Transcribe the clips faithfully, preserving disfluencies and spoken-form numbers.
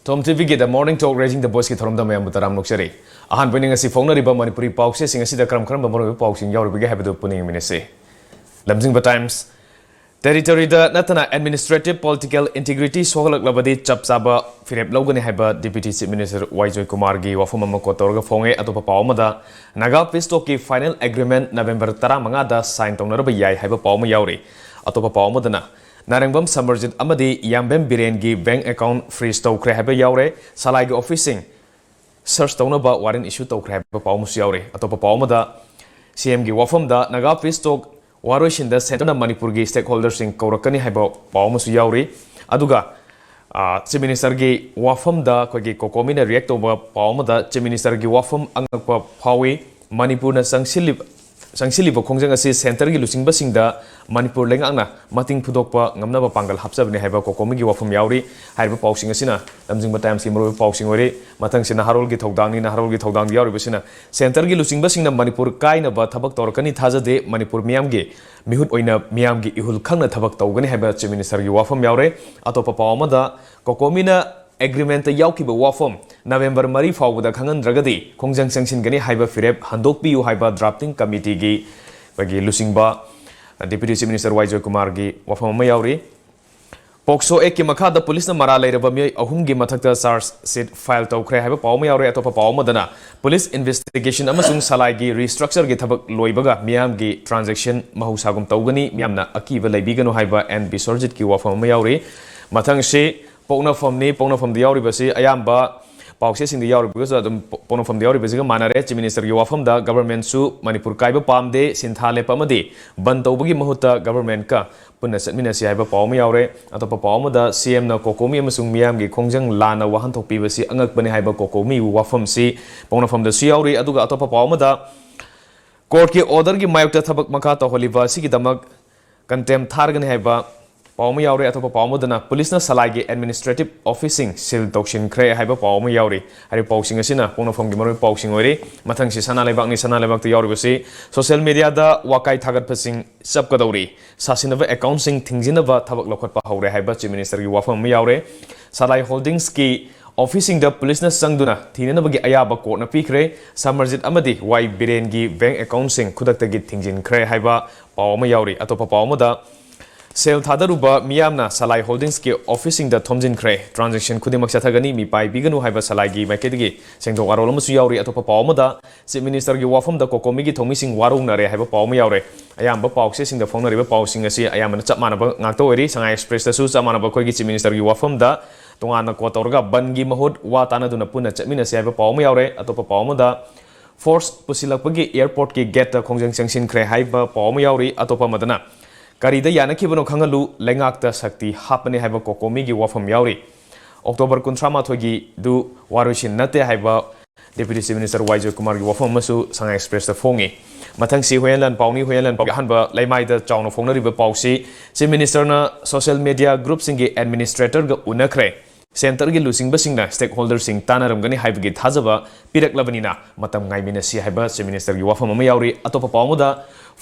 Tom T ꯚꯤꯒꯤ The Morning Talk Raising the Voiceꯀꯤ ꯊꯧꯔꯝꯗ ꯃꯌꯥꯝꯕꯨ ꯇꯔꯥꯝꯅ ꯑꯣꯛꯆꯔꯤ꯫ ꯑꯍꯥꯟꯕ ꯑꯣꯏꯅ ꯉꯁꯤ ꯐꯣꯡꯅꯔꯤꯕ ꯃꯅꯤꯄꯨꯔꯤ ꯄꯥꯎꯆꯦꯁꯤꯡ ꯑꯁꯤꯗ ꯀꯔꯝ ꯀꯔꯝꯕ ꯃꯔꯨꯑꯣꯏꯕ ꯄꯥꯎꯁꯤꯡ ꯌꯥꯎꯔꯤꯕꯒꯦ ꯍꯥꯏꯕꯗꯨ ꯄꯨꯟꯅ ꯌꯦꯡꯃꯤꯟꯅꯁꯤ꯫ ꯂꯝꯖꯤꯡꯕ ꯇꯥꯏꯝꯁ꯫ ꯇꯦꯔꯤꯇꯣꯔꯤꯗ ꯅꯠꯇꯅ administrative political integrity ꯁꯣꯛꯍꯜꯂꯛꯂꯕꯗꯤ ꯆꯞ ꯆꯥꯕ ꯐꯤꯔꯦꯞ ꯂꯧꯒꯅꯤ ꯍꯥꯏꯕ Deputy Chief Minister ꯋꯥꯏ ꯖꯣꯏꯀꯨꯃꯥꯔꯒꯤ ꯋꯥꯐꯝ ꯑꯃ ꯀꯣꯠ ꯇꯧꯔꯒ ꯐꯣꯡꯉꯦ꯫ ꯑꯇꯣꯞꯄ ꯄꯥꯎ ꯑꯃꯗ, Naga peace talkꯀꯤ final agreement November ꯇꯔꯥꯃꯉꯥꯗ sign ꯇꯧꯅꯔꯕ ꯌꯥꯏ ꯍꯥꯏꯕ ꯄꯥꯎ ꯑꯃ ꯌꯥꯎꯔꯤ꯫ ꯑꯇꯣꯞꯄ ꯄꯥꯎ ꯑꯃꯗꯅ, ꯅꯥꯔꯦꯡꯕꯝ ꯁꯃꯔꯖꯤꯠ ꯑꯃꯗꯤ ꯌꯥꯝꯕꯦꯝ ꯕꯤꯔꯦꯟꯒꯤ bank account freeze ꯇꯧꯈ꯭ꯔꯦ ꯍꯥꯏꯕ ꯌꯥꯎꯔꯦ꯫ ꯁꯂꯥꯏꯒꯤ officeꯁꯤꯡ search ꯇꯧꯅꯕ warrant issue ꯇꯧꯈ꯭ꯔꯦ ꯍꯥꯏꯕ ꯄꯥꯎ ꯑꯃꯁꯨ ꯌꯥꯎꯔꯤ꯫ ꯑꯇꯣꯞꯄ ꯄꯥꯎ ꯑꯃꯗ, CMꯒꯤ ꯋꯥꯐꯝꯗ ꯅꯥꯒꯥ peace talk ꯋꯥꯔꯣꯏꯁꯤꯟꯗ centreꯅ ꯃꯅꯤꯄꯨꯔꯒꯤ stakeholderꯁꯤꯡ ꯀꯧꯔꯛꯀꯅꯤ ꯍꯥꯏꯕ ꯄꯥꯎ ꯑꯃꯁꯨ ꯌꯥꯎꯔꯤ꯫ ꯑꯗꯨꯒ, ꯑ, Chief Ministerꯒꯤ ꯋꯥꯐꯝꯗ ꯑꯩꯈꯣꯏꯒꯤ COCOMIꯅ react ꯇꯧꯕ ꯄꯥꯎ ꯑꯃꯗ, Chief Ministerꯒꯤ ꯋꯥꯐꯝ ꯑꯉꯛꯄ ꯐꯥꯎꯏ꯫ ꯃꯅꯤꯄꯨꯔꯅ ꯆꯪꯁꯤꯜꯂꯤꯕ, ꯆꯪꯁꯤꯜꯂꯤꯕ ꯈꯣꯡꯖꯪ ꯑꯁꯤ centreꯒꯤ ꯂꯨꯆꯤꯡꯕꯁꯤꯡꯗ ꯃꯅꯤꯄꯨꯔ ꯂꯩꯉꯥꯛꯅ ꯃꯇꯤꯡ ꯐꯨꯗꯣꯛꯄ ꯉꯝꯅꯕ ꯄꯥꯡꯒꯜ ꯍꯥꯞꯆꯕꯅꯤ ꯍꯥꯏꯕ COCOMIꯒꯤ ꯋꯥꯐꯝ ꯌꯥꯎꯔꯤ꯫ ꯍꯥꯏꯔꯤꯕ ꯄꯥꯎꯁꯤꯡ ꯑꯁꯤꯅ ꯂꯝꯖꯤꯡꯕ ꯇꯥꯏꯝꯁꯀꯤ ꯃꯔꯨꯑꯣꯏꯕ ꯄꯥꯎꯁꯤꯡ ꯑꯣꯏꯔꯤ꯫ ꯃꯊꯪꯁꯤ ꯅꯍꯥꯔꯣꯜꯒꯤ ꯊꯧꯗꯥꯡꯅꯤ꯫ ꯅꯍꯥꯔꯣꯜꯒꯤ ꯊꯧꯗꯥꯡꯗ ꯌꯥꯎꯔꯤꯕꯁꯤꯅ, centreꯒꯤ ꯂꯨꯆꯤꯡꯕꯁꯤꯡꯅ ꯃꯅꯤꯄꯨꯔ ꯀꯥꯏꯅꯕ ꯊꯕꯛ ꯇꯧꯔꯛꯀꯅꯤ ꯊꯥꯖꯗꯦ, ꯃꯅꯤꯄꯨꯔ ꯃꯤꯌꯥꯝꯒꯤ ꯃꯤꯍꯨꯠ ꯑꯣꯏꯅ ꯃꯤꯌꯥꯝꯒꯤ ꯏꯍꯨꯜ ꯈꯪꯅ ꯊꯕꯛ ꯇꯧꯒꯅꯤ ꯍꯥꯏꯕ Chief Ministerꯒꯤ ꯋꯥꯐꯝ ꯌꯥꯎꯔꯦ꯫ ꯑꯇꯣꯞꯄ ꯄꯥꯎ ꯑꯃꯗ, COCOMIꯅ agreementꯇ ꯌꯥꯎꯈꯤꯕ ꯋꯥꯐꯝ November ꯃꯔꯤ ꯐꯥꯎꯕꯗ ꯈꯪꯍꯟꯗ꯭ꯔꯒꯗꯤ ꯈꯣꯡꯖꯪ ꯆꯪꯁꯤꯟꯒꯅꯤ ꯍꯥꯏꯕ ꯐꯤꯔꯦꯞ ꯍꯟꯗꯣꯛꯄꯤꯌꯨ ꯍꯥꯏꯕ drafting committeeꯒꯤ ꯑꯩꯈꯣꯏꯒꯤ ꯂꯨꯆꯤꯡꯕ Deputy Chief Minister ꯋꯥꯏ ꯖꯣꯏꯀꯨꯃꯥꯔꯒꯤ ꯋꯥꯐꯝ ꯑꯃ ꯌꯥꯎꯔꯤ꯫ POCSO Actꯀꯤ ꯃꯈꯥꯗ ꯄꯨꯂꯤꯁꯅ ꯃꯔꯥꯜ ꯂꯩꯔꯕ ꯃꯤꯑꯣꯏ ꯑꯍꯨꯝꯒꯤ ꯃꯊꯛꯇ charge sheet file ꯇꯧꯈ꯭ꯔꯦ ꯍꯥꯏꯕ ꯄꯥꯎ ꯑꯃ ꯌꯥꯎꯔꯦ꯫ ꯑꯇꯣꯞꯄ ꯄꯥꯎ ꯑꯃꯗꯅ, police investigation ꯑꯃꯁꯨꯡ ꯁꯂꯥꯏꯒꯤ restructureꯒꯤ ꯊꯕꯛ ꯂꯣꯏꯕꯒ ꯃꯤꯌꯥꯝꯒꯤ transaction ꯃꯍꯧꯁꯥꯒꯨꯝ ꯇꯧꯒꯅꯤ, ꯃꯤꯌꯥꯝꯅ ꯑꯀꯤꯕ ꯂꯩꯕꯤꯒꯅꯨ ꯍꯥꯏꯕ ꯑꯦꯟ ꯕꯤꯁ꯭ꯋꯔꯖꯤꯠꯀꯤ ꯋꯥꯐꯝ ꯑꯃ ꯌꯥꯎꯔꯤ꯫ ꯃꯊꯪꯁꯤ ꯄꯣꯛꯅꯐꯝꯅꯤ꯫ ꯄꯣꯛꯅꯐꯝꯗ ꯌꯥꯎꯔꯤꯕꯁꯤ ꯑꯌꯥꯝꯕ ꯄꯥꯎꯆꯦꯁꯤꯡꯗ ꯌꯥꯎꯔꯤꯕꯒꯁꯨ ꯑꯗꯨꯝ ꯄꯣ-, ꯄꯣꯛꯅꯐꯝꯗ ꯌꯥꯎꯔꯤꯕꯁꯤꯒ ꯃꯥꯟꯅꯔꯦ꯫ Chief Ministerꯒꯤ ꯋꯥꯐꯝꯗ, governmentꯁꯨ ꯃꯅꯤꯄꯨꯔ ꯀꯥꯏꯕ ꯄꯥꯝꯗꯦ, ꯁꯤꯟꯊꯥ ꯂꯦꯞꯄ ꯑꯃꯗꯤ ꯕꯟ ꯇꯧꯕꯒꯤ ꯃꯍꯨꯠꯇ governmentꯀ ꯄꯨꯟꯅ ꯆꯠꯃꯤꯟꯅꯁꯤ ꯍꯥꯏꯕ ꯄꯥꯎ ꯑꯃ ꯌꯥꯎꯔꯦ꯫ ꯑꯇꯣꯞꯄ ꯄꯥꯎ ꯑꯃꯗ, CMꯅ COCOMI ꯑꯃꯁꯨꯡ ꯃꯤꯌꯥꯝꯒꯤ ꯈꯣꯡꯖꯪ ꯂꯥꯟꯅ ꯋꯥꯍꯟꯊꯣꯛ ꯄꯤꯕꯁꯤ ꯑꯉꯛꯄꯅꯤ ꯍꯥꯏꯕ COCOMIꯒꯤ ꯋꯥꯐꯝꯁꯤ ꯄꯣꯛꯅꯐꯝꯗꯁꯨ ꯌꯥꯎꯔꯤ꯫ ꯑꯗꯨꯒ ꯑꯇꯣꯞꯄ ꯄꯥꯎ ꯑꯃꯗ, courtꯀꯤ orderꯒꯤ ꯃꯥꯌꯣꯛꯇ ꯊꯕꯛ ꯃꯈꯥ ꯇꯧꯍꯜꯂꯤꯕ ꯑꯁꯤꯒꯤꯗꯃꯛ contempt ꯊꯥꯔꯒꯅꯤ ꯍꯥꯏꯕ ꯄꯥꯎ ꯑꯃ ꯌꯥꯎꯔꯦ꯫ ꯑꯇꯣꯞꯄ ꯄꯥꯎ ꯑꯃꯗꯅ, ꯄꯨꯂꯤꯁꯅ ꯁꯂꯥꯏꯒꯤ administrative officeꯁꯤꯡ seal ꯇꯧꯁꯤꯟꯈ꯭ꯔꯦ ꯍꯥꯏꯕ ꯄꯥꯎ ꯑꯃ ꯌꯥꯎꯔꯤ꯫ ꯍꯥꯏꯔꯤꯕ ꯄꯥꯎꯁꯤꯡ ꯑꯁꯤꯅ ꯄꯣꯛꯅꯐꯝꯒꯤ ꯃꯔꯨꯑꯣꯏꯕ ꯄꯥꯎꯁꯤꯡ ꯑꯣꯏꯔꯤ꯫ ꯃꯊꯪꯁꯤ ꯁꯅꯥ ꯂꯩꯕꯥꯛꯅꯤ꯫ ꯁꯅꯥ ꯂꯩꯕꯥꯛꯇ ꯌꯥꯎꯔꯤꯕꯁꯤ, social mediaꯗ ꯋꯥꯀꯥꯏ ꯊꯥꯒꯠꯄꯁꯤꯡ ꯆꯞꯀꯗꯧꯔꯤ꯫ ꯁꯥꯁꯤꯟꯅꯕ accountꯁꯤꯡ ꯊꯤꯡꯖꯤꯟꯅꯕ ꯊꯕꯛ ꯂꯧꯈꯠꯄ ꯍꯧꯔꯦ ꯍꯥꯏꯕ Chief Ministerꯒꯤ ꯋꯥꯐꯝ ꯑꯃ ꯌꯥꯎꯔꯦ꯫ ꯁꯂꯥꯏ ꯍꯣꯜꯗꯤꯡꯁꯀꯤ ꯑꯣꯐꯤꯁꯁꯤꯡꯗ ꯄꯨꯂꯤꯁꯅ ꯆꯪꯗꯨꯅ ꯊꯤꯅꯅꯕꯒꯤ ꯑꯌꯥꯕ ꯀꯣꯔꯠꯅ ꯄꯤꯈ꯭ꯔꯦ꯫ ꯁꯃꯔꯖꯤꯠ ꯑꯃꯗꯤ ꯋꯥꯏ ꯕꯤꯔꯦꯟꯒꯤ ꯕꯦꯡꯛ ꯑꯦꯀꯥꯎꯟꯠꯁꯤꯡ ꯈꯨꯗꯛꯇꯒꯤ ꯊꯤꯡꯖꯤꯟꯈ꯭ꯔꯦ ꯍꯥꯏꯕ ꯄꯥꯎ ꯑꯃ ꯌꯥꯎꯔꯤ꯫ ꯑꯇꯣꯞꯄ ꯄꯥꯎ ꯑꯃꯗ, ꯁꯦꯜ ꯊꯥꯗꯔꯨꯕ ꯃꯤꯌꯥꯝꯅ ꯁꯂꯥꯏ ꯍꯣꯜꯗꯤꯡꯁꯀꯤ ꯑꯣꯐꯤꯁꯁꯤꯡꯗ ꯊꯣꯝꯖꯤꯟꯈ꯭ꯔꯦ꯫ ꯇ꯭ꯔꯥꯟꯖꯦꯛꯁꯟ ꯈꯨꯗꯤꯡꯃꯛ ꯆꯠꯊꯒꯅꯤ, ꯃꯤꯄꯥꯏꯕꯤꯒꯅꯨ ꯍꯥꯏꯕ ꯁꯂꯥꯏꯒꯤ ꯃꯥꯏꯀꯩꯗꯒꯤ ꯁꯦꯡꯗꯣꯛ ꯋꯥꯔꯣꯜ ꯑꯃꯁꯨ ꯌꯥꯎꯔꯤ꯫ ꯑꯇꯣꯞꯄ ꯄꯥꯎ ꯑꯃꯗ, ꯆꯤꯐ ꯃꯤꯅꯤꯁꯇꯔꯒꯤ ꯋꯥꯐꯝꯗ ꯀꯣꯀꯣꯃꯤꯒꯤ ꯊꯧꯃꯤꯁꯤꯡ ꯋꯥꯔꯧꯅꯔꯦ ꯍꯥꯏꯕ ꯄꯥꯎ ꯑꯃ ꯌꯥꯎꯔꯦ꯫ ꯑꯌꯥꯝꯕ ꯄꯥꯎꯆꯦꯁꯤꯡꯗ ꯐꯣꯡꯅꯔꯤꯕ ꯄꯥꯎꯁꯤꯡ ꯑꯁꯤ ꯑꯌꯥꯝꯕꯅ ꯆꯞ ꯃꯥꯟꯅꯕ ꯉꯥꯛꯇ ꯑꯣꯏꯔꯤ꯫ ꯁꯉꯥꯏ ꯑꯦꯛꯁꯄ꯭ꯔꯦꯁꯇꯁꯨ ꯆꯞ ꯃꯥꯟꯅꯕ ꯑꯩꯈꯣꯏꯒꯤ ꯆꯤꯐ ꯃꯤꯅꯤꯁꯇꯔꯒꯤ ꯋꯥꯐꯝꯗ ꯇꯣꯉꯥꯟꯅ ꯀꯣꯠ ꯇꯧꯔꯒ ꯕꯟꯒꯤ ꯃꯍꯨꯠ ꯋꯥ ꯇꯥꯅꯗꯨꯅ ꯄꯨꯟꯅ ꯆꯠꯃꯤꯟꯅꯁꯤ ꯍꯥꯏꯕ ꯄꯥꯎ ꯑꯃ ꯌꯥꯎꯔꯦ꯫ ꯑꯇꯣꯞꯄ ꯄꯥꯎ ꯑꯃꯗ, ꯐꯣꯔꯁ ꯄꯨꯁꯤꯜꯂꯛꯄꯒꯤ ꯑꯦꯌꯔꯄꯣꯔꯠꯀꯤ ꯒꯦꯠꯇ ꯈꯣꯡꯖꯪ ꯆꯪꯁꯤꯟꯈ꯭ꯔꯦ ꯍꯥꯏꯕ ꯄꯥꯎ ꯑꯃ ꯌꯥꯎꯔꯤ꯫ ꯑꯇꯣꯞꯄ ꯑꯃꯗꯅ, ꯀꯔꯤꯗ ꯌꯥꯅꯈꯤꯕꯅꯣ ꯈꯪꯍꯜꯂꯨ, ꯂꯩꯉꯥꯛꯇ ꯁꯛꯇꯤ ꯍꯥꯞꯄꯅꯤ ꯍꯥꯏꯕ ꯀꯣꯀꯣꯃꯤꯒꯤ ꯋꯥꯐꯝ ꯌꯥꯎꯔꯤ꯫ ꯑꯣꯛꯇꯣꯕꯔ ꯀꯨꯟꯊ꯭ꯔꯥ ꯃꯥꯊꯣꯏꯒꯤꯗꯨ ꯋꯥꯔꯣꯏꯁꯤꯟ ꯅꯠꯇꯦ ꯍꯥꯏꯕ ꯗꯦꯄ꯭ꯌꯨꯇꯤ ꯆꯤꯐ ꯃꯤꯅꯤꯁꯇꯔ ꯋꯥꯏ ꯖꯣꯏꯀꯨꯃꯥꯔꯒꯤ ꯋꯥꯐꯝ ꯑꯃꯁꯨ ꯁꯉꯥꯏ ꯑꯦꯛꯁꯄ꯭ꯔꯦꯁꯇ ꯐꯣꯡꯉꯤ꯫ ꯃꯊꯪꯁꯤ ꯍꯨꯌꯦꯟꯂꯥꯟ ꯄꯥꯎꯅꯤ꯫ ꯍꯨꯌꯦꯟꯂꯥꯟ ꯄꯥꯎꯒꯤ ꯑꯍꯥꯟꯕ ꯂꯩꯃꯥꯏꯗ ꯆꯥꯎꯅ ꯐꯣꯡꯅꯔꯤꯕ ꯄꯥꯎꯁꯤ, ꯆꯤꯐ ꯃꯤꯅꯤꯁꯇꯔꯅ ꯁꯣꯁꯤꯌꯦꯜ ꯃꯤꯗꯤꯌꯥ ꯒ꯭ꯔꯨꯞꯁꯤꯡꯒꯤ ꯑꯦꯗꯃꯤꯅꯤꯁꯇ꯭ꯔꯦꯇꯔꯒ ꯎꯅꯈ꯭ꯔꯦ꯫ ꯁꯦꯟꯇꯔꯒꯤ ꯂꯨꯆꯤꯡꯕꯁꯤꯡꯅ ꯁ꯭ꯇꯦꯛ ꯍꯣꯜꯗꯔꯁꯤꯡ ꯇꯥꯟꯅꯔꯝꯒꯅꯤ ꯍꯥꯏꯕꯒꯤ ꯊꯥꯖꯕ ꯄꯤꯔꯛꯂꯕꯅꯤꯅ ꯃꯇꯝ ꯉꯥꯏꯃꯤꯟꯅꯁꯤ ꯍꯥꯏꯕ ꯆꯤꯐ ꯃꯤꯅꯤꯁꯇꯔꯒꯤ ꯋꯥꯐꯝ ꯑꯃ ꯌꯥꯎꯔꯤ꯫ ꯑꯇꯣꯞꯄ ꯄꯥꯎ ꯑꯃꯗ,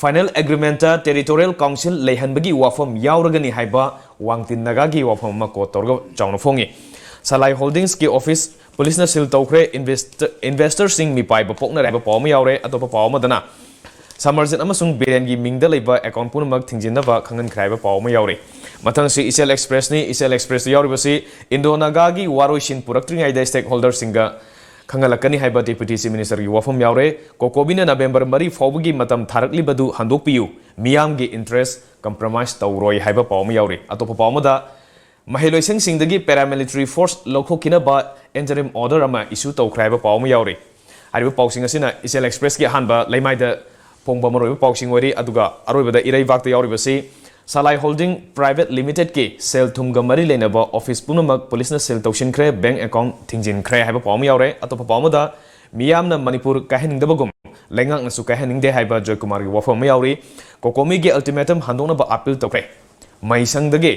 ꯐꯥꯏꯅꯦꯜ ꯑꯦꯒ꯭ꯔꯤꯃꯦꯟꯠꯇ ꯇꯦꯔꯤꯇꯣꯔꯤꯌꯦꯜ ꯀꯥꯎꯟꯁꯤꯜ ꯂꯩꯍꯟꯕꯒꯤ ꯋꯥꯐꯝ ꯌꯥꯎꯔꯒꯅꯤ ꯍꯥꯏꯕ ꯋꯥꯡꯇꯤꯟ ꯅꯥꯒꯥꯒꯤ ꯋꯥꯐꯝ ꯑꯃ ꯀꯣꯠ ꯇꯧꯔꯒ ꯆꯥꯎꯅ ꯐꯣꯡꯉꯤ꯫ ꯁꯂꯥꯏ ꯍꯣꯜꯗꯤꯡꯁꯀꯤ ꯑꯣꯐꯤꯁ ꯄꯨꯂꯤꯁꯅ ꯁꯤꯜ ꯇꯧꯈ꯭ꯔꯦ꯫ ꯏꯟꯚꯦꯁꯇ-, ꯏꯟꯚꯦꯁꯇꯔꯁꯤꯡ ꯃꯤꯄꯥꯏꯕ ꯄꯣꯛꯅꯔꯦ ꯍꯥꯏꯕ ꯄꯥꯎ ꯑꯃ ꯌꯥꯎꯔꯦ꯫ ꯑꯇꯣꯞꯄ ꯄꯥꯎ ꯑꯃꯗꯅ, ꯁꯃꯔꯖꯤꯠ ꯑꯃꯁꯨꯡ ꯕꯤꯔꯦꯟꯒꯤ ꯃꯤꯡꯗ ꯂꯩꯕ ꯑꯦꯀꯥꯎꯟꯠ ꯄꯨꯝꯅꯃꯛ ꯊꯤꯡꯖꯤꯟꯅꯕ ꯈꯪꯍꯟꯈ꯭ꯔꯦ ꯍꯥꯏꯕ ꯄꯥꯎ ꯑꯃ ꯌꯥꯎꯔꯤ꯫ ꯃꯊꯪꯁꯤ ꯏꯆꯦꯜ ꯑꯦꯛꯁꯄ꯭ꯔꯦꯁꯅꯤ꯫ ꯏꯆꯦꯜ ꯑꯦꯛꯁꯄ꯭ꯔꯦꯁꯇ ꯌꯥꯎꯔꯤꯕꯁꯤ, ꯏꯟꯗꯣ ꯅꯥꯒꯥꯒꯤ ꯋꯥꯔꯣꯏꯁꯤꯟ ꯄꯨꯔꯛꯇ꯭ꯔꯤꯉꯩꯗ ꯁ꯭ꯇꯦꯛ ꯍꯣꯜꯗꯔꯁꯤꯡꯒ ꯈꯪꯍꯜꯂꯛꯀꯅꯤ ꯍꯥꯏꯕ ꯗꯦꯄ꯭ꯌꯨꯇꯤ ꯆꯤꯐ ꯃꯤꯅꯤꯁꯇꯔꯒꯤ ꯋꯥꯐꯝ ꯌꯥꯎꯔꯦ꯫ ꯀꯣꯀꯣꯃꯤꯅ ꯅꯕꯦꯝꯕꯔ ꯃꯔꯤ ꯐꯥꯎꯕꯒꯤ ꯃꯇꯝ ꯊꯥꯔꯛꯂꯤꯕꯗꯨ ꯍꯟꯗꯣꯛꯄꯤꯌꯨ, ꯃꯤꯌꯥꯝꯒꯤ ꯏꯟꯇꯔꯦꯁ ꯀꯝꯄ꯭ꯔꯣꯃꯥꯏꯁ ꯇꯧꯔꯣꯏ ꯍꯥꯏꯕ ꯄꯥꯎ ꯑꯃ ꯌꯥꯎꯔꯤ꯫ ꯑꯇꯣꯞꯄ ꯄꯥꯎ ꯑꯃꯗ, ꯃꯍꯩꯂꯣꯏꯁꯪꯁꯤꯡꯗꯒꯤ ꯄꯦꯔꯥꯃꯤꯂꯤꯇꯔꯤ ꯐꯣꯔꯁ ꯂꯧꯊꯣꯛꯈꯤꯅꯕ ꯏꯟꯇꯔꯤꯝ ꯑꯣꯔꯗꯔ ꯑꯃ ꯏꯁꯨ ꯇꯧꯈ꯭ꯔꯦ ꯍꯥꯏꯕ ꯄꯥꯎ ꯑꯃ ꯌꯥꯎꯔꯤ꯫ ꯍꯥꯏꯔꯤꯕ ꯄꯥꯎꯁꯤꯡ ꯑꯁꯤꯅ ꯏꯆꯦꯜ ꯑꯦꯛꯁꯄ꯭ꯔꯦꯁꯀꯤ ꯑꯍꯥꯟꯕ ꯂꯩꯃꯥꯏꯗ ꯐꯣꯡꯕ ꯃꯔꯨꯑꯣꯏꯕ ꯄꯥꯎꯁꯤꯡ ꯑꯣꯏꯔꯤ꯫ ꯑꯗꯨꯒ ꯑꯔꯣꯏꯕꯗ ꯏꯔꯩꯕꯥꯛꯇ ꯌꯥꯎꯔꯤꯕꯁꯤ, ꯁꯂꯥꯏ ꯍꯣꯜꯗꯤꯡ ꯄ꯭ꯔꯥꯏꯚꯦꯠ ꯂꯤꯃꯤꯇꯦꯗꯀꯤ ꯁꯦꯜ ꯊꯨꯝꯒ ꯃꯔꯤ ꯂꯩꯅꯕ ꯑꯣꯐꯤꯁ ꯄꯨꯝꯅꯃꯛ ꯄꯨꯂꯤꯁꯅ ꯁꯤꯜ ꯇꯧꯁꯤꯟꯈ꯭ꯔꯦ, ꯕꯦꯡꯛ ꯑꯦꯀꯥꯎꯟꯠ ꯊꯤꯡꯖꯤꯟꯈ꯭ꯔꯦ ꯍꯥꯏꯕ ꯄꯥꯎ ꯑꯃ ꯌꯥꯎꯔꯦ꯫ ꯑꯇꯣꯞꯄ ꯄꯥꯎ ꯑꯃꯗ, ꯃꯤꯌꯥꯝꯅ ꯃꯅꯤꯄꯨꯔ ꯀꯥꯏꯍꯟꯅꯤꯡꯗꯕꯒꯨꯝ ꯂꯩꯉꯥꯛꯅꯁꯨ ꯀꯥꯏꯍꯟꯅꯤꯡꯗꯦ ꯍꯥꯏꯕ ꯖꯣꯏꯀꯨꯃꯥꯔꯒꯤ ꯋꯥꯐꯝ ꯑꯃ ꯌꯥꯎꯔꯤ꯫ ꯀꯣꯀꯣꯃꯤꯒꯤ ꯑꯜꯇꯤꯃꯦꯇꯝ ꯍꯟꯗꯣꯛꯅꯕ ꯑꯄꯤꯜ ꯇꯧꯈ꯭ꯔꯦ꯫ ꯃꯍꯩꯁꯪꯗꯒꯤ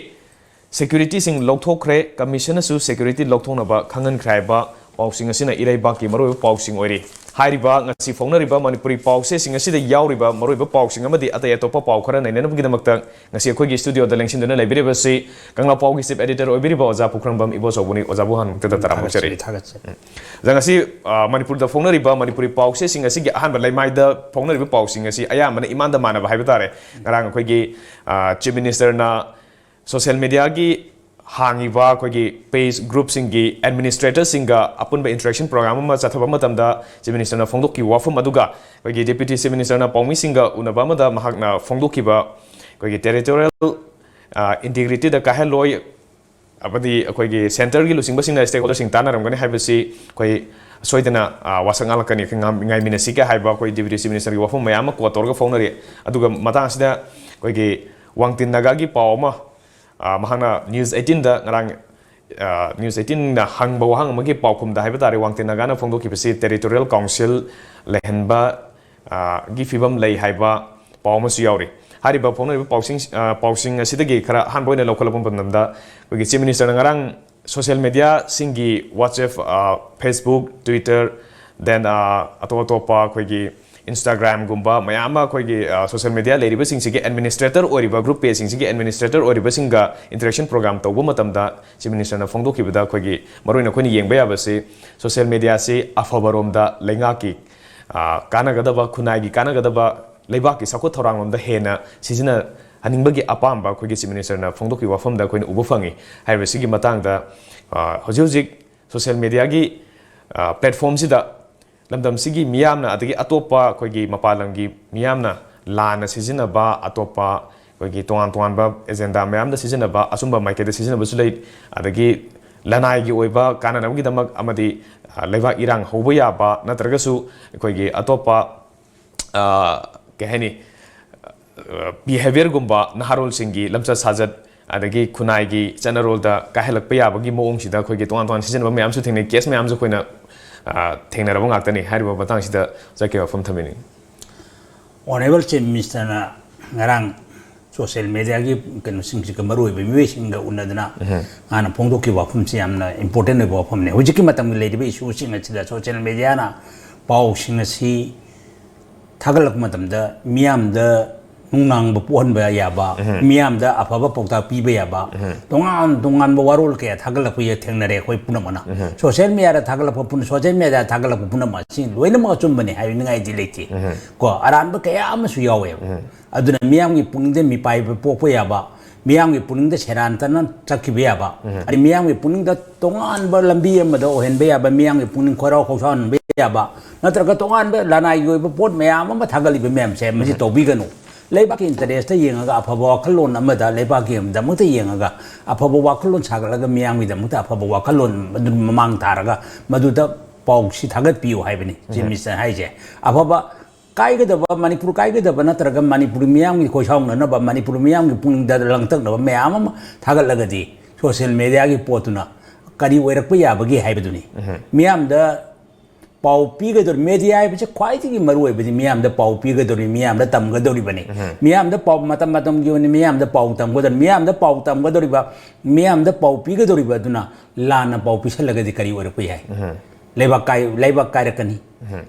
ꯁꯦꯀ꯭ꯌꯨꯔꯤꯇꯤꯁꯤꯡ ꯂꯧꯊꯣꯛꯈ꯭ꯔꯦ, ꯀꯃꯤꯁꯟꯅꯁꯨ ꯁꯦꯀ꯭ꯌꯨꯔꯤꯇꯤ ꯂꯧꯊꯣꯛꯅꯕ ꯈꯪꯍꯟꯈ꯭ꯔꯦ ꯍꯥꯏꯕ ꯄꯥꯎꯁꯤꯡ ꯑꯁꯤꯅ ꯏꯔꯩꯕꯥꯛꯀꯤ ꯃꯔꯨꯑꯣꯏꯕ ꯄꯥꯎꯁꯤꯡ ꯑꯣꯏꯔꯤ꯫ ꯍꯥꯏꯔꯤꯕ ꯉꯁꯤ ꯐꯣꯡꯅꯔꯤꯕ ꯃꯅꯤꯄꯨꯔꯤ ꯄꯥꯎꯆꯦꯁꯤꯡ ꯑꯁꯤꯗ ꯌꯥꯎꯔꯤꯕ ꯃꯔꯨꯑꯣꯏꯕ ꯄꯥꯎꯁꯤꯡ ꯑꯃꯗꯤ ꯑꯇꯩ ꯑꯇꯣꯞꯄ ꯄꯥꯎ ꯈꯔ ꯅꯩꯅꯅꯕꯒꯤꯗꯃꯛꯇ ꯉꯁꯤ ꯑꯩꯈꯣꯏꯒꯤ ꯁ꯭ꯇꯨꯗꯤꯑꯣꯗ ꯂꯦꯡꯁꯤꯟꯗꯨꯅ ꯂꯩꯕꯤꯔꯤꯕꯁꯤ ꯀꯪꯂꯥ ꯄꯥꯎꯒꯤ ꯆꯤꯐ ꯑꯦꯗꯤꯇꯔ ꯑꯣꯏꯕꯤꯔꯤꯕ ꯑꯣꯖꯥ ꯄꯨꯈ꯭ꯔꯝꯕꯝ ꯏꯕꯣꯆꯧꯕꯅꯤ꯫ ꯑꯣꯖꯥꯕꯨ ꯍꯥꯟꯅꯃꯛꯇꯗ ꯇꯔꯥꯝꯅ ꯑꯣꯛꯆꯔꯤ꯫ ꯊꯥꯒꯠꯆꯔꯤ꯫ ꯑꯣꯖꯥ, ꯉꯁꯤ, ꯑ, ꯃꯅꯤꯄꯨꯔꯗ ꯐꯣꯡꯅꯔꯤꯕ ꯃꯅꯤꯄꯨꯔꯤ ꯄꯥꯎꯆꯦꯁꯤꯡ ꯑꯁꯤꯒꯤ ꯑꯍꯥꯟꯕ ꯂꯩꯃꯥꯏꯗ ꯐꯣꯡꯅꯔꯤꯕ ꯄꯥꯎꯁꯤꯡ ꯑꯁꯤ ꯑꯌꯥꯝꯕꯅ ꯏꯃꯥꯟꯗ ꯃꯥꯟꯅꯕ ꯍꯥꯏꯕ ꯇꯥꯔꯦ꯫ ꯉꯔꯥꯡ ꯑꯩꯈꯣꯏꯒꯤ, ꯑ, ꯆꯤꯐ ꯃꯤꯅꯤꯁꯇꯔꯅ ꯁꯣꯁꯤꯌꯦꯜ ꯃꯤꯗꯤꯌꯥꯒꯤ ꯍꯥꯡꯉꯤꯕ ꯑꯩꯈꯣꯏꯒꯤ ꯄꯦꯖ ꯒ꯭ꯔꯨꯞꯁꯤꯡꯒꯤ ꯑꯦꯗꯃꯤꯅꯤꯁꯇ꯭ꯔꯦꯇꯔꯁꯤꯡꯒ ꯑꯄꯨꯟꯕ ꯏꯟꯇꯔꯦꯛꯁꯟ ꯄ꯭ꯔꯣꯒ꯭ꯔꯥꯝ ꯑꯃ ꯆꯠꯊꯕ ꯃꯇꯝꯗ ꯆꯤꯐ ꯃꯤꯅꯤꯁꯇꯔꯅ ꯐꯣꯡꯗꯣꯛꯈꯤꯕ ꯋꯥꯐꯝ ꯑꯗꯨꯒ ꯑꯩꯈꯣꯏꯒꯤ ꯗꯦꯄ꯭ꯌꯨꯇꯤ ꯆꯤꯐ ꯃꯤꯅꯤꯁꯇꯔꯅ ꯄꯥꯎꯃꯤꯁꯤꯡꯒ ꯎꯅꯕ ꯑꯃꯗ ꯃꯍꯥꯛꯅ ꯐꯣꯡꯗꯣꯛꯈꯤꯕ ꯑꯩꯈꯣꯏꯒꯤ ꯇꯦꯔꯤꯇꯣꯔꯤꯌꯦꯜ, ꯑ, ꯏꯟꯇꯤꯒ꯭ꯔꯤꯇꯤꯗ ꯀꯥꯏꯍꯜꯂꯣꯏ, ꯑꯃꯗꯤ ꯑꯩꯈꯣꯏꯒꯤ ꯁꯦꯟꯇꯔꯒꯤ ꯂꯨꯆꯤꯡꯕꯁꯤꯡꯅ ꯁ꯭ꯇꯦꯛꯍꯣꯜꯗꯔꯁꯤꯡ ꯇꯥꯟꯅꯔꯝꯒꯅꯤ ꯍꯥꯏꯕꯁꯤ ꯑꯩꯈꯣꯏ ꯁꯣꯏꯗꯅ, ꯑ, ꯋꯥꯁꯛ ꯉꯥꯛꯂꯛꯀꯅꯤ, ꯑꯩꯈꯣꯏ ꯉꯥꯏ-, ꯉꯥꯏꯃꯤꯟꯅꯁꯤꯒ ꯍꯥꯏꯕ ꯑꯩꯈꯣꯏ ꯗꯦꯄ꯭ꯌꯨꯇꯤ ꯆꯤꯐ ꯃꯤꯅꯤꯁꯇꯔꯒꯤ ꯋꯥꯐꯝ ꯃꯌꯥꯝ ꯑꯃ ꯀꯣꯠ ꯇꯧꯔꯒ ꯐꯣꯡꯅꯔꯤ꯫ ꯑꯗꯨꯒ ꯃꯇꯥꯡ ꯑꯁꯤꯗ ꯑꯩꯈꯣꯏꯒꯤ ꯋꯥꯡꯇꯤꯟ ꯅꯥꯒꯥꯒꯤ ꯄꯥꯎ ꯑꯃ, ꯑ, ꯃꯍꯥꯛꯅ ꯅ꯭ꯌꯨꯁ ꯑꯩꯠꯇꯤꯟꯗ ꯉꯔꯥꯡ, ꯑ, ꯅ꯭ꯌꯨꯁ ꯑꯩꯠꯇꯤꯟꯅ ꯍꯪꯕ ꯋꯥꯍꯪ ꯑꯃꯒꯤ ꯄꯥꯎꯈꯨꯝꯗ ꯍꯥꯏꯕ ꯇꯥꯔꯦ, ꯋꯥꯡꯇꯤꯟ ꯅꯥꯒꯥꯅ ꯐꯣꯡꯗꯣꯛꯈꯤꯕꯁꯤ ꯇꯦꯔꯤꯇꯣꯔꯤꯌꯦꯜ ꯀꯥꯎꯟꯁꯤꯜ ꯂꯩꯍꯟꯕ, ꯑ, ꯒꯤ ꯐꯤꯕꯝ ꯂꯩ ꯍꯥꯏꯕ ꯄꯥꯎ ꯑꯃꯁꯨ ꯌꯥꯎꯔꯤ꯫ ꯍꯥꯏꯔꯤꯕ ꯐꯣꯡꯅꯔꯤꯕ ꯄꯥꯎꯁꯤꯡ, ꯑ, ꯄꯥꯎꯁꯤꯡ ꯑꯁꯤꯗꯒꯤ ꯈꯔ ꯑꯍꯥꯟꯕ ꯑꯣꯏꯅ ꯂꯧꯈꯠꯂꯛꯄ ꯃꯇꯝꯗ ꯑꯩꯈꯣꯏꯒꯤ ꯆꯤꯐ ꯃꯤꯅꯤꯁꯇꯔꯅ ꯉꯔꯥꯡ ꯁꯣꯁꯤꯌꯦꯜ ꯃꯤꯗꯤꯌꯥꯁꯤꯡꯒꯤ WhatsApp, ꯑ, Facebook, Twitter, then, ꯑ, ꯑꯇꯣꯞ ꯑꯇꯣꯞꯄ ꯑꯩꯈꯣꯏꯒꯤ Instagram-ꯒꯨꯝꯕ ꯃꯌꯥꯝ ꯑꯃ ꯑꯩꯈꯣꯏꯒꯤ, ꯑ, ꯁꯣꯁꯤꯌꯦꯜ ꯃꯤꯗꯤꯌꯥ ꯂꯩꯔꯤꯕꯁꯤꯡꯁꯤꯒꯤ ꯑꯦꯗꯃꯤꯅꯤꯁꯇ꯭ꯔꯦꯇꯔ ꯑꯣꯏꯔꯤꯕ, ꯒ꯭ꯔꯨꯞ ꯄꯦꯖꯁꯤꯡꯁꯤꯒꯤ ꯑꯦꯗꯃꯤꯅꯤꯁꯇ꯭ꯔꯦꯇꯔ ꯑꯣꯏꯔꯤꯕꯁꯤꯡꯒ ꯏꯟꯇꯔꯦꯛꯁꯟ ꯄ꯭ꯔꯣꯒ꯭ꯔꯥꯝ ꯇꯧꯕ ꯃꯇꯝꯗ ꯆꯤꯐ ꯃꯤꯅꯤꯁꯇꯔꯅ ꯐꯣꯡꯗꯣꯛꯈꯤꯕꯗ ꯑꯩꯈꯣꯏꯒꯤ ꯃꯔꯨꯑꯣꯏꯅ ꯑꯩꯈꯣꯏꯅ ꯌꯦꯡꯕ ꯌꯥꯕꯁꯤ ꯁꯣꯁꯤꯌꯦꯜ ꯃꯤꯗꯤꯌꯥꯁꯤ ꯑꯐꯕꯔꯣꯝꯗ ꯂꯩꯉꯥꯛꯀꯤ, ꯑ, ꯀꯥꯟꯅꯒꯗꯕ, ꯈꯨꯟꯅꯥꯏꯒꯤ ꯀꯥꯟꯅꯒꯗꯕ, ꯂꯩꯕꯥꯛꯀꯤ ꯆꯥꯎꯈꯠ ꯊꯧꯔꯥꯡꯂꯣꯝꯗ ꯍꯦꯟꯅ ꯁꯤꯖꯤꯟꯅꯍꯟꯅꯤꯡꯕꯒꯤ ꯑꯄꯥꯝꯕ ꯑꯩꯈꯣꯏꯒꯤ ꯆꯤꯐ ꯃꯤꯅꯤꯁꯇꯔꯅ ꯐꯣꯡꯗꯣꯛꯈꯤꯕ ꯋꯥꯐꯝꯗ ꯑꯩꯈꯣꯏꯅ ꯎꯕ ꯐꯪꯉꯤ꯫ ꯍꯥꯏꯔꯤꯕꯁꯤꯒꯤ ꯃꯇꯥꯡꯗ, ꯑ, ꯍꯧꯖꯤꯛ ꯍꯧꯖꯤꯛ ꯁꯣꯁꯤꯌꯦꯜ ꯃꯤꯗꯤꯌꯥꯒꯤ, ꯑ, ꯄ꯭ꯂꯦꯠꯐꯣꯝꯁꯤꯗ ꯂꯝꯗꯝꯁꯤꯒꯤ ꯃꯤꯌꯥꯝꯅ ꯑꯗꯒꯤ ꯑꯇꯣꯞꯄ ꯑꯩꯈꯣꯏꯒꯤ ꯃꯄꯥꯟ ꯂꯝꯒꯤ ꯃꯤꯌꯥꯝꯅ ꯂꯥꯟꯅ ꯁꯤꯖꯤꯟꯅꯕ, ꯑꯇꯣꯞꯄ ꯑꯩꯈꯣꯏꯒꯤ ꯇꯣꯉꯥꯟ ꯇꯣꯉꯥꯟꯕ ꯑꯦꯖꯦꯟꯗꯥ ꯃꯌꯥꯝꯗ ꯁꯤꯖꯤꯟꯅꯕ, ꯑꯆꯨꯝꯕ ꯃꯥꯏꯀꯩꯗ ꯁꯤꯖꯤꯟꯅꯕꯁꯨ ꯂꯩ꯫ ꯑꯗꯒꯤ ꯂꯅꯥꯏꯒꯤ ꯑꯣꯏꯕ ꯀꯥꯟꯅꯅꯕꯒꯤꯗꯃꯛ ꯑꯃꯗꯤ, ꯑ, ꯂꯩꯕꯥꯛ ꯏꯔꯥꯡ ꯍꯧꯕ ꯌꯥꯕ ꯅꯠꯇ꯭ꯔꯒꯁꯨ ꯑꯩꯈꯣꯏꯒꯤ ꯑꯇꯣꯞꯄ, ꯑ, ꯀꯩ ꯍꯥꯏꯅꯤ, ꯑ, ꯕꯤꯍꯦꯕꯤꯌꯔꯒꯨꯝꯕ, ꯅꯍꯥꯔꯣꯜꯁꯤꯡꯒꯤ ꯂꯝꯆꯠ ꯁꯥꯖꯠ, ꯑꯗꯒꯤ ꯈꯨꯟꯅꯥꯏꯒꯤ ꯆꯠꯅꯔꯣꯜꯗ ꯀꯥꯏꯍꯜꯂꯛꯄ ꯌꯥꯕꯒꯤ ꯃꯑꯣꯡꯁꯤꯗ ꯑꯩꯈꯣꯏꯒꯤ ꯇꯣꯉꯥꯟ ꯇꯣꯉꯥꯟ ꯁꯤꯖꯤꯟꯅꯕ ꯃꯌꯥꯝꯁꯨ ꯊꯦꯡꯅꯩ, ꯀꯦꯁ ꯃꯌꯥꯝꯁꯨ ꯑꯩꯈꯣꯏꯅ, ꯑ, ꯊꯦꯡꯅꯔꯕ ꯉꯥꯛꯇꯅꯤ꯫ ꯍꯥꯏꯔꯤꯕ ꯃꯇꯥꯡꯁꯤꯗ ꯆꯠꯀꯦ ꯋꯥꯐꯝ ꯊꯝꯕꯤꯅꯤꯡꯉꯤ꯫ ꯑꯣꯅꯔꯦꯕꯜ ꯆꯤꯐ ꯃꯤꯅꯤꯁꯇꯔꯅ ꯉꯔꯥꯡ ꯁꯣꯁꯤꯌꯦꯜ ꯃꯤꯗꯤꯌꯥꯒꯤ ꯀꯩꯅꯣꯁꯤꯡꯁꯤꯒ, ꯃꯔꯨꯑꯣꯏꯕ ꯃꯤꯑꯣꯏꯁꯤꯡꯒ ꯎꯅꯗꯅ ꯃꯥꯅ ꯐꯣꯡꯗꯣꯛꯈꯤꯕ ꯋꯥꯐꯝꯁꯤ ꯌꯥꯝꯅ ꯏꯝꯄꯣꯔꯇꯦꯟ ꯑꯣꯏꯕ ꯋꯥꯐꯝꯅꯤ꯫ ꯍꯧꯖꯤꯛꯀꯤ ꯃꯇꯝꯒꯤ ꯂꯩꯔꯤꯕ ꯏꯁꯨꯁꯤꯡ ꯑꯁꯤꯗ ꯁꯣꯁꯤꯌꯦꯜ ꯃꯤꯗꯤꯌꯥꯅ ꯄꯥꯎꯁꯤꯡ ꯑꯁꯤ ꯊꯥꯒꯠꯂꯛꯄ ꯃꯇꯝꯗ ꯃꯤꯌꯥꯝꯗ ꯅꯨꯡꯅꯥꯡꯕ ꯄꯣꯛꯍꯟꯕ ꯌꯥꯕ, ꯃꯤꯌꯥꯝꯗ ꯑꯐꯕ ꯄꯥꯎꯇꯥꯛ ꯄꯤꯕ ꯌꯥꯕ, ꯇꯣꯉꯥꯟ ꯇꯣꯉꯥꯟꯕ ꯋꯥꯔꯣꯜ ꯀꯌꯥ ꯊꯥꯒꯠꯂꯛꯄ ꯊꯦꯡꯅꯔꯦ ꯑꯩꯈꯣꯏ ꯄꯨꯝꯅꯃꯛꯅ꯫ ꯁꯣꯁꯤꯌꯦꯜ ꯃꯤꯗꯤꯌꯥꯗ ꯊꯥꯒꯠꯂꯛꯄ ꯄꯨꯝ-, ꯁꯣꯁꯤꯌꯦꯜ ꯃꯤꯗꯤꯌꯥꯗ ꯊꯥꯒꯠꯂꯛꯄ ꯄꯨꯝꯅꯃꯛ ꯑꯁꯤ ꯂꯣꯏꯅꯃꯛ ꯑꯆꯨꯝꯕꯅꯤ ꯍꯥꯏꯅꯤꯡꯉꯥꯏꯗꯤ ꯂꯩꯇꯦ꯫ ꯀꯣ, ꯑꯔꯥꯟꯕ ꯀꯌꯥ ꯑꯃꯁꯨ ꯌꯥꯎꯋꯦꯕ꯫ ꯑꯗꯨꯅ ꯃꯤꯌꯥꯝꯒꯤ ꯄꯨꯛꯅꯤꯡꯗ ꯃꯤꯄꯥꯏꯕ ꯄꯣꯛꯄ ꯌꯥꯕ, ꯃꯤꯌꯥꯝꯒꯤ ꯄꯨꯛꯅꯤꯡꯗ ꯁꯦꯔꯥꯟ ꯇꯅ ꯆꯠꯈꯤꯕ ꯌꯥꯕ, ꯑꯗꯩ ꯃꯤꯌꯥꯝꯒꯤ ꯄꯨꯛꯅꯤꯡꯗ ꯇꯣꯉꯥꯟꯕ ꯂꯝꯕꯤ ꯑꯃꯗ ꯑꯣꯏꯍꯟꯕ ꯌꯥꯕ, ꯃꯤꯌꯥꯝꯒꯤ ꯄꯨꯛꯅꯤꯡ ꯈꯣꯏꯔꯥꯎ ꯈꯣꯏꯁꯥꯎꯍꯟꯕ ꯌꯥꯕ, ꯅꯠꯇ꯭ꯔꯒ ꯇꯣꯉꯥꯟꯕ ꯂꯅꯥꯏꯒꯤ ꯑꯣꯏꯕ ꯄꯣꯠ ꯃꯌꯥꯝ ꯑꯃ ꯊꯥꯒꯠꯂꯤꯕ ꯃꯌꯥꯝꯁꯦ ꯃꯁꯤ ꯇꯧꯕꯤꯒꯅꯨ꯫ ꯂꯩꯕꯥꯛꯀꯤ ꯏꯟꯇꯔꯦꯁꯇ ꯌꯦꯡꯉꯒ ꯑꯐꯕ ꯋꯥꯈꯜꯂꯣꯟ ꯑꯃꯗ ꯂꯩꯕꯥꯛꯀꯤꯗꯃꯛꯇ ꯌꯦꯡꯉꯒ ꯑꯐꯕ ꯋꯥꯈꯜꯂꯣꯟ ꯁꯥꯒꯠꯂꯒ ꯃꯤꯌꯥꯝꯒꯤꯗꯃꯛꯇ ꯑꯐꯕ ꯋꯥꯈꯜꯂꯣꯟ ꯑꯗꯨ ꯃꯃꯥꯡ ꯊꯥꯔꯒ ꯃꯗꯨꯗ ꯄꯥꯎꯁꯤ ꯊꯥꯒꯠꯄꯤꯌꯨ ꯍꯥꯏꯕꯅꯤ ꯆꯤꯐ ꯃꯤꯅꯤꯁꯇꯔ ꯍꯥꯏꯁꯦ꯫ ꯑꯐꯕ ꯀꯥꯏꯒꯗꯕ, ꯃꯅꯤꯄꯨꯔ ꯀꯥꯏꯒꯗꯕ ꯅꯠꯇ꯭ꯔꯒ ꯃꯅꯤꯄꯨꯔꯒꯤ ꯃꯤꯌꯥꯝꯒꯤ ꯈꯣꯏꯁꯥꯎꯅꯅꯕ, ꯃꯅꯤꯄꯨꯔ ꯃꯤꯌꯥꯝꯒꯤ ꯄꯨꯛꯅꯤꯡꯗ ꯂꯪꯇꯛꯅꯕ ꯃꯌꯥꯝ ꯑꯃ ꯊꯥꯒꯠꯂꯒꯗꯤ ꯁꯣꯁꯤꯌꯦꯜ ꯃꯤꯗꯤꯌꯥꯒꯤ ꯄꯣꯠꯇꯨꯅ ꯀꯔꯤ ꯑꯣꯏꯔꯛꯄ ꯌꯥꯕꯒꯦ ꯍꯥꯏꯕꯗꯨꯅꯤ꯫ ꯃꯤꯌꯥꯝꯗ ꯄꯥꯎ ꯄꯤꯒꯗꯧꯔꯤ, ꯃꯦꯗꯤꯌꯥ ꯍꯥꯏꯕꯁꯤ ꯈ꯭ꯋꯥꯏꯗꯒꯤ ꯃꯔꯨ ꯑꯣꯏꯕꯗꯤ ꯃꯤꯌꯥꯝꯗ ꯄꯥꯎ ꯄꯤꯒꯗꯧꯔꯤ, ꯃꯤꯌꯥꯝꯗ ꯇꯝꯒꯗꯧꯔꯤꯕꯅꯤ꯫ ꯃꯤꯌꯥꯝꯗ ꯄꯥꯎ, ꯃꯇꯝ ꯃꯇꯝꯒꯤ ꯑꯣꯏꯅ ꯃꯤꯌꯥꯝꯗ ꯄꯥꯎ ꯇꯝꯒꯗꯧꯔꯤ, ꯃꯤꯌꯥꯝꯗ ꯄꯥꯎ ꯇꯝꯒꯗꯧꯔꯤꯕ, ꯃꯤꯌꯥꯝꯗ ꯄꯥꯎ ꯄꯤꯒꯗꯧꯔꯤꯕ ꯑꯗꯨꯅ ꯂꯥꯟꯅ ꯄꯥꯎ ꯄꯤꯁꯜꯂꯒꯗꯤ ꯀꯔꯤ ꯑꯣꯏꯔꯛꯄ ꯌꯥꯏ? ꯂꯩꯕꯥꯛ ꯀꯥꯏ-, ꯂꯩꯕꯥꯛ ꯀꯥꯏꯔꯛꯀꯅꯤ,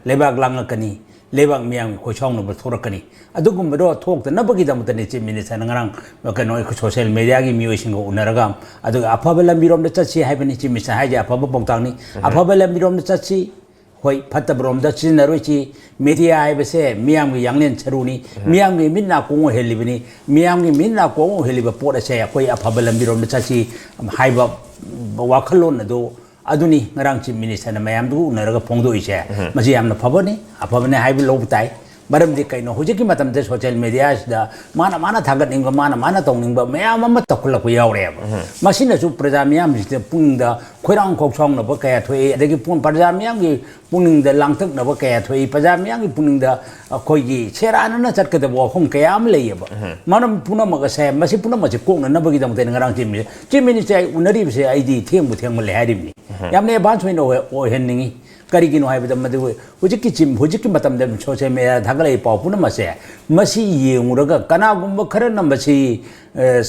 ꯂꯩꯕꯥꯛ ꯂꯥꯡꯉꯛꯀꯅꯤ, ꯂꯩꯕꯥꯛ ꯃꯤꯌꯥꯝꯒꯤ ꯈꯣꯏꯁꯥꯎꯅꯕ ꯊꯣꯛꯂꯛꯀꯅꯤ꯫ ꯑꯗꯨꯒꯨꯝꯕꯗꯣ ꯊꯣꯛꯇꯅꯕꯒꯤꯗꯃꯛꯇꯅꯤ ꯆꯤꯐ ꯃꯤꯅꯤꯁꯇꯔꯅ ꯉꯔꯥꯡ ꯀꯩꯅꯣ ꯑꯩꯈꯣꯏ ꯁꯣꯁꯤꯌꯦꯜ ꯃꯤꯗꯤꯌꯥꯒꯤ ꯃꯤꯑꯣꯏꯁꯤꯡꯒ ꯎꯅꯔꯒ, ꯑꯗꯨꯒ ꯑꯐꯕ ꯂꯝꯕꯤꯔꯣꯝꯗ ꯆꯠꯁꯤ ꯍꯥꯏꯕꯅꯤ ꯆꯤꯐ ꯃꯤꯅꯤꯁꯇꯔ ꯍꯥꯏꯁꯦ, ꯑꯐꯕ ꯄꯥꯎꯇꯥꯛꯅꯤ꯫ ꯑꯐꯕ ꯂꯝꯕꯤꯔꯣꯝꯗ ꯆꯠꯁꯤ, ꯍꯣꯏ, ꯐꯠꯇꯕꯔꯣꯝꯗ ꯁꯤꯖꯤꯟꯅꯔꯣꯏꯁꯤ꯫ ꯃꯦꯗꯤꯌꯥ ꯍꯥꯏꯕꯁꯦ ꯃꯤꯌꯥꯝꯒꯤ ꯌꯥꯡꯂꯦꯟ ꯁꯔꯨꯅꯤ, ꯃꯤꯌꯥꯝꯒꯤ ꯃꯤꯠ ꯅꯥꯀꯣꯡ ꯑꯣꯏꯍꯜꯂꯤꯕꯅꯤ꯫ ꯃꯤꯌꯥꯝꯒꯤ ꯃꯤꯠ ꯅꯥꯀꯣꯡ ꯑꯣꯏꯍꯜꯂꯤꯕ ꯄꯣꯠ ꯑꯁꯦ ꯑꯩꯈꯣꯏ ꯑꯐꯕ ꯂꯝꯕꯤꯔꯣꯝꯗ ꯆꯠꯁꯤ ꯍꯥꯏꯕ ꯋꯥꯈꯜꯂꯣꯟ ꯑꯗꯨ, ꯑꯗꯨꯅꯤ ꯉꯔꯥꯡ ꯆꯤꯐ ꯃꯤꯅꯤꯁꯇꯔꯅ ꯃꯌꯥꯝꯗꯨꯒ ꯎꯅꯔꯒ ꯐꯣꯡꯗꯣꯛꯏꯁꯦ꯫ ꯃꯁꯤ ꯌꯥꯝꯅ ꯐꯕꯅꯤ, ꯑꯐꯕꯅꯤ ꯍꯥꯏꯕ ꯂꯧꯕ ꯇꯥꯏ꯫ ꯃꯔꯝꯗꯤ ꯀꯩꯅꯣ, ꯍꯧꯖꯤꯛꯀꯤ ꯃꯇꯝꯗ ꯁꯣꯁꯤꯌꯦꯜ ꯃꯦꯗꯤꯌꯥꯁꯤꯗ ꯃꯥꯅ ꯃꯥꯅ ꯊꯥꯒꯠꯅꯤꯡꯕ, ꯃꯥꯅ ꯃꯥꯅ ꯇꯧꯅꯤꯡꯕ ꯃꯌꯥꯝ ꯑꯃ ꯇꯧꯈꯠꯂꯛꯄ ꯌꯥꯎꯔꯦꯕ꯫ ꯃꯁꯤꯅꯁꯨ ꯄ꯭ꯔꯖꯥ ꯃꯤꯌꯥꯝꯁꯤꯗ ꯄꯨꯛꯅꯤꯡꯗ ꯈꯣꯏꯔꯥꯡ ꯈꯣꯛꯁꯥꯎꯅꯕ ꯀꯌꯥ ꯊꯣꯛꯏ, ꯑꯗꯒꯤ ꯄꯨꯡ ꯄ꯭ꯔꯖꯥ ꯃꯤꯌꯥꯝꯒꯤ ꯄꯨꯛꯅꯤꯡꯗ ꯂꯥꯡꯇꯛꯅꯕ ꯀꯌꯥ ꯊꯣꯛꯏ, ꯄ꯭ꯔꯖꯥ ꯃꯤꯌꯥꯝꯒꯤ ꯄꯨꯛꯅꯤꯡꯗ ꯑꯩꯈꯣꯏꯒꯤ ꯁꯦꯔꯥꯟꯅꯅ ꯆꯠꯀꯗꯕ ꯋꯥꯐꯝ ꯀꯌꯥ ꯑꯃ ꯂꯩꯌꯦꯕ꯫ ꯃꯔꯝ ꯄꯨꯝꯅꯃꯛ ꯑꯁꯦ, ꯃꯁꯤ ꯄꯨꯝꯅꯃꯛꯁꯦ ꯀꯣꯛꯅꯅꯕꯒꯤꯗꯃꯛꯇ ꯑꯩꯅ ꯉꯔꯥꯡ ꯆꯤꯐ ꯃꯤꯅꯤꯁꯇꯔ, ꯆꯤꯐ ꯃꯤꯅꯤꯁꯇꯔ ꯑꯩ ꯎꯅꯔꯤꯕꯁꯦ ꯑꯩꯗꯤ ꯊꯦꯡꯕꯨ ꯊꯦꯡꯃꯜꯂꯦ ꯍꯥꯏꯔꯤꯕꯅꯤ꯫ ꯌꯥꯝꯅ ꯑꯦꯗꯚꯥꯟꯁ ꯑꯣꯏꯅ ꯑꯣꯏ-, ꯑꯣꯏꯍꯟꯅꯤꯡꯉꯤ꯫ ꯀꯔꯤꯒꯤꯅꯣ ꯍꯥꯏꯕꯗ ꯃꯗꯨ ꯍꯧꯖꯤꯛꯀꯤ ꯆꯤꯝ-, ꯍꯧꯖꯤꯛꯀꯤ ꯃꯇꯝꯗ ꯁꯣꯁꯤꯌꯦꯜ ꯃꯦꯗꯤꯌꯥꯗ ꯊꯥꯒꯠꯂꯛꯏ ꯄꯥꯎ ꯄꯨꯝꯅꯃꯛꯁꯦ, ꯃꯁꯤ ꯌꯦꯡꯉꯨꯔꯒ ꯀꯅꯥꯒꯨꯝꯕ ꯈꯔꯅ ꯃꯁꯤ, ꯑ,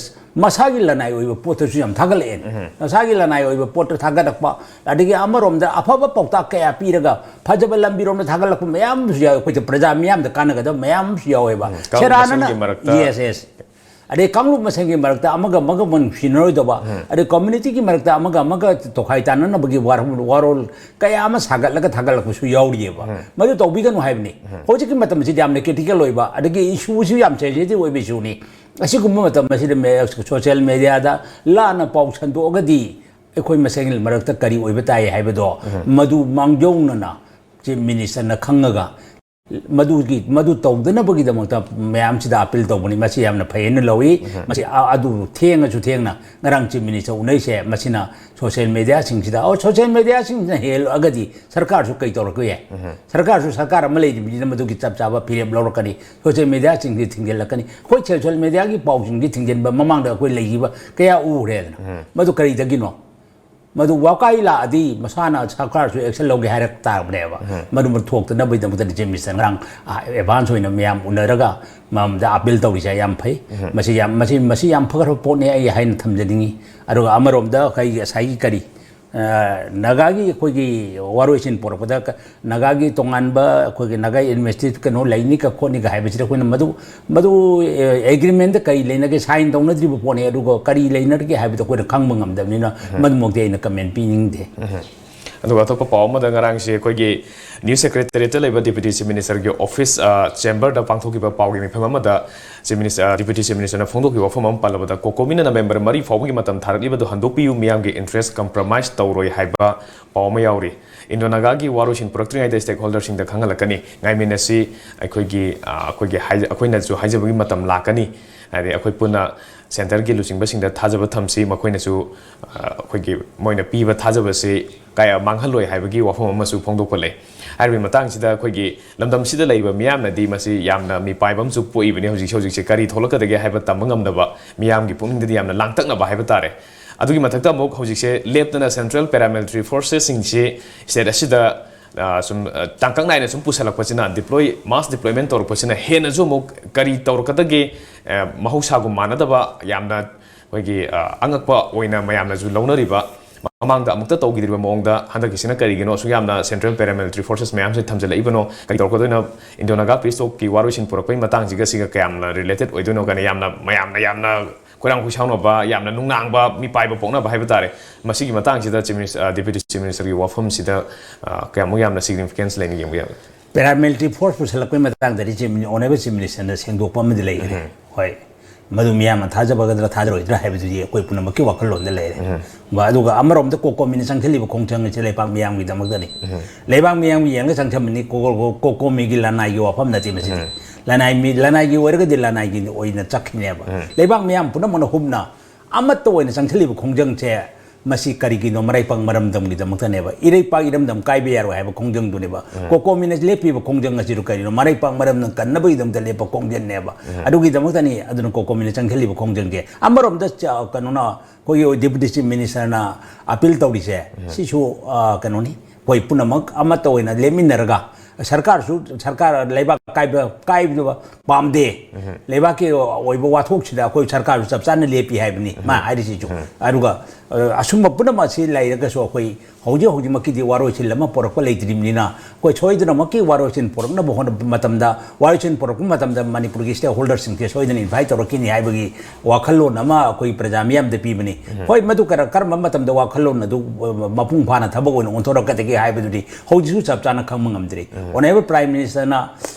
ꯃꯁꯥꯒꯤ ꯂꯅꯥꯏ ꯑꯣꯏꯕ ꯄꯣꯠꯇꯁꯨ ꯌꯥꯝ ꯊꯥꯒꯠꯂꯛꯑꯦ꯫ ꯃꯁꯥꯒꯤ ꯂꯅꯥꯏ ꯑꯣꯏꯕ ꯄꯣꯠꯇ ꯊꯥꯒꯠꯂꯛꯄ, ꯑꯗꯒꯤ ꯑꯃꯔꯣꯝꯗ ꯑꯐꯕ ꯄꯥꯎꯇꯥꯛ ꯀꯌꯥ ꯄꯤꯔꯒ ꯐꯖꯕ ꯂꯝꯕꯤꯔꯣꯝꯗ ꯊꯥꯒꯠꯂꯛꯄ ꯃꯌꯥꯝ ꯑꯃꯁꯨ ꯌꯥꯎꯋꯦ꯫ ꯑꯩꯈꯣꯏꯗ ꯄ꯭ꯔꯖꯥ ꯃꯤꯌꯥꯝꯗ ꯀꯥꯟꯅꯒꯗꯕ ꯃꯌꯥꯝ ꯑꯃꯁꯨ ꯌꯥꯎꯋꯦꯕ꯫ ꯎꯝ, ꯀꯥꯡꯂꯨꯞ ꯁꯦꯔꯥꯟꯅꯅ ꯃꯁꯦꯟꯒꯤ ꯃꯔꯛꯇ꯫ Yes, yes꯫ ꯑꯗꯩ ꯀꯥꯡꯂꯨꯞ ꯃꯁꯦꯟꯒꯤ ꯃꯔꯛꯇ ꯑꯃꯒ ꯑꯃꯒ ꯅꯨꯡꯁꯤꯅꯔꯣꯏꯗꯕ, ꯑꯗꯩ community ꯒꯤ ꯃꯔꯛꯇ ꯑꯃꯒ ꯑꯃꯒ ꯇꯣꯈꯥꯏ ꯇꯥꯅꯅꯕꯒꯤ ꯋꯥꯔꯣꯜ, ꯋꯥꯔꯣꯜ ꯀꯌꯥ ꯑꯃ ꯁꯥꯒꯠꯂꯒ ꯊꯥꯒꯠꯂꯛꯄꯁꯨ ꯌꯥꯎꯔꯤꯑꯕ꯫ ꯃꯗꯨ ꯇꯧꯕꯤꯒꯅꯨ ꯍꯥꯏꯕꯅꯤ꯫ ꯍꯧꯖꯤꯛꯀꯤ ꯃꯇꯝꯁꯤꯗꯤ ꯌꯥꯝꯅ critical ꯑꯣꯏꯕ, ꯑꯗꯒꯤ issue ꯁꯨ ꯌꯥꯝ sensitive ꯑꯣꯏꯕ issue ꯅꯤ꯫ ꯑꯁꯤꯒꯨꯝꯕ ꯃꯇꯝ ꯑꯁꯤꯗ ꯃꯦ-, social media ꯗ ꯂꯥꯟꯅ ꯄꯥꯎ ꯁꯟꯗꯣꯛꯑꯒꯗꯤ ꯑꯩꯈꯣꯏ ꯃꯁꯦꯟꯒꯤ ꯃꯔꯛꯇ ꯀꯔꯤ ꯑꯣꯏꯕ ꯇꯥꯏ ꯍꯥꯏꯕꯗꯣ, ꯃꯗꯨ ꯃꯥꯡꯖꯧꯅꯅ Chief Minister ꯅ ꯈꯪꯉꯒ ꯃꯗꯨꯒꯤ, ꯃꯗꯨ ꯇꯧꯗꯅꯕꯒꯤꯗꯃꯛꯇ ꯃꯌꯥꯝꯁꯤꯗ appeal ꯇꯧꯕꯅꯤ꯫ ꯃꯁꯤ ꯌꯥꯝꯅ ꯐꯩ ꯍꯥꯏꯅ ꯂꯧꯏ꯫ ꯃꯁꯤ ꯑ-, ꯑꯗꯨ ꯊꯦꯡꯉꯁꯨ ꯊꯦꯡꯅ ꯉꯔꯥꯡ Chief Minister ꯎꯅꯩꯁꯦ, ꯃꯁꯤꯅ social media ꯁꯤꯡꯁꯤꯗ, ꯑꯣ, social media ꯁꯤꯡꯁꯤꯅ ꯍꯦꯜꯂꯛꯑꯒꯗꯤ ꯁꯔꯀꯥꯔꯁꯨ ꯀꯩ ꯇꯧꯔꯛꯄ ꯌꯥꯏ? ꯁꯔꯀꯥꯔꯁꯨ ꯁꯔꯀꯥꯔ ꯑꯃ ꯂꯩꯔꯤꯕꯅꯤꯅ ꯃꯗꯨꯒꯤ ꯆꯞ ꯆꯥꯕ ꯐꯤꯔꯦꯞ ꯂꯧꯔꯛꯀꯅꯤ꯫ Social media ꯁꯤꯡꯁꯤ ꯊꯤꯡꯖꯤꯜꯂꯛꯀꯅꯤ꯫ ꯑꯩꯈꯣꯏ social media ꯒꯤ ꯄꯥꯎꯁꯤꯡꯁꯤ ꯊꯤꯡꯖꯤꯟꯕ ꯃꯃꯥꯡꯗ ꯑꯩꯈꯣꯏ ꯂꯩꯈꯤꯕ ꯀꯌꯥ ꯎꯈ꯭ꯔꯦꯗꯅ꯫ ꯃꯗꯨ ꯀꯔꯤꯗꯒꯤꯅꯣ? ꯃꯗꯨ ꯋꯥꯀꯥꯏ ꯂꯥꯛꯑꯗꯤ ꯃꯁꯥꯅ ꯁꯔꯀꯥꯔꯁꯨ action ꯂꯧꯒꯦ ꯍꯥꯏꯔꯛ ꯇꯥꯕꯅꯦꯕ꯫ ꯃꯗꯨ ꯊꯣꯛꯇꯅꯕꯒꯤꯗꯃꯛꯇꯗꯤ Chief Minister ꯉꯔꯥꯡ, ꯑ, advance ꯑꯣꯏꯅ ꯃꯌꯥꯝ ꯎꯅꯔꯒ ꯃꯌꯥꯝꯗ appeal ꯇꯧꯔꯤꯁꯦ ꯌꯥꯝ ꯐꯩ꯫ ꯃꯁꯤ ꯌꯥꯝ, ꯃꯁꯤ, ꯃꯁꯤ ꯌꯥꯝ ꯐꯈ꯭ꯔꯕ ꯄꯣꯠꯅꯤ ꯑꯩ ꯍꯥꯏꯅ ꯊꯝꯖꯅꯤꯡꯉꯤ꯫ ꯑꯗꯨꯒ ꯑꯃꯔꯣꯝꯗ ꯑꯩꯈꯣꯏꯒꯤ ꯉꯁꯥꯏꯒꯤ ꯀꯔꯤ, ꯑ, ꯅꯥꯒꯥꯒꯤ ꯑꯩꯈꯣꯏꯒꯤ ꯋꯥꯔꯣꯏꯁꯤꯟ ꯄꯨꯔꯛꯄꯗ ꯀ-, ꯅꯥꯒꯥꯒꯤ ꯇꯣꯉꯥꯟꯕ ꯑꯩꯈꯣꯏꯒꯤ ꯅꯥꯒꯥ administrative ꯀꯩꯅꯣ ꯂꯩꯅꯤꯒ ꯈꯣꯠꯅꯤꯒ ꯍꯥꯏꯕꯁꯤꯗ ꯑꯩꯈꯣꯏꯅ ꯃꯗꯨ, ꯃꯗꯨ, ꯑꯦ, agreement ꯀꯔꯤ ꯂꯩꯅꯒꯦ? Sign ꯇꯧꯅꯗ꯭ꯔꯤꯕ ꯄꯣꯠꯅꯤ, ꯑꯗꯨꯒ ꯀꯔꯤ ꯂꯩꯅꯔꯤꯒꯦ ꯍꯥꯏꯕꯗꯣ ꯑꯩꯈꯣꯏꯅ ꯈꯪꯕ ꯉꯝꯗꯕꯅꯤꯅ ꯃꯗꯨꯃꯛꯇꯤ ꯑꯩꯅ comment ꯄꯤꯅꯤꯡꯗꯦ꯫ ꯑꯗꯨꯒ ꯑꯇꯣꯞꯄ ꯄꯥꯎ ꯑꯃꯗ, ꯉꯔꯥꯡꯁꯦ ꯑꯩꯈꯣꯏꯒꯤ New Secretariat ꯇ ꯂꯩꯕ Deputy Chief Minister ꯒꯤ office, ꯑ, chamber ꯗ ꯄꯥꯡꯊꯣꯛꯈꯤꯕ ꯄꯥꯎꯒꯤ ꯃꯤꯐꯝ ꯑꯃꯗ Chief Minister, ꯑ, Deputy Chief Minister ꯅ ꯐꯣꯡꯗꯣꯛꯈꯤꯕ ꯋꯥꯐꯝ ꯑꯃ ꯄꯜꯂꯕꯗ, COCOMI ꯅ November ꯃꯔꯤ ꯐꯥꯎꯕꯒꯤ ꯃꯇꯝ ꯊꯥꯔꯛꯂꯤꯕꯗꯨ ꯍꯟꯗꯣꯛꯄꯤꯌꯨ, ꯃꯤꯌꯥꯝꯒꯤ interest compromise ꯇꯧꯔꯣꯏ ꯍꯥꯏꯕ ꯄꯥꯎ ꯑꯃ ꯌꯥꯎꯔꯤ꯫ Indo Naga ꯒꯤ ꯋꯥꯔꯣꯏꯁꯤꯟ ꯄꯨꯔꯛꯇ꯭ꯔꯤꯉꯩꯗ stakeholder ꯁꯤꯡꯗ ꯈꯪꯍꯜꯂꯛꯀꯅꯤ꯫ ꯉꯥꯏꯃꯤꯟꯅꯁꯤ, ꯑꯩꯈꯣꯏꯒꯤ, ꯑ, ꯑꯩꯈꯣꯏꯒꯤ ꯍꯥꯏ-, ꯑꯩꯈꯣꯏꯅꯁꯨ ꯍꯥꯏꯖꯕꯒꯤ ꯃꯇꯝ ꯂꯥꯛꯀꯅꯤ꯫ ꯍꯥꯏꯗꯤ ꯑꯩꯈꯣꯏ ꯄꯨꯟꯅ centre ꯒꯤ ꯂꯨꯆꯤꯡꯕꯁꯤꯡꯗ ꯊꯥꯖꯕ ꯊꯝꯁꯤ, ꯃꯈꯣꯏꯅꯁꯨ, ꯑ, ꯑꯩꯈꯣꯏꯒꯤ ꯃꯣꯏꯅ ꯄꯤꯕ ꯊꯥꯖꯕꯁꯤ ꯀꯌꯥ ꯃꯥꯡꯍꯜꯂꯣꯏ ꯍꯥꯏꯕꯒꯤ ꯋꯥꯐꯝ ꯑꯃꯁꯨ ꯐꯣꯡꯗꯣꯛꯄ ꯂꯩ꯫ ꯍꯥꯏꯔꯤꯕ ꯃꯇꯥꯡꯁꯤꯗ ꯑꯩꯈꯣꯏꯒꯤ ꯂꯝꯗꯝꯁꯤꯗ ꯂꯩꯔꯤꯕ ꯃꯤꯌꯥꯝꯅꯗꯤ ꯃꯁꯤ ꯌꯥꯝꯅ ꯃꯤꯄꯥꯏꯕ ꯑꯃꯁꯨ ꯄꯣꯛꯏꯕꯅꯤ꯫ ꯍꯧꯖꯤꯛꯁꯦ, ꯍꯧꯖꯤꯛꯁꯦ ꯀꯔꯤ ꯊꯣꯛꯂꯛꯀꯗꯒꯦ ꯍꯥꯏꯕ ꯇꯝꯕ ꯉꯝꯗꯕ, ꯃꯤꯌꯥꯝꯒꯤ ꯄꯨꯛꯅꯤꯡꯗꯗꯤ ꯌꯥꯝꯅ ꯂꯥꯡꯇꯛꯅꯕ ꯍꯥꯏꯕ ꯇꯥꯔꯦ꯫ ꯑꯗꯨꯒꯤ ꯃꯊꯛꯇ ꯑꯃꯨꯛ ꯍꯧꯖꯤꯛꯁꯦ ꯂꯦꯞꯇꯅ central paramilitary forces ꯁꯤꯡꯁꯤ state ꯑꯁꯤꯗ, ꯑ, ꯁꯨꯝ, ꯑ, ꯇꯥꯡꯀꯛ ꯅꯥꯏꯅ ꯁꯨꯝ ꯄꯨꯁꯜꯂꯛꯄꯁꯤꯅ, deploy, mass deployment ꯇꯧꯔꯛꯄꯁꯤꯅ ꯍꯦꯟꯅꯁꯨ ꯑꯃꯨꯛ ꯀꯔꯤ ꯇꯧꯔꯛꯀꯗꯒꯦ, ꯑ, ꯃꯍꯧꯁꯥꯒꯨꯝ ꯃꯥꯟꯅꯗꯕ ꯌꯥꯝꯅ ꯑꯩꯈꯣꯏꯒꯤ ꯑ, ꯑꯉꯛꯄ ꯑꯣꯏꯅ ꯃꯌꯥꯝꯅꯁꯨ ꯂꯧꯅꯔꯤꯕ, ꯃꯃꯥꯡꯗ ꯑꯃꯨꯛꯇ ꯇꯧꯈꯤꯗ꯭ꯔꯤꯕ ꯃꯑꯣꯡꯗ ꯍꯟꯗꯛꯀꯤꯁꯤꯅ ꯀꯔꯤꯒꯤꯅꯣ ꯑꯁꯨꯛ ꯌꯥꯝꯅ central paramilitary forces ꯃꯌꯥꯝꯁꯦ ꯊꯝꯖꯤꯜꯂꯛꯏꯕꯅꯣ? ꯀꯔꯤ ꯇꯧꯔꯛꯀꯗꯣꯏꯅꯣ? Indo Naga peace talkꯀꯤ ꯋꯥꯔꯣꯏꯁꯤꯟ ꯄꯨꯔꯛꯄꯒꯤ ꯃꯇꯥꯡꯁꯤꯒ ꯁꯤꯒ ꯀꯌꯥꯝꯅ related ꯑꯣꯏꯗꯣꯏꯅꯣ ꯀꯥꯏꯅ ꯌꯥꯝꯅ, ꯃꯌꯥꯝꯅ ꯌꯥꯝꯅ ꯈꯣꯏꯔꯥꯡ ꯈꯣꯏꯁꯥꯎꯅꯕ, ꯌꯥꯝꯅ ꯅꯨꯡꯅꯥꯡꯕ, ꯃꯤꯄꯥꯏꯕ ꯄꯣꯛꯅꯕ ꯍꯥꯏꯕ ꯇꯥꯔꯦ꯫ ꯃꯁꯤꯒꯤ ꯃꯇꯥꯡꯁꯤꯗ Chief Minister, ꯑ, Deputy Chief Ministerꯒꯤ ꯋꯥꯐꯝꯁꯤꯗ, ꯑ, ꯀꯌꯥꯃꯨꯛ ꯌꯥꯝꯅ significance ꯂꯩꯅ ꯌꯦꯡꯕ ꯌꯥꯕꯒꯦ? Paramilitary force ꯄꯨꯁꯜꯂꯛꯄꯒꯤ ꯃꯇꯥꯡꯗꯗꯤ Chief Min-, Honourable Chief Ministerꯅ ꯁꯦꯡꯗꯣꯛꯄ ꯑꯃꯗꯤ ꯂꯩꯈ꯭ꯔꯦ꯫ ꯎꯝ꯫ ꯍꯣꯏ, ꯃꯗꯨ ꯃꯤꯌꯥꯝꯅ ꯊꯥꯖꯕꯒꯗ꯭ꯔꯥ ꯊꯥꯖꯔꯣꯏꯗ꯭ꯔꯥ ꯍꯥꯏꯕꯗꯨꯗꯤ ꯑꯩꯈꯣꯏ ꯄꯨꯝꯅꯃꯛꯀꯤ ꯋꯥꯈꯜꯂꯣꯟꯗ ꯂꯩꯔꯦ꯫ ꯎꯝ꯫ ꯕ-, ꯑꯗꯨꯒ ꯑꯃꯔꯣꯝꯗ COCOMIꯅ ꯆꯪꯁꯤꯜꯂꯤꯕ ꯈꯣꯡꯖꯪ ꯑꯁꯤ ꯂꯩꯕꯥꯛ ꯃꯤꯌꯥꯝꯒꯤꯗꯃꯛꯇꯅꯤ꯫ ꯎꯝ꯫ ꯂꯩꯕꯥꯛ ꯃꯤꯌꯥꯝꯒꯤ ꯌꯦꯡꯉꯒ ꯆꯪꯁꯤꯟꯕꯅꯤ꯫ ꯀꯣ-, ꯀꯣ-, COCOMIꯒꯤ ꯂꯅꯥꯏꯒꯤ ꯋꯥꯐꯝ ꯅꯠꯇꯦ ꯃꯁꯤꯗꯤ꯫ ꯎꯝ꯫ ꯂꯅꯥꯏ ꯃꯤ, ꯂꯅꯥꯏꯒꯤ ꯑꯣꯏꯔꯒꯗꯤ ꯂꯅꯥꯏꯒꯤ ꯑꯣꯏꯅ ꯆꯠꯈꯤꯅꯦꯕ꯫ ꯎꯝ꯫ ꯂꯩꯕꯥꯛ ꯃꯤꯌꯥꯝ ꯄꯨꯝꯅꯃꯛꯅ ꯍꯨꯞꯅ ꯑꯃꯠꯇ ꯑꯣꯏꯅ ꯆꯪꯁꯤꯜꯂꯤꯕ ꯈꯣꯡꯖꯪꯁꯦ ꯃꯁꯤ ꯀꯔꯤꯒꯤꯅꯣ? ꯃꯔꯩꯄꯥꯛ ꯃꯔꯝꯗꯝꯒꯤꯗꯃꯛꯇꯅꯦꯕ꯫ ꯏꯔꯩꯄꯥꯛ ꯏꯔꯝꯗꯝ ꯀꯥꯏꯕ ꯌꯥꯔꯣꯏ ꯍꯥꯏꯕ ꯈꯣꯡꯖꯪꯗꯨꯅꯦꯕ꯫ ꯎꯝ꯫ COCOMIꯅ ꯂꯦꯞꯄꯤꯕ ꯈꯣꯡꯖꯪ ꯑꯁꯤꯗ ꯀꯔꯤꯅꯣ? ꯃꯔꯩꯄꯥꯛ ꯃꯔꯝꯗꯝ ꯀꯟꯅꯕꯒꯤꯗꯃꯛꯇ ꯂꯦꯞꯄ ꯈꯣꯡꯖꯪꯅꯦꯕ꯫ ꯎꯝ꯫ ꯑꯗꯨꯒꯤꯗꯃꯛꯇꯅꯤ ꯑꯗꯨꯅ COCOMIꯅ ꯆꯪꯁꯤꯜꯂꯤꯕ ꯈꯣꯡꯖꯪꯁꯦ꯫ ꯑꯃꯔꯣꯝꯗ ꯆ-, ꯀꯩꯅꯣꯅ, ꯑꯩꯈꯣꯏꯒꯤ Deputy Chief Ministerꯅ appeal ꯇꯧꯔꯤꯁꯦ, ꯎꯝ꯫ ꯁꯤꯁꯨ, ꯑ, ꯀꯩꯅꯣꯅꯤ, ꯑꯩꯈꯣꯏ ꯄꯨꯝꯅꯃꯛ ꯑꯃꯠꯇ ꯑꯣꯏꯅ ꯂꯦꯞꯃꯤꯟꯅꯔꯒ ꯁꯔꯀꯥꯔꯁꯨ, ꯁꯔꯀꯥꯔ ꯂꯩꯕꯥꯛ ꯀꯥꯏꯕ, ꯀꯥꯏꯕꯗꯨ ꯄꯥꯝꯗꯦ꯫ ꯎꯝ꯫ ꯂꯩꯕꯥꯛꯀꯤ ꯑꯣꯏꯕ ꯋꯥꯊꯣꯛꯁꯤꯗ ꯑꯩꯈꯣꯏ ꯁꯔꯀꯥꯔꯁꯨ ꯆꯞ ꯆꯥꯅ ꯂꯦꯞꯄꯤ ꯍꯥꯏꯕꯅꯤ ꯃꯥ ꯎꯝ꯫ ꯍꯥꯏꯔꯤꯁꯤꯁꯨ꯫ ꯎꯝ꯫ ꯑꯗꯨꯒ, ꯑ, ꯑꯁꯨꯝꯕ ꯄꯨꯝꯅꯃꯛ ꯑꯁꯤ ꯂꯩꯔꯒꯁꯨ ꯑꯩꯈꯣꯏ ꯍꯧꯖꯤꯛ ꯍꯧꯖꯤꯛꯃꯛꯀꯤꯗꯤ ꯋꯥꯔꯣꯏꯁꯤꯟ ꯑꯃ ꯄꯨꯔꯛꯄ ꯂꯩꯇ꯭ꯔꯤꯕꯅꯤꯅ, ꯑꯩꯈꯣꯏ ꯁꯣꯏꯗꯅꯃꯛꯀꯤ ꯋꯥꯔꯣꯏꯁꯤꯟ ꯄꯨꯔꯛꯅꯕ ꯍꯣꯠꯅꯕ ꯃꯇꯝꯗ, ꯋꯥꯔꯣꯏꯁꯤꯟ ꯄꯨꯔꯛꯄ ꯃꯇꯝꯗ ꯃꯅꯤꯄꯨꯔꯒꯤ stakeholderꯁꯤꯡꯁꯦ ꯁꯣꯏꯗꯅ invite ꯇꯧꯔꯛꯈꯤꯅꯤ ꯍꯥꯏꯕꯒꯤ ꯋꯥꯈꯜꯂꯣꯟ ꯑꯃ ꯑꯩꯈꯣꯏ ꯄ꯭ꯔꯖꯥ ꯃꯤꯌꯥꯝꯗ ꯄꯤꯕꯅꯤ꯫ ꯎꯝ꯫ ꯍꯣꯏ, ꯃꯗꯨ ꯀꯔ-, ꯀꯔꯝꯕ ꯃꯇꯝꯗ ꯋꯥꯈꯜꯂꯣꯟ ꯑꯗꯨ, ꯑ, ꯃꯄꯨꯡ ꯐꯥꯅ ꯊꯕꯛ ꯑꯣꯏꯅ ꯑꯣꯟꯊꯣꯔꯛꯀꯗꯒꯦ ꯍꯥꯏꯕꯗꯨꯗꯤ ꯍꯧꯖꯤꯛꯁꯨ ꯆꯞ ꯆꯥꯅ ꯈꯪꯕ ꯉꯝꯗ꯭ꯔꯤ꯫ ꯎꯝ꯫ Honourable Prime Ministerꯅ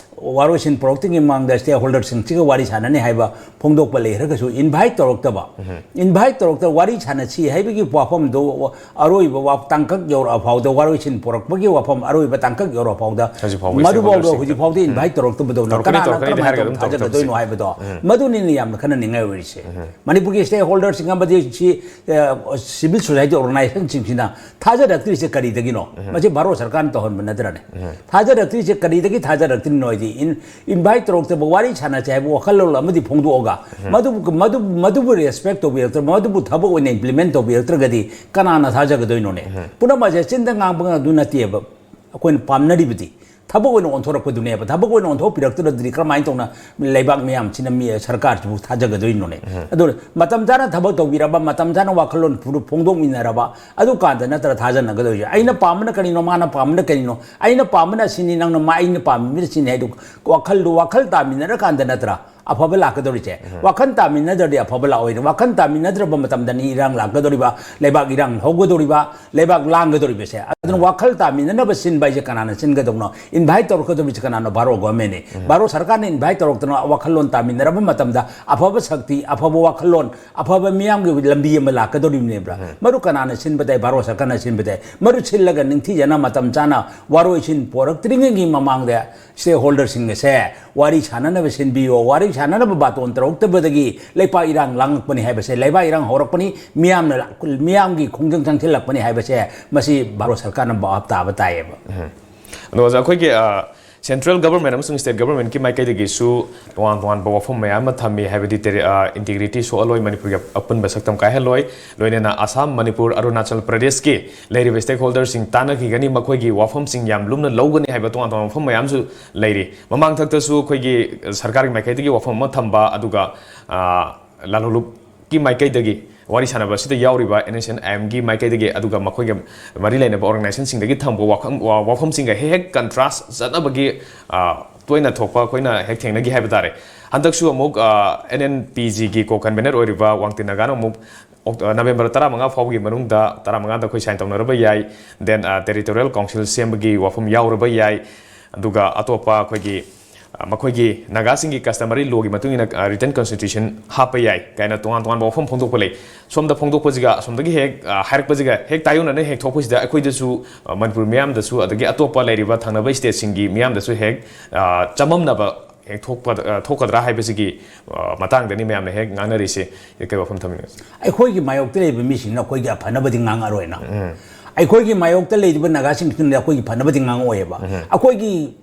ꯋꯥꯔꯣꯏꯁꯤꯟ ꯄꯨꯔꯛꯇ꯭ꯔꯤꯉꯩ ꯃꯃꯥꯡꯗ stakeholderꯁꯤꯡꯁꯤꯒ ꯋꯥꯔꯤ ꯁꯥꯟꯅꯅꯤ ꯍꯥꯏꯕ ꯐꯣꯡꯗꯣꯛꯄ ꯂꯩꯈ꯭ꯔꯒꯁꯨ, invite ꯇꯧꯔꯛꯇꯕ, ꯎꯝ꯫ Invite ꯇꯧꯔꯛꯇꯕ, ꯋꯥꯔꯤ ꯁꯥꯟꯅꯁꯤ ꯍꯥꯏꯕꯒꯤ ꯋꯥꯐꯝꯗꯨ ꯑꯔꯣꯏꯕ ꯋꯥ-, ꯇꯥꯡꯀꯛ ꯌꯧꯔꯛꯑ ꯐꯥꯎꯗ, ꯋꯥꯔꯣꯏꯁꯤꯟ ꯄꯨꯔꯛꯄꯒꯤ ꯋꯥꯐꯝ ꯑꯔꯣꯏꯕ ꯇꯥꯡꯀꯛ ꯌꯧꯔꯛꯑ ꯐꯥꯎꯗ, ꯍꯧꯖꯤꯛ ꯐꯥꯎꯕ ꯃꯗꯨꯐꯥꯎꯗ stakeholderꯁꯤꯡꯗ꯫ ꯍꯧꯖꯤꯛ ꯐꯥꯎꯗ ꯎꯝ꯫ Invite ꯇꯧꯔꯛꯇꯕꯗꯧꯅ ꯇꯧꯔꯛꯀꯅꯤ, ꯀꯅꯥꯅ ꯇꯧꯔꯛꯀꯅꯤꯗꯤ ꯀꯔꯝꯍꯥꯏꯅ ꯍꯥꯏꯔꯒ ꯇꯧꯅ ꯑꯗꯨꯝ ꯊꯥꯖꯒꯗꯣꯏꯅꯣ ꯇꯧꯔꯛꯇꯕꯁꯦ꯫ ꯍꯥꯏꯕꯗꯣ, ꯎꯝ꯫ ꯃꯗꯨꯅꯤꯅ ꯌꯥꯝꯅ ꯀꯟꯅ ꯅꯤꯡꯉꯥꯏ ꯑꯣꯏꯔꯤꯁꯦ꯫ ꯎꯝ꯫ ꯃꯅꯤꯄꯨꯔꯒꯤ stakeholderꯁꯤꯡ ꯑꯃꯗꯤ ꯁꯤ, ꯑ, civil society organizationꯁꯤꯡꯁꯤꯅ ꯊꯥꯖꯔꯛꯇ꯭ꯔꯤꯁꯦ ꯀꯔꯤꯗꯒꯤꯅꯣ? ꯎꯝ꯫ ꯃꯁꯤ ꯚꯥꯔꯠ ꯁꯔꯀꯥꯔꯅ ꯇꯧꯍꯟꯕ ꯅꯠꯇ꯭ꯔꯅꯦ? ꯎꯝ꯫ ꯊꯥꯖꯔꯛꯇ꯭ꯔꯤꯁꯦ ꯀꯔꯤꯗꯒꯤ ꯊꯥꯖꯔꯛꯇ꯭ꯔꯤꯅꯣ ꯍꯥꯏꯗꯤ, in-, invite ꯇꯧꯔꯛꯇꯕ, ꯋꯥꯔꯤ ꯁꯥꯟꯅꯁꯦ ꯍꯥꯏꯕ ꯋꯥꯈꯜꯂꯣꯟ ꯑꯃꯗꯤ ꯐꯣꯡꯗꯣꯛꯑꯒ, ꯎꯝ꯫ ꯃꯗꯨꯕꯨ, ꯃꯗꯨ, ꯃꯗꯨꯕꯨ respect ꯇꯧꯕꯤꯔꯛꯇ꯭ꯔ-, ꯃꯗꯨꯕꯨ ꯊꯕꯛ ꯑꯣꯏꯅ implement ꯇꯧꯕꯤꯔꯛꯇ꯭ꯔꯒꯗꯤ ꯀꯅꯥꯅ ꯊꯥꯖꯒꯗꯣꯏꯅꯣꯅꯦ? ꯎꯝ꯫ ꯄꯨꯝꯅꯃꯛꯁꯦ ꯆꯤꯟꯗ ꯉꯥꯡꯕ ꯑꯗꯨ ꯅꯠꯇꯦꯕ꯫ ꯑꯩꯈꯣꯏꯅ ꯄꯥꯝꯅꯔꯤꯕꯗꯤ ꯊꯕꯛ ꯑꯣꯏꯅ ꯑꯣꯟꯊꯣꯔꯛꯄꯗꯨꯅꯦꯕ꯫ ꯊꯕꯛ ꯑꯣꯏꯅ ꯑꯣꯟꯊꯣꯛꯄꯤꯔꯛꯇ꯭ꯔꯗꯤ ꯀꯔꯝꯍꯥꯏꯅ ꯇꯧꯅ ꯂꯩꯕꯥꯛ ꯃꯤꯌꯥꯝꯁꯤꯅ, ꯃꯤ ꯁꯔꯀꯥꯔꯁꯤꯕꯨ ꯊꯥꯖꯒꯗꯣꯏꯅꯣꯅꯦ? ꯑꯗꯨ ꯃꯇꯝ ꯆꯥꯅ ꯊꯕꯛ ꯇꯧꯕꯤꯔꯕ, ꯃꯇꯝ ꯆꯥꯅ ꯋꯥꯈꯜꯂꯣꯟ ꯐꯨ-, ꯐꯣꯡꯗꯣꯛꯃꯤꯟꯅꯔꯕ, ꯑꯗꯨ ꯀꯥꯟꯗ ꯅꯠꯇ꯭ꯔ ꯊꯥꯖꯅꯒꯗꯧꯔꯤꯁꯦ꯫ ꯑꯩꯅ ꯄꯥꯝꯕꯅ ꯀꯔꯤꯅꯣ, ꯃꯥꯅ ꯄꯥꯝꯕꯅ ꯀꯔꯤꯅꯣ, ꯑꯩꯅ ꯄꯥꯝꯕꯅ ꯑꯁꯤꯅꯤ, ꯅꯪꯅ ꯃꯥ, ꯑꯩꯅ ꯄꯥꯝꯕꯅ ꯁꯤꯅꯤ ꯍꯥꯏꯗꯨ ꯋꯥꯈꯜꯗꯨ, ꯋꯥꯈꯜ ꯇꯥꯃꯤꯟꯅꯔꯀꯥꯟꯗ ꯅꯠꯇ꯭ꯔ ꯑꯐꯕ ꯂꯥꯛꯀꯗꯧꯔꯤꯁꯦ꯫ ꯋꯥꯈꯜ ꯇꯥꯃꯤꯟꯅꯗ꯭ꯔꯗꯤ ꯑꯐꯕ ꯂꯥꯛꯑꯣꯏ꯫ ꯋꯥꯈꯜ ꯇꯥꯃꯤꯟꯅꯗ꯭ꯔꯕ ꯃꯇꯝꯗꯅꯤ ꯏꯔꯥꯡ ꯂꯥꯛꯀꯗꯧꯔꯤꯕ, ꯂꯩꯕꯥꯛ ꯏꯔꯥꯡ ꯍꯧꯒꯗꯧꯔꯤꯕ, ꯂꯩꯕꯥꯛ ꯂꯥꯡꯒꯗꯧꯔꯤꯕꯁꯦ꯫ ꯑꯗꯨꯅ ꯋꯥꯈꯜ ꯇꯥꯃꯤꯟꯅꯅꯕ ꯁꯤꯟꯕ ꯍꯥꯏꯁꯦ ꯀꯅꯥꯅ ꯁꯤꯟꯒꯗꯧꯅꯣ? ꯏꯟꯚꯥꯏꯠ ꯇꯧꯔꯛꯀꯗꯧꯔꯤꯁꯦ ꯀꯅꯥꯅꯣ? ꯚꯥꯔꯠ ꯒꯣꯚꯔꯟꯃꯦꯟꯅꯤ꯫ ꯚꯥꯔꯠ ꯁꯔꯀꯥꯔꯅ ꯏꯟꯚꯥꯏꯠ ꯇꯧꯔꯛꯇꯅ ꯋꯥꯈꯜꯂꯣꯟ ꯇꯥꯃꯤꯟꯅꯔꯕ ꯃꯇꯝꯗ ꯑꯐꯕ ꯁꯛꯇꯤ, ꯑꯐꯕ ꯋꯥꯈꯜꯂꯣꯟ, ꯑꯐꯕ ꯃꯤꯌꯥꯝꯒꯤ ꯂꯝꯕꯤ ꯑꯃ ꯂꯥꯛꯀꯗꯧꯔꯤꯕꯅꯦꯕ꯫ ꯃꯗꯨ ꯀꯅꯥꯅ ꯁꯤꯟꯕ ꯇꯥꯏ? ꯚꯥꯔꯠ ꯁꯔꯀꯥꯔꯅ ꯁꯤꯟꯕ ꯇꯥꯏ꯫ ꯃꯗꯨ ꯁꯤꯜꯂꯒ ꯅꯤꯡꯊꯤꯖꯅ ꯃꯇꯝ ꯆꯥꯅ ꯋꯥꯔꯣꯏꯁꯤꯟ ꯄꯣꯔꯛꯇ꯭ꯔꯤꯉꯩꯒꯤ ꯃꯃꯥꯡꯗ stakeholderꯁꯤꯡ ꯑꯁꯦ ꯋꯥꯔꯤ ꯁꯥꯟꯅꯅꯕ ꯁꯤꯟꯕꯤꯌꯣ꯫ ꯋꯥꯔꯤ ꯁꯥꯟꯅꯅꯕ ꯕꯥꯇꯣꯟ ꯇꯧꯔꯛꯇꯕꯗꯒꯤ ꯂꯩꯄꯥꯛ ꯏꯔꯥꯡ ꯂꯥꯡꯉꯛꯄꯅꯤ ꯍꯥꯏꯕꯁꯦ, ꯂꯩꯕꯥꯛ ꯏꯔꯥꯡ ꯍꯧꯔꯛꯄꯅꯤ, ꯃꯤꯌꯥꯝꯅ, ꯃꯤꯌꯥꯝꯒꯤ ꯈꯣꯡꯖꯪ ꯆꯪꯁꯤꯜꯂꯛꯄꯅꯤ ꯍꯥꯏꯕꯁꯦ, ꯃꯁꯤ ꯚꯥꯔꯠ ꯁꯔꯀꯥꯔꯅ ꯚꯥꯞ ꯇꯥꯕ ꯇꯥꯏꯌꯦꯕ꯫ ꯑꯗꯣ ꯑꯣꯖꯥ, ꯑꯩꯈꯣꯏꯒꯤ, ꯑ, central government ꯑꯃꯁꯨꯡ state governmentꯀꯤ ꯃꯥꯏꯀꯩꯗꯒꯤꯁꯨ ꯇꯣꯉꯥꯟ ꯇꯣꯉꯥꯟꯕ ꯋꯥꯐꯝ ꯃꯌꯥꯝ ꯑꯃ ꯊꯝꯃꯤ, ꯍꯥꯏꯕꯗꯤ ꯇꯦꯔꯤ-, ꯑ, integrity ꯁꯣꯛꯍꯜꯂꯣꯏ, ꯃꯅꯤꯄꯨꯔꯒꯤ ꯑꯄꯨꯟꯕ ꯁꯛꯇꯝ ꯀꯥꯏꯍꯜꯂꯣꯏ, ꯂꯣꯏꯅꯅ ꯑꯁꯥꯝ, ꯃꯅꯤꯄꯨꯔ, ꯑꯔꯨꯅꯥꯆꯜ ꯄ꯭ꯔꯗꯦꯁꯀꯤ ꯂꯩꯔꯤꯕ stakeholderꯁꯤꯡ ꯇꯥꯟꯅꯈꯤꯒꯅꯤ, ꯃꯈꯣꯏꯒꯤ ꯋꯥꯐꯝꯁꯤꯡ ꯌꯥꯝ ꯂꯨꯝꯅ ꯂꯧꯒꯅꯤ ꯍꯥꯏꯕ ꯇꯣꯉꯥꯟ ꯇꯣꯉꯥꯟꯕ ꯋꯥꯐꯝ ꯃꯌꯥꯝꯁꯨ ꯂꯩꯔꯤ꯫ ꯃꯃꯥꯡꯊꯛꯇꯁꯨ ꯑꯩꯈꯣꯏꯒꯤ ꯁꯔꯀꯥꯔꯒꯤ ꯃꯥꯏꯀꯩꯗꯒꯤ ꯋꯥꯐꯝ ꯑꯃ ꯊꯝꯕ, ꯑꯗꯨꯒ, ꯑ, ꯂꯥꯂꯣꯡꯂꯨꯞꯀꯤ ꯃꯥꯏꯀꯩꯗꯒꯤ ꯋꯥꯔꯤ ꯁꯥꯟꯅꯕ ꯑꯁꯤꯗ ꯌꯥꯎꯔꯤꯕ NSCN-IMꯒꯤ ꯃꯥꯏꯀꯩꯗꯒꯤ, ꯑꯗꯨꯒ ꯃꯈꯣꯏꯒ ꯃꯔꯤ ꯂꯩꯅꯕ organizationꯁꯤꯡꯗꯒꯤ ꯊꯝꯕ ꯋꯥꯐꯝ, ꯋꯥ-, ꯋꯥꯐꯝꯁꯤꯡꯒ ꯍꯦꯛ ꯍꯦꯛ contrast ꯆꯠꯅꯕꯒꯤ, ꯑ, ꯇꯣꯏꯅ ꯊꯣꯛꯄ ꯑꯩꯈꯣꯏꯅ ꯍꯦꯛ ꯊꯦꯡꯅꯈꯤ ꯍꯥꯏꯕ ꯇꯥꯔꯦ꯫ ꯍꯟꯗꯛꯁꯨ ꯑꯃꯨꯛ, ꯑ, NNPGꯒꯤ co-convener ꯑꯣꯏꯔꯤꯕ ꯋꯥꯡꯇꯤꯟ ꯅꯥꯒꯥꯅ ꯑꯃꯨꯛ ꯑꯣꯛ-, ꯑ, ꯅꯕꯦꯝꯕꯔ ꯇꯔꯥꯃꯉꯥ ꯐꯥꯎꯕꯒꯤ ꯃꯅꯨꯡꯗ, ꯇꯔꯥꯃꯉꯥꯗ ꯑꯩꯈꯣꯏ sign ꯇꯧꯅꯔꯕ ꯌꯥꯏ, then, ꯑ, territorial council ꯁꯦꯝꯕꯒꯤ ꯋꯥꯐꯝ ꯌꯥꯎꯔꯕ ꯌꯥꯏ, ꯑꯗꯨꯒ ꯑꯇꯣꯞꯄ ꯑꯩꯈꯣꯏꯒꯤ, ꯑ, ꯃꯈꯣꯏꯒꯤ ꯅꯥꯒꯥꯁꯤꯡꯒꯤ customary lawꯒꯤ ꯃꯇꯨꯡ ꯏꯟꯅ, ꯑ, written constitution ꯍꯥꯞꯄ ꯌꯥꯏ ꯀꯥꯏꯅ ꯇꯣꯉꯥꯟ ꯇꯣꯉꯥꯟꯕ ꯋꯥꯐꯝ ꯐꯣꯡꯗꯣꯛꯄ ꯂꯩ꯫ ꯁꯣꯝꯗ ꯐꯣꯡꯗꯣꯛꯄꯁꯤꯒ ꯑꯁꯣꯝꯗꯒꯤ ꯍꯦꯛ, ꯑ, ꯍꯥꯏꯔꯛꯄꯁꯤꯒ ꯍꯦꯛ ꯇꯥꯏꯌꯣꯟꯅꯅ ꯍꯦꯛ ꯊꯣꯛꯄꯁꯤꯗ ꯑꯩꯈꯣꯏꯗꯁꯨ, ꯑ, ꯃꯅꯤꯄꯨꯔ ꯃꯤꯌꯥꯝꯗꯁꯨ, ꯑꯗꯒꯤ ꯑꯇꯣꯞꯄ ꯂꯩꯔꯤꯕ ꯊꯪꯅꯕ stateꯁꯤꯡꯒꯤ ꯃꯤꯌꯥꯝꯗꯁꯨ ꯍꯦꯛ, ꯑ, ꯆꯃꯝꯅꯕ ꯍꯦꯛ ꯊꯣꯛꯄ-, ꯑ, ꯊꯣꯛꯀꯗ꯭ꯔꯥ ꯍꯥꯏꯕꯁꯤꯒꯤ, ꯑ, ꯃꯇꯥꯡꯗꯅꯤ ꯃꯌꯥꯝꯅ ꯍꯦꯛ ꯉꯥꯡꯅꯔꯤꯁꯦ꯫ ꯀꯩ ꯋꯥꯐꯝ ꯊꯝꯕꯤꯅꯤꯡꯉꯤ? ꯑꯩꯈꯣꯏꯒꯤ ꯃꯥꯌꯣꯛꯇ ꯂꯩꯕ ꯃꯤꯁꯤꯡꯅ ꯑꯩꯈꯣꯏꯒꯤ ꯑꯐꯅꯕꯗꯤ ꯉꯥꯡꯉꯔꯣꯏꯅ꯫ ꯑꯩꯈꯣꯏꯒꯤ ꯃꯥꯌꯣꯛꯇ ꯂꯩꯔꯤꯕ ꯅꯥꯒꯥꯁꯤꯡꯁꯤꯅ ꯑꯩꯈꯣꯏꯒꯤ ꯐꯅꯕꯗꯤ ꯉꯥꯡꯉꯛꯑꯣꯏꯕ꯫ ꯑꯩꯈꯣꯏꯒꯤ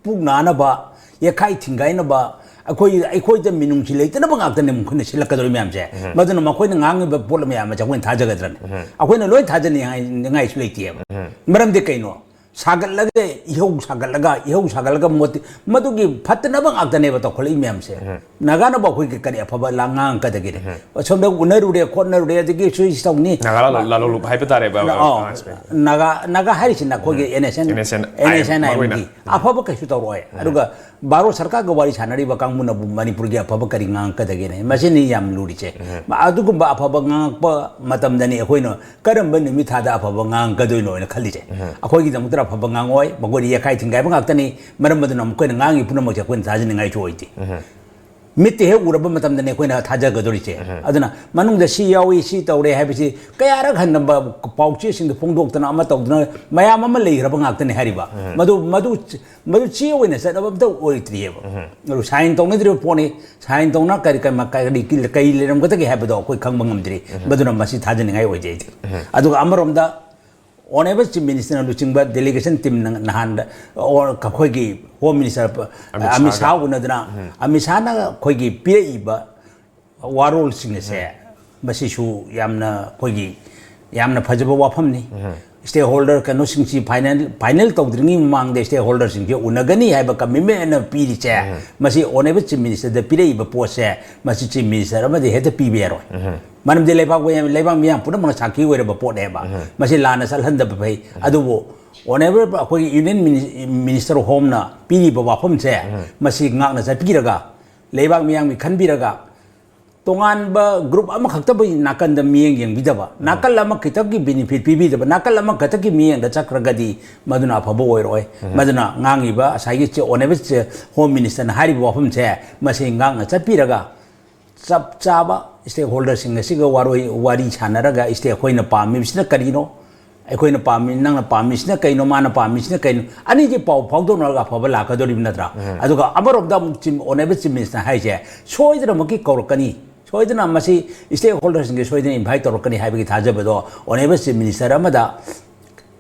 ꯄꯨꯛ ꯅꯥꯅꯕ, ꯌꯦꯠꯈꯥꯏ ꯊꯤꯡꯒꯥꯏꯅꯕ, ꯑꯩꯈꯣꯏ, ꯑꯩꯈꯣꯏꯗ ꯃꯤꯅꯨꯡꯁꯤ ꯂꯩꯇꯅꯕ ꯉꯥꯛꯇꯅꯦ ꯃꯈꯣꯏꯅ ꯁꯤꯜꯂꯛꯀꯗꯧꯔꯤ ꯃꯌꯥꯝꯁꯦ꯫ ꯃꯗꯨꯅ ꯃꯈꯣꯏꯅ ꯉꯥꯡꯉꯤꯕ ꯄꯣꯠ ꯃꯌꯥꯝ ꯑꯁꯦ ꯑꯩꯈꯣꯏꯅ ꯊꯥꯖꯒꯗ꯭ꯔꯅꯦ? ꯑꯩꯈꯣꯏꯅ ꯂꯣꯏ ꯊꯥꯖꯅꯤꯡꯉꯥꯏꯁꯨ ꯂꯩꯇꯦꯕ꯫ ꯃꯔꯝꯗꯤ ꯀꯩꯅꯣ? ꯁꯥꯒꯠꯂꯒ, ꯏꯍꯧ ꯁꯥꯒꯠꯂꯒ, ꯏꯍꯧ ꯁꯥꯒꯠꯂꯒ ꯃꯣꯠꯇꯤ-, ꯃꯗꯨꯒꯤ ꯐꯠꯇꯅꯕ ꯉꯥꯛꯇꯅꯦꯕ ꯇꯧꯈꯠꯂꯛꯏ ꯃꯌꯥꯝꯁꯦ꯫ ꯎꯝ꯫ ꯅꯥꯒꯥꯅꯕꯨ ꯑꯩꯈꯣꯏꯒꯤ ꯀꯔꯤ ꯑꯐꯕ ꯂꯥ-, ꯉꯥꯡꯉꯛꯀꯗꯒꯦꯅꯦ? ꯎꯝ꯫ ꯑꯁꯣꯝꯗ ꯎꯅꯔꯨꯔꯦ, ꯈꯣꯠꯅꯔꯨꯔꯦ, ꯑꯗꯒꯤ ꯁꯨꯏ ꯁꯤ ꯇꯧꯅꯤ꯫ ꯅꯥꯒꯥ ꯂꯥꯂꯣ-, ꯂꯥꯂꯣꯂꯨꯞ ꯍꯥꯏꯕ ꯇꯥꯔꯦꯕ, ꯑꯧ, ꯑꯉꯥꯡꯁꯤꯡ꯫ ꯅꯥꯒꯥ, ꯅꯥꯒꯥ ꯍꯥꯏꯔꯤꯁꯤꯅ ꯑꯩꯈꯣꯏꯒꯤ ꯎꯝ꯫ N S N, N S N, N S N ꯃꯔꯨ ꯑꯣꯏꯅ꯫ ꯑꯥꯏ ꯑꯦꯝꯒꯤ ꯎꯝ꯫ ꯑꯐꯕ ꯀꯩꯁꯨ ꯇꯧꯔꯛꯑꯣꯏ꯫ ꯎꯝ꯫ ꯑꯗꯨꯒ ꯚꯥꯔꯠ ꯁꯔꯀꯥꯔꯒ ꯋꯥꯔꯤ ꯁꯥꯟꯅꯔꯤꯕ ꯀꯥꯡꯕꯨꯅꯕꯨ ꯃꯅꯤꯄꯨꯔꯒꯤ ꯑꯐꯕ ꯀꯔꯤ ꯉꯥꯡꯉꯛꯀꯗꯒꯦꯅꯦ? ꯃꯁꯤꯅꯤ ꯌꯥꯝ ꯂꯨꯔꯤꯁꯦ꯫ ꯎꯝ꯫ ꯑꯗꯨꯒꯨꯝꯕ ꯑꯐꯕ ꯉꯥꯡꯉꯛꯄ ꯃꯇꯝꯗꯅꯤ ꯑꯩꯈꯣꯏꯅ ꯀꯔꯝꯕ ꯅꯨꯃꯤꯠ ꯊꯥꯗ ꯑꯐꯕ ꯉꯥꯡꯉꯛꯀꯗꯣꯏꯅꯣ ꯍꯥꯏꯅ ꯈꯜꯂꯤꯁꯦ꯫ ꯎꯝ꯫ ꯑꯩꯈꯣꯏꯒꯤꯗꯃꯛꯇ ꯑꯐꯕ ꯉꯥꯡꯉꯣꯏ, ꯃꯈꯣꯏꯗꯤ ꯌꯦꯛꯈꯥꯏ ꯊꯤꯡꯒꯥꯏꯕ ꯉꯥꯛꯇꯅꯤ꯫ ꯃꯔꯝ ꯑꯗꯨꯅ ꯃꯈꯣꯏꯅ ꯉꯥꯡꯉꯤ ꯄꯨꯝꯅꯃꯛꯁꯦ ꯑꯩꯈꯣꯏꯅ ꯊꯥꯖꯅꯤꯡꯉꯥꯏꯁꯨ ꯑꯣꯏꯗꯦ꯫ ꯎꯝ꯫ ꯃꯤꯠꯇ ꯍꯦꯛ ꯎꯔꯕ ꯃꯇꯝꯗꯅꯦ ꯑꯩꯈꯣꯏꯅ ꯊꯥꯖꯒꯗꯧꯔꯤꯁꯦ꯫ ꯎꯝ꯫ ꯑꯗꯨꯅ ꯃꯅꯨꯡꯗ ꯁꯤ ꯌꯥꯎꯏ, ꯁꯤ ꯇꯧꯔꯦ ꯍꯥꯏꯕꯁꯤ ꯀꯌꯥꯔꯛ ꯍꯟꯅ ꯄꯥꯎꯆꯦꯁꯤꯡꯗ ꯐꯣꯡꯗꯣꯛꯇꯅ ꯑꯃ ꯇꯧꯗꯅ ꯃꯌꯥꯝ ꯑꯃ ꯂꯩꯈ꯭ꯔꯕ ꯉꯥꯛꯇꯅꯦ ꯍꯥꯏꯔꯤꯕ꯫ ꯎꯝ꯫ ꯃꯗꯨ, ꯃꯗꯨ, ꯃꯗꯨ ꯆꯦ ꯑꯣꯏꯅ ꯆꯠꯅꯕ ꯑꯝꯇ ꯑꯣꯏꯗ꯭ꯔꯤꯑꯕ꯫ ꯎꯝ꯫ ꯑꯗꯨ ꯁꯥꯏꯟ ꯇꯧꯅꯗ꯭ꯔꯤꯕ ꯄꯣꯠꯅꯤ꯫ ꯁꯥꯏꯟ ꯇꯧꯅ ꯀꯔꯤ, ꯀꯔꯤ, ꯀꯔꯤ, ꯀꯔꯤ ꯂꯩꯔꯝꯒꯗꯒꯦ ꯍꯥꯏꯕꯗꯣ ꯑꯩꯈꯣꯏ ꯈꯪꯕ ꯉꯝꯗ꯭ꯔꯤ꯫ ꯎꯝ꯫ ꯃꯗꯨꯅ ꯃꯁꯤ ꯊꯥꯖꯅꯤꯡꯉꯥꯏ ꯑꯣꯏꯗꯦ ꯑꯩꯗꯤ꯫ ꯎꯝ꯫ ꯑꯗꯨꯒ ꯑꯃꯔꯣꯝꯗ Honourable Chief Minister ꯅ ꯂꯨꯆꯤꯡꯕ delegation team ꯅ ꯅꯍꯥꯟꯗ, ꯑꯣ, ꯑꯩꯈꯣꯏꯒꯤ Home Minister ꯑꯃꯤꯠ ꯑꯃꯤꯠ ꯁꯥꯍꯒ꯫ ꯁꯥꯍ ꯎꯅꯗꯅ, ꯎꯝ꯫ ꯑꯃꯤꯠ ꯁꯥꯍꯅ ꯑꯩꯈꯣꯏꯒꯤ ꯄꯤꯔꯛꯏꯕ ꯋꯥꯔꯣꯜꯁꯤꯡ ꯑꯁꯦ, ꯎꯝ꯫ ꯃꯁꯤꯁꯨ ꯌꯥꯝꯅ ꯑꯩꯈꯣꯏꯒꯤ ꯌꯥꯝꯅ ꯐꯖꯕ ꯋꯥꯐꯝꯅꯤ꯫ ꯎꯝ꯫ Stakeholder ꯀꯩꯅꯣꯁꯤꯡꯁꯤ final, final ꯇꯧꯗ꯭ꯔꯤꯉꯩ ꯃꯃꯥꯡꯗ stakeholder ꯁꯤꯡꯁꯦ ꯎꯅꯒꯅꯤ ꯍꯥꯏꯕ commitment ꯑꯃ ꯄꯤꯔꯤꯁꯦ, ꯎꯝ꯫ ꯃꯁꯤ Honourable Chief Minister ꯗ ꯄꯤꯔꯛꯏꯕ ꯄꯣꯠꯁꯦ, ꯃꯁꯤ Chief Minister ꯑꯃꯗꯤ ꯍꯦꯛꯇ ꯄꯤꯕ ꯌꯥꯔꯣꯏ꯫ ꯎꯝ꯫ ꯃꯔꯝꯗꯤ ꯂꯩꯕꯥꯛ ꯃꯌꯥꯝ, ꯂꯩꯕꯥꯛ ꯃꯤꯌꯥꯝ ꯄꯨꯝꯅꯃꯛꯅ ꯁꯥꯈꯤ ꯑꯣꯏꯔꯕ ꯄꯣꯠꯅꯦꯕ꯫ ꯎꯝ꯫ ꯃꯁꯤ ꯂꯥꯟꯅ ꯆꯠꯍꯟꯗꯕ ꯐꯩ꯫ ꯎꯝ꯫ ꯑꯗꯨꯕꯨ Honourable ꯑꯩꯈꯣꯏꯒꯤ Union Mini-, Minister of Home ꯅ ꯄꯤꯔꯤꯕ ꯋꯥꯐꯝꯁꯦ, ꯎꯝ꯫ ꯃꯁꯤ ꯉꯥꯛꯅ ꯆꯠꯄꯤꯔꯒ, ꯂꯩꯕꯥꯛ ꯃꯤꯌꯥꯝꯒꯤ ꯈꯟꯕꯤꯔꯒ, ꯇꯣꯉꯥꯟꯕ group ꯑꯃꯈꯛꯇꯕꯨ ꯅꯥꯀꯟꯗ ꯃꯤꯠꯌꯦꯡ ꯌꯦꯡꯕꯤꯗꯕ, ꯎꯝ꯫ ꯅꯥꯀꯜ ꯑꯃꯈꯛꯇꯒꯤ benefit ꯄꯤꯕꯤꯗꯕ, ꯅꯥꯀꯜ ꯑꯃꯈꯛꯇꯒꯤ ꯃꯤꯠꯌꯦꯡꯗ ꯆꯠꯈ꯭ꯔꯒꯗꯤ ꯃꯗꯨꯅ ꯑꯐꯕ ꯑꯣꯏꯔꯣꯏ꯫ ꯎꯝ꯫ ꯃꯗꯨꯅ ꯉꯥꯡꯉꯤꯕ ꯉꯁꯥꯏꯒꯤ ꯆꯦ-, Honourable ꯆꯦ-, Home Minister ꯅ ꯍꯥꯏꯔꯤꯕ ꯋꯥꯐꯝꯁꯦ ꯃꯁꯤ ꯉꯥꯛꯅ ꯆꯠꯄꯤꯔꯒ, ꯆꯞ ꯆꯥꯕ stakeholder ꯁꯤꯡ ꯑꯁꯤꯒ ꯋꯥꯔꯣꯏ-, ꯋꯥꯔꯤ ꯁꯥꯟꯅꯔꯒ, ꯁ꯭ꯇꯦ-, ꯑꯩꯈꯣꯏꯅ ꯄꯥꯝꯃꯤꯕꯁꯤꯅ ꯀꯔꯤꯅꯣ, ꯑꯩꯈꯣꯏꯅ ꯄꯥꯝꯃꯤ, ꯅꯪꯅ ꯄꯥꯝꯃꯤꯁꯤꯅ ꯀꯩꯅꯣ, ꯃꯥꯅ ꯄꯥꯝꯃꯤꯁꯤꯅ ꯀꯩꯅꯣ, ꯑꯅꯤꯁꯤ ꯄꯥꯎ ꯐꯥꯎꯗꯣꯛꯅꯔꯒ ꯑꯐꯕ ꯂꯥꯛꯀꯗꯧꯔꯤꯕ ꯅꯠꯇ꯭ꯔꯥ? ꯎꯝ꯫ ꯑꯗꯨꯒ ꯑꯃꯔꯣꯝꯗ ꯑꯃꯨꯛ Chief, Honourable Chief Minister ꯅ ꯍꯥꯏꯁꯦ ꯁꯣꯏꯗꯅꯃꯛꯀꯤ ꯀꯧꯔꯛꯀꯅꯤ, ꯁꯣꯏꯗꯅ ꯃꯁꯤ stakeholder ꯁꯤꯡꯁꯦ ꯁꯣꯏꯗꯅ invite ꯇꯧꯔꯛꯀꯅꯤ ꯍꯥꯏꯕꯒꯤ ꯊꯥꯖꯕꯗꯣ Honourable Chief Minister ꯑꯃꯗ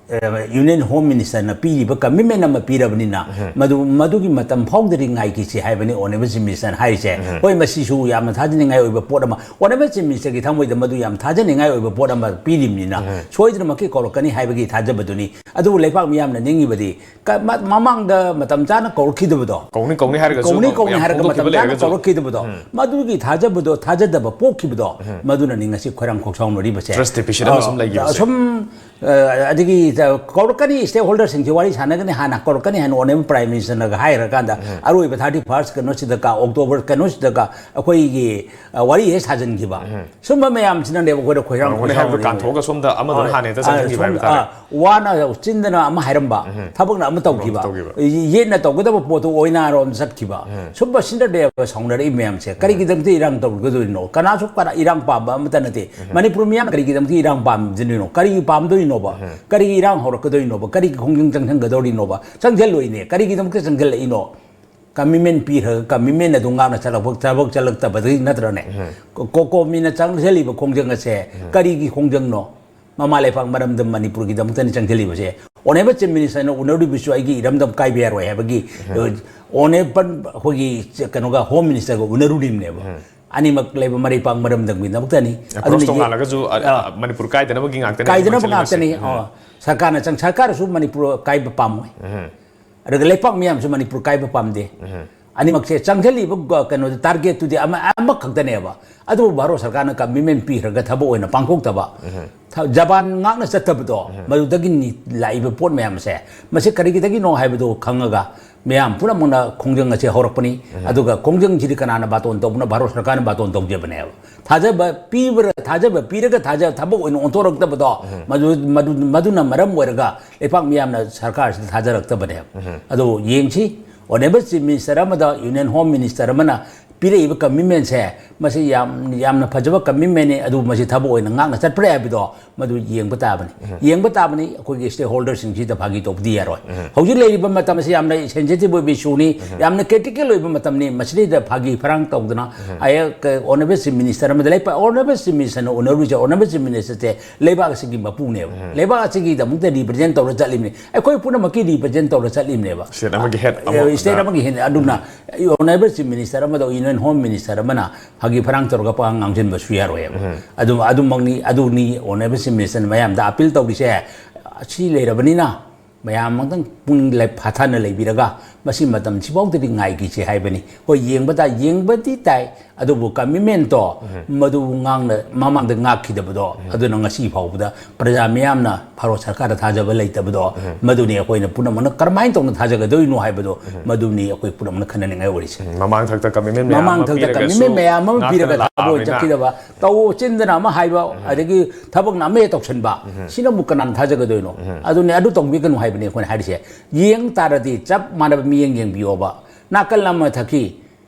Union Home Minister ꯅ ꯄꯤꯔꯤꯕ commitment ꯑꯃ ꯄꯤꯔꯕꯅꯤꯅ, ꯃꯗꯨ, ꯃꯗꯨꯒꯤ ꯃꯇꯝ ꯐꯥꯎꯗ꯭ꯔꯤ ꯉꯥꯏꯈꯤꯁꯤ ꯍꯥꯏꯕꯅꯤ Honourable Chief Minister ꯅ ꯍꯥꯏꯔꯤꯁꯦ꯫ ꯍꯣꯏ, ꯃꯁꯤꯁꯨ ꯌꯥꯝꯅ ꯊꯥꯖꯅꯤꯡꯉꯥꯏ ꯑꯣꯏꯕ ꯄꯣꯠ ꯑꯃ, Honourable Chief Minister ꯒꯤ ꯊꯃꯣꯏꯗ ꯃꯗꯨ ꯌꯥꯝ ꯊꯥꯖꯅꯤꯡꯉꯥꯏ ꯑꯣꯏꯕ ꯄꯣꯠ ꯑꯃ ꯄꯤꯔꯤꯕꯅꯤꯅ, ꯁꯣꯏꯗꯅꯃꯛꯀꯤ ꯀꯧꯔꯛꯀꯅꯤ ꯍꯥꯏꯕꯒꯤ ꯊꯥꯖꯕꯗꯨꯅꯤ꯫ ꯑꯗꯨꯕꯨ ꯂꯩꯕꯥꯛ ꯃꯤꯌꯥꯝꯅ ꯅꯤꯡꯉꯤꯕꯗꯤ, ꯀ-, ꯃ-, ꯃꯃꯥꯡꯗ ꯃꯇꯝ ꯆꯥꯅ ꯀꯧꯔꯛꯈꯤꯗꯕꯗꯣ, ꯀꯧꯅꯤ, ꯀꯧꯅꯤ ꯍꯥꯏꯔꯒꯁꯨ ꯀꯧꯅꯤ, ꯀꯧꯅꯤ ꯃꯌꯥꯝ ꯍꯥꯏꯔꯒ ꯐꯣꯡꯗꯣꯛꯈꯤꯕ ꯃꯇꯝ ꯆꯥꯅ ꯂꯩꯔꯒꯁꯨ꯫ ꯀꯧꯔꯛꯈꯤꯗꯕꯗꯣ, ꯃꯗꯨꯒꯤ ꯊꯥꯖꯕꯗꯣ, ꯊꯥꯖꯗꯕ ꯄꯣꯛꯈꯤꯕꯗꯣ, ꯃꯗꯨꯅꯅꯤ ꯉꯁꯤ ꯈꯣꯏꯔꯥꯡ ꯈꯣꯛꯁꯥꯎꯅꯔꯤꯕꯁꯦ꯫ Trust deficit ꯑꯃ ꯁꯨꯝ ꯂꯩꯈꯤꯕꯁꯦ꯫ ꯑꯁꯨꯝ, ꯑ, ꯑꯗꯒꯤ ꯀꯧꯔꯛꯀꯅꯤ, stakeholder ꯁꯤꯡꯁꯦ ꯋꯥꯔꯤ ꯁꯥꯟꯅꯒꯅꯤ, ꯍꯥꯟꯅ ꯀꯧꯔꯛꯀꯅꯤ ꯍꯥꯏꯅ Honourable Prime Minister ꯅꯒ ꯍꯥꯏꯔꯀꯥꯟꯗ, ꯑꯔꯣꯏꯕ thirty first ꯀꯩꯅꯣꯁꯤꯗꯒ, October ꯀꯩꯅꯣꯁꯤꯗꯒ ꯑꯩꯈꯣꯏꯒꯤ, ꯑ, ꯋꯥꯔꯤ ꯍꯦꯛ ꯁꯥꯖꯤꯟꯈꯤꯕ꯫ ꯁꯨꯝꯕ ꯃꯌꯥꯝꯁꯤꯅꯅꯦꯕ ꯑꯩꯈꯣꯏꯗ ꯈꯣꯏꯔꯥꯡ ꯀꯧꯅꯤ ꯍꯥꯏꯕꯗꯣ ꯈꯣꯏꯔꯥꯡ ꯀꯥꯟꯊꯣꯛꯑꯒ ꯁꯣꯝꯗ ꯑꯃꯗꯨꯅ ꯑ, ꯍꯥꯟꯅ ꯍꯦꯛꯇ ꯑ, ꯆꯪꯁꯤꯟꯈꯤꯕ ꯁꯣꯝ-, ꯍꯥꯏꯕ ꯇꯥꯔꯦ꯫ ꯑ, ꯋꯥꯅ ꯆꯤꯟꯗꯅ ꯑꯃ ꯍꯥꯏꯔꯝꯕ, ꯊꯕꯛꯅ ꯑꯃ ꯇꯧꯈꯤꯕ꯫ ꯇꯧꯈꯤꯕ꯫ ꯌꯦꯠꯅ ꯇꯧꯒꯗꯕ ꯄꯣꯠꯇꯨ ꯑꯣꯏꯅꯔꯣꯝ ꯆꯠꯈꯤꯕ꯫ ꯁꯨꯝꯕꯁꯤꯅꯅꯦꯕ ꯁꯥꯎꯅꯔꯛꯏ ꯃꯌꯥꯝꯁꯦ꯫ ꯀꯔꯤꯒꯤꯗꯃꯛꯇ ꯏꯔꯥꯡ ꯇꯧꯒꯗꯣꯏꯅꯣ? ꯀꯅꯥꯁꯨ ꯀꯅꯥ ꯏꯔꯥꯡ ꯄꯥꯝꯕ ꯑꯃꯠꯇ ꯅꯠꯇꯦ꯫ ꯃꯅꯤꯄꯨꯔ ꯃꯤꯌꯥꯝ ꯀꯔꯤꯒꯤꯗꯃꯛꯇ ꯏꯔꯥꯡ ꯄꯥꯝꯗꯣꯏꯅꯣ? ꯀꯔꯤꯒꯤ ꯄꯥꯝꯗꯣꯏꯅꯣꯕ? ꯀꯔꯤꯒꯤ ꯏꯔꯥꯡ ꯍꯧꯔꯛꯀꯗꯣꯏꯅꯣꯕ? ꯀꯔꯤꯒꯤ ꯈꯣꯡꯖꯪ ꯆꯪꯁꯤꯟꯒꯗꯧꯔꯤꯅꯣꯕ? ꯆꯪꯁꯤꯜꯂꯣꯏꯅꯦ꯫ ꯀꯔꯤꯒꯤꯗꯃꯛꯇ ꯆꯪꯁꯤꯜꯂꯛꯏꯅꯣ? Commitment ꯄꯤꯈ꯭ꯔꯒ commitment ꯑꯗꯨ ꯉꯥꯛꯅ ꯆꯠꯂꯛꯄ, ꯊꯕꯛ ꯆꯠꯂꯛꯇꯕꯗꯒꯤ ꯅꯠꯇ꯭ꯔꯅꯦ? ꯎꯝ꯫ ꯀꯣ-, ꯀꯣꯀꯣꯃꯤꯅ ꯆꯪꯁꯤꯜꯂꯤꯕ ꯈꯣꯡꯖꯪ ꯑꯁꯦ ꯎꯝ꯫ ꯀꯔꯤꯒꯤ ꯈꯣꯡꯖꯪꯅꯣ? ꯃꯃꯥ ꯂꯩꯄꯥꯛ ꯃꯔꯝꯗꯝ ꯃꯅꯤꯄꯨꯔꯒꯤꯗꯃꯛꯇꯅꯤ ꯆꯪꯁꯤꯜꯂꯤꯕꯁꯦ꯫ Honourable Chief Minister ꯅ ꯎꯅꯔꯨꯕꯁꯨ ꯑꯩꯒꯤ ꯏꯔꯝꯗꯝ ꯀꯥꯏꯕ ꯌꯥꯔꯣꯏ ꯍꯥꯏꯕꯒꯤ, ꯎꯝ꯫ Honourable ꯑꯩꯈꯣꯏꯒꯤ ꯀꯩꯅꯣꯒ Home Minister ꯒ ꯎꯅꯔꯨꯔꯤꯕꯅꯦꯕ꯫ ꯎꯝ꯫ ꯑꯅꯤꯃꯛ ꯂꯩꯕ ꯃꯔꯩꯄꯥꯛ ꯃꯔꯝꯗꯝꯒꯤꯗꯃꯛꯇꯅꯤ꯫ Approach ꯑꯗꯨꯅ ꯌꯦ-, ꯇꯣꯉꯥꯜꯂꯒꯁꯨ, ꯑ, ꯑ, ꯃꯅꯤꯄꯨꯔ ꯀꯥꯏꯗꯅꯕꯒꯤ ꯉꯥꯛꯇꯅꯤ ꯀꯥꯏꯗꯅꯕ ꯍꯥꯏꯕꯁꯤꯅꯤ ꯉꯥꯛꯇꯅꯤ꯫ ꯃꯁꯤꯅꯤ꯫ ꯑ, ꯁꯔꯀꯥꯔꯅ ꯆꯪ-, ꯁꯔꯀꯥꯔꯁꯨ ꯃꯅꯤꯄꯨꯔ ꯀꯥꯏꯕ ꯄꯥꯝꯃꯣꯏ꯫ ꯎꯝ꯫ ꯑꯗꯨꯒ ꯂꯩꯄꯥꯛ ꯃꯤꯌꯥꯝꯁꯨ ꯃꯅꯤꯄꯨꯔ ꯀꯥꯏꯕ ꯄꯥꯝꯗꯦ꯫ ꯎꯝ꯫ ꯑꯅꯤꯃꯛꯁꯦ ꯆꯪꯁꯤꯜꯂꯤꯕ ꯒ-, ꯀꯩꯅꯣꯗ target ꯇꯨꯗꯤ ꯑꯃ-, ꯑꯃꯈꯛꯇꯅꯦꯕ꯫ ꯑꯗꯨꯕꯨ ꯚꯥꯔꯠ ꯁꯔꯀꯥꯔꯅ commitment ꯄꯤꯈ꯭ꯔꯒ ꯊꯕꯛ ꯑꯣꯏꯅ ꯄꯥꯡꯊꯣꯛꯇꯕ, ꯎꯝ꯫ ꯊ-, ꯖꯄꯥꯟ ꯉꯥꯛꯅ ꯆꯠꯇꯕꯗꯣ, ꯎꯝ꯫ ꯃꯗꯨꯗꯒꯤ ꯂꯥꯛꯏꯕ ꯄꯣꯠ ꯃꯌꯥꯝꯁꯦ, ꯃꯁꯤ ꯀꯔꯤꯒꯤꯗꯒꯤꯅꯣ ꯍꯥꯏꯕꯗꯨ ꯈꯪꯉꯒ ꯃꯌꯥꯝ ꯄꯨꯝꯅꯃꯛꯅ ꯈꯣꯡꯖꯪ ꯑꯁꯤ ꯍꯧꯔꯛꯄꯅꯤ꯫ ꯎꯝ꯫ ꯑꯗꯨꯒ ꯈꯣꯡꯖꯪꯁꯤꯗꯤ ꯀꯅꯥꯅ ꯕꯥꯇꯣꯟ ꯇꯧꯕꯅꯣ? ꯚꯥꯔꯠ ꯁꯔꯀꯥꯔꯅ ꯕꯥꯇꯣꯟ ꯇꯧꯖꯕꯅꯦꯕ꯫ ꯊꯥꯖꯕ ꯄꯤꯕ꯭ꯔ-, ꯊꯥꯖꯕ ꯄꯤꯔꯒ ꯊꯥꯖ-, ꯊꯕꯛ ꯑꯣꯏꯅ ꯑꯣꯟꯊꯣꯔꯛꯇꯕꯗꯣ, ꯎꯝ꯫ ꯃꯗꯨ-, ꯃꯗꯨ-, ꯃꯗꯨꯅ ꯃꯔꯝ ꯑꯣꯏꯔꯒ ꯂꯩꯄꯥꯛ ꯃꯤꯌꯥꯝꯅ ꯁꯔꯀꯥꯔꯁꯤꯗ ꯊꯥꯖꯔꯛꯇꯕꯅꯦꯕ꯫ ꯎꯝ꯫ ꯑꯗꯣ ꯌꯦꯡꯁꯤ, Honourable Chief Minister ꯑꯃꯗ Union Home Minister ꯑꯃꯅ ꯄꯤꯔꯛꯏꯕ commitmentꯁꯦ, ꯃꯁꯤ ꯌꯥꯝ, ꯌꯥꯝꯅ ꯐꯖꯕ commitmentꯅꯤ, ꯑꯗꯨꯕꯨ ꯃꯁꯤ ꯊꯕꯛ ꯑꯣꯏꯅ ꯉꯥꯛꯅ ꯆꯠꯄ꯭ꯔꯥ ꯍꯥꯏꯕꯗꯣ ꯃꯗꯨ ꯌꯦꯡꯕ ꯇꯥꯕꯅꯤ꯫ ꯌꯦꯡꯕ ꯇꯥꯕꯅꯤ, ꯑꯩꯈꯣꯏꯒꯤ stakeholderꯁꯤꯡꯁꯤꯗ ꯐꯥꯒꯤ ꯇꯧꯕꯗꯤ ꯌꯥꯔꯣꯏ꯫ ꯍꯧꯖꯤꯛ ꯂꯩꯔꯤꯕ ꯃꯇꯝ ꯑꯁꯤ ꯌꯥꯝꯅ sensitive ꯑꯣꯏꯕ issueꯅꯤ, ꯌꯥꯝꯅ critical ꯑꯣꯏꯕ ꯃꯇꯝꯅꯤ꯫ ꯃꯁꯤꯗꯩꯗ ꯐꯥꯒꯤ ꯐꯔꯥꯡ ꯇꯧꯗꯅ ꯑꯩ honourable chief minister ꯑꯃꯗ ꯂꯩ, honourable chief ministerꯅ honourable, honourable chief ministerꯁꯦ ꯂꯩꯕꯥꯛ ꯑꯁꯤꯒꯤ ꯃꯄꯨꯅꯦꯕ꯫ ꯂꯩꯕꯥꯛ ꯑꯁꯤꯒꯤꯗꯃꯛꯇ represent ꯇꯧꯔ ꯆꯠꯂꯤꯕꯅꯤ, ꯑꯩꯈꯣꯏ ꯄꯨꯝꯅꯃꯛꯀꯤ represent ꯇꯧꯔ ꯆꯠꯂꯤꯕꯅꯦꯕ꯫ State ꯑꯃꯒꯤ head ꯑꯃ state ꯑꯃꯒꯤ head, ꯑꯗꯨꯅ honourable chief minister ꯑꯃꯗ union home minister ꯑꯃꯅ ꯐꯥꯒꯤ ꯐꯔꯥꯡ ꯇꯧꯔꯒ ꯄꯉꯥꯡ ꯉꯥꯡꯁꯤꯟꯕꯁꯨ ꯌꯥꯔꯣꯏꯕ꯫ ꯑꯗꯨ, ꯑꯗꯨꯃꯛꯅꯤ, ꯑꯗꯨꯅꯤ honourable chief ministerꯅ ꯃꯌꯥꯝꯗ appeal ꯇꯧꯔꯤꯁꯦ꯫ ꯑꯁꯤ ꯂꯩꯔꯕꯅꯤꯅ ꯃꯌꯥꯝ ꯑꯃꯇꯪ ꯄꯨꯛꯅꯤꯡ ꯂꯩ-, ꯐꯥꯊꯅ ꯂꯩꯕꯤꯔꯒ ꯃꯁꯤ ꯃꯇꯝꯁꯤꯐꯥꯎꯗꯗꯤ ꯉꯥꯏꯈꯤꯁꯤ ꯍꯥꯏꯕꯅꯤ꯫ ꯍꯣꯏ, ꯌꯦꯡꯕ ꯇꯥꯏ, ꯌꯦꯡꯕꯗꯤ ꯇꯥꯏ, ꯑꯗꯨꯕꯨ commitmentꯇꯣ ꯃꯗꯨ ꯉꯥꯡꯅ, ꯃꯃꯥꯡꯗ ꯉꯥꯛꯈꯤꯗꯕꯗꯣ, ꯑꯗꯨꯅ ꯉꯁꯤ ꯐꯥꯎꯕꯗ ꯄ꯭ꯔꯖꯥ ꯃꯤꯌꯥꯝꯅ ꯚꯥꯔꯠ ꯁꯔꯀꯥꯔꯗ ꯊꯥꯖꯕ ꯂꯩꯇꯕꯗꯣ, ꯃꯗꯨꯅꯤ ꯑꯩꯈꯣꯏꯅ ꯄꯨꯝꯅꯃꯛꯅ ꯀꯔꯝꯍꯥꯏꯅ ꯇꯧꯅ ꯊꯥꯖꯒꯗꯣꯏꯅꯣ ꯍꯥꯏꯕꯗꯣ, ꯃꯗꯨꯅꯤ ꯑꯩꯈꯣꯏ ꯄꯨꯝꯅꯃꯛꯅ ꯈꯟꯅꯅꯤꯡꯉꯥꯏ ꯑꯣꯏꯔꯤꯁꯦ꯫ ꯃꯃꯥꯡ ꯊꯛꯇ commitment ꯃꯌꯥꯝ ꯃꯃꯥꯡ ꯑꯃ ꯊꯛꯇ ꯄꯤꯔꯒꯁꯨ commitment ꯃꯌꯥꯝ ꯑꯃ ꯉꯥꯛꯇꯅ ꯄꯤꯔꯒ ꯊꯕꯛ ꯂꯥꯛꯑꯕꯅꯤꯅ ꯆꯠꯈꯤꯗꯕ, ꯇꯧ ꯆꯤꯟꯗꯅ ꯑꯃ ꯍꯥꯏꯕ, ꯑꯗꯒꯤ ꯊꯕꯛꯅ ꯑꯃ ꯍꯦꯛ ꯇꯧꯁꯟꯕ, ꯁꯤꯅꯕꯨ ꯀꯅꯥꯅ ꯊꯥꯖꯒꯗꯣꯏꯅꯣ? ꯑꯗꯨꯅꯦ, ꯑꯗꯨ ꯇꯧꯕꯤꯒꯅꯨ ꯍꯥꯏꯕꯅꯦ ꯑꯩꯈꯣꯏꯅ ꯍꯥꯏꯔꯤꯁꯦ꯫ ꯌꯦꯡ ꯇꯥꯔꯗꯤ ꯆꯞ ꯃꯥꯟꯅꯕ ꯃꯤꯠꯌꯦꯡ ꯌꯦꯡꯕꯤꯌꯣꯕ꯫ ꯅꯥꯀꯜ ꯑꯃꯊꯛꯀꯤ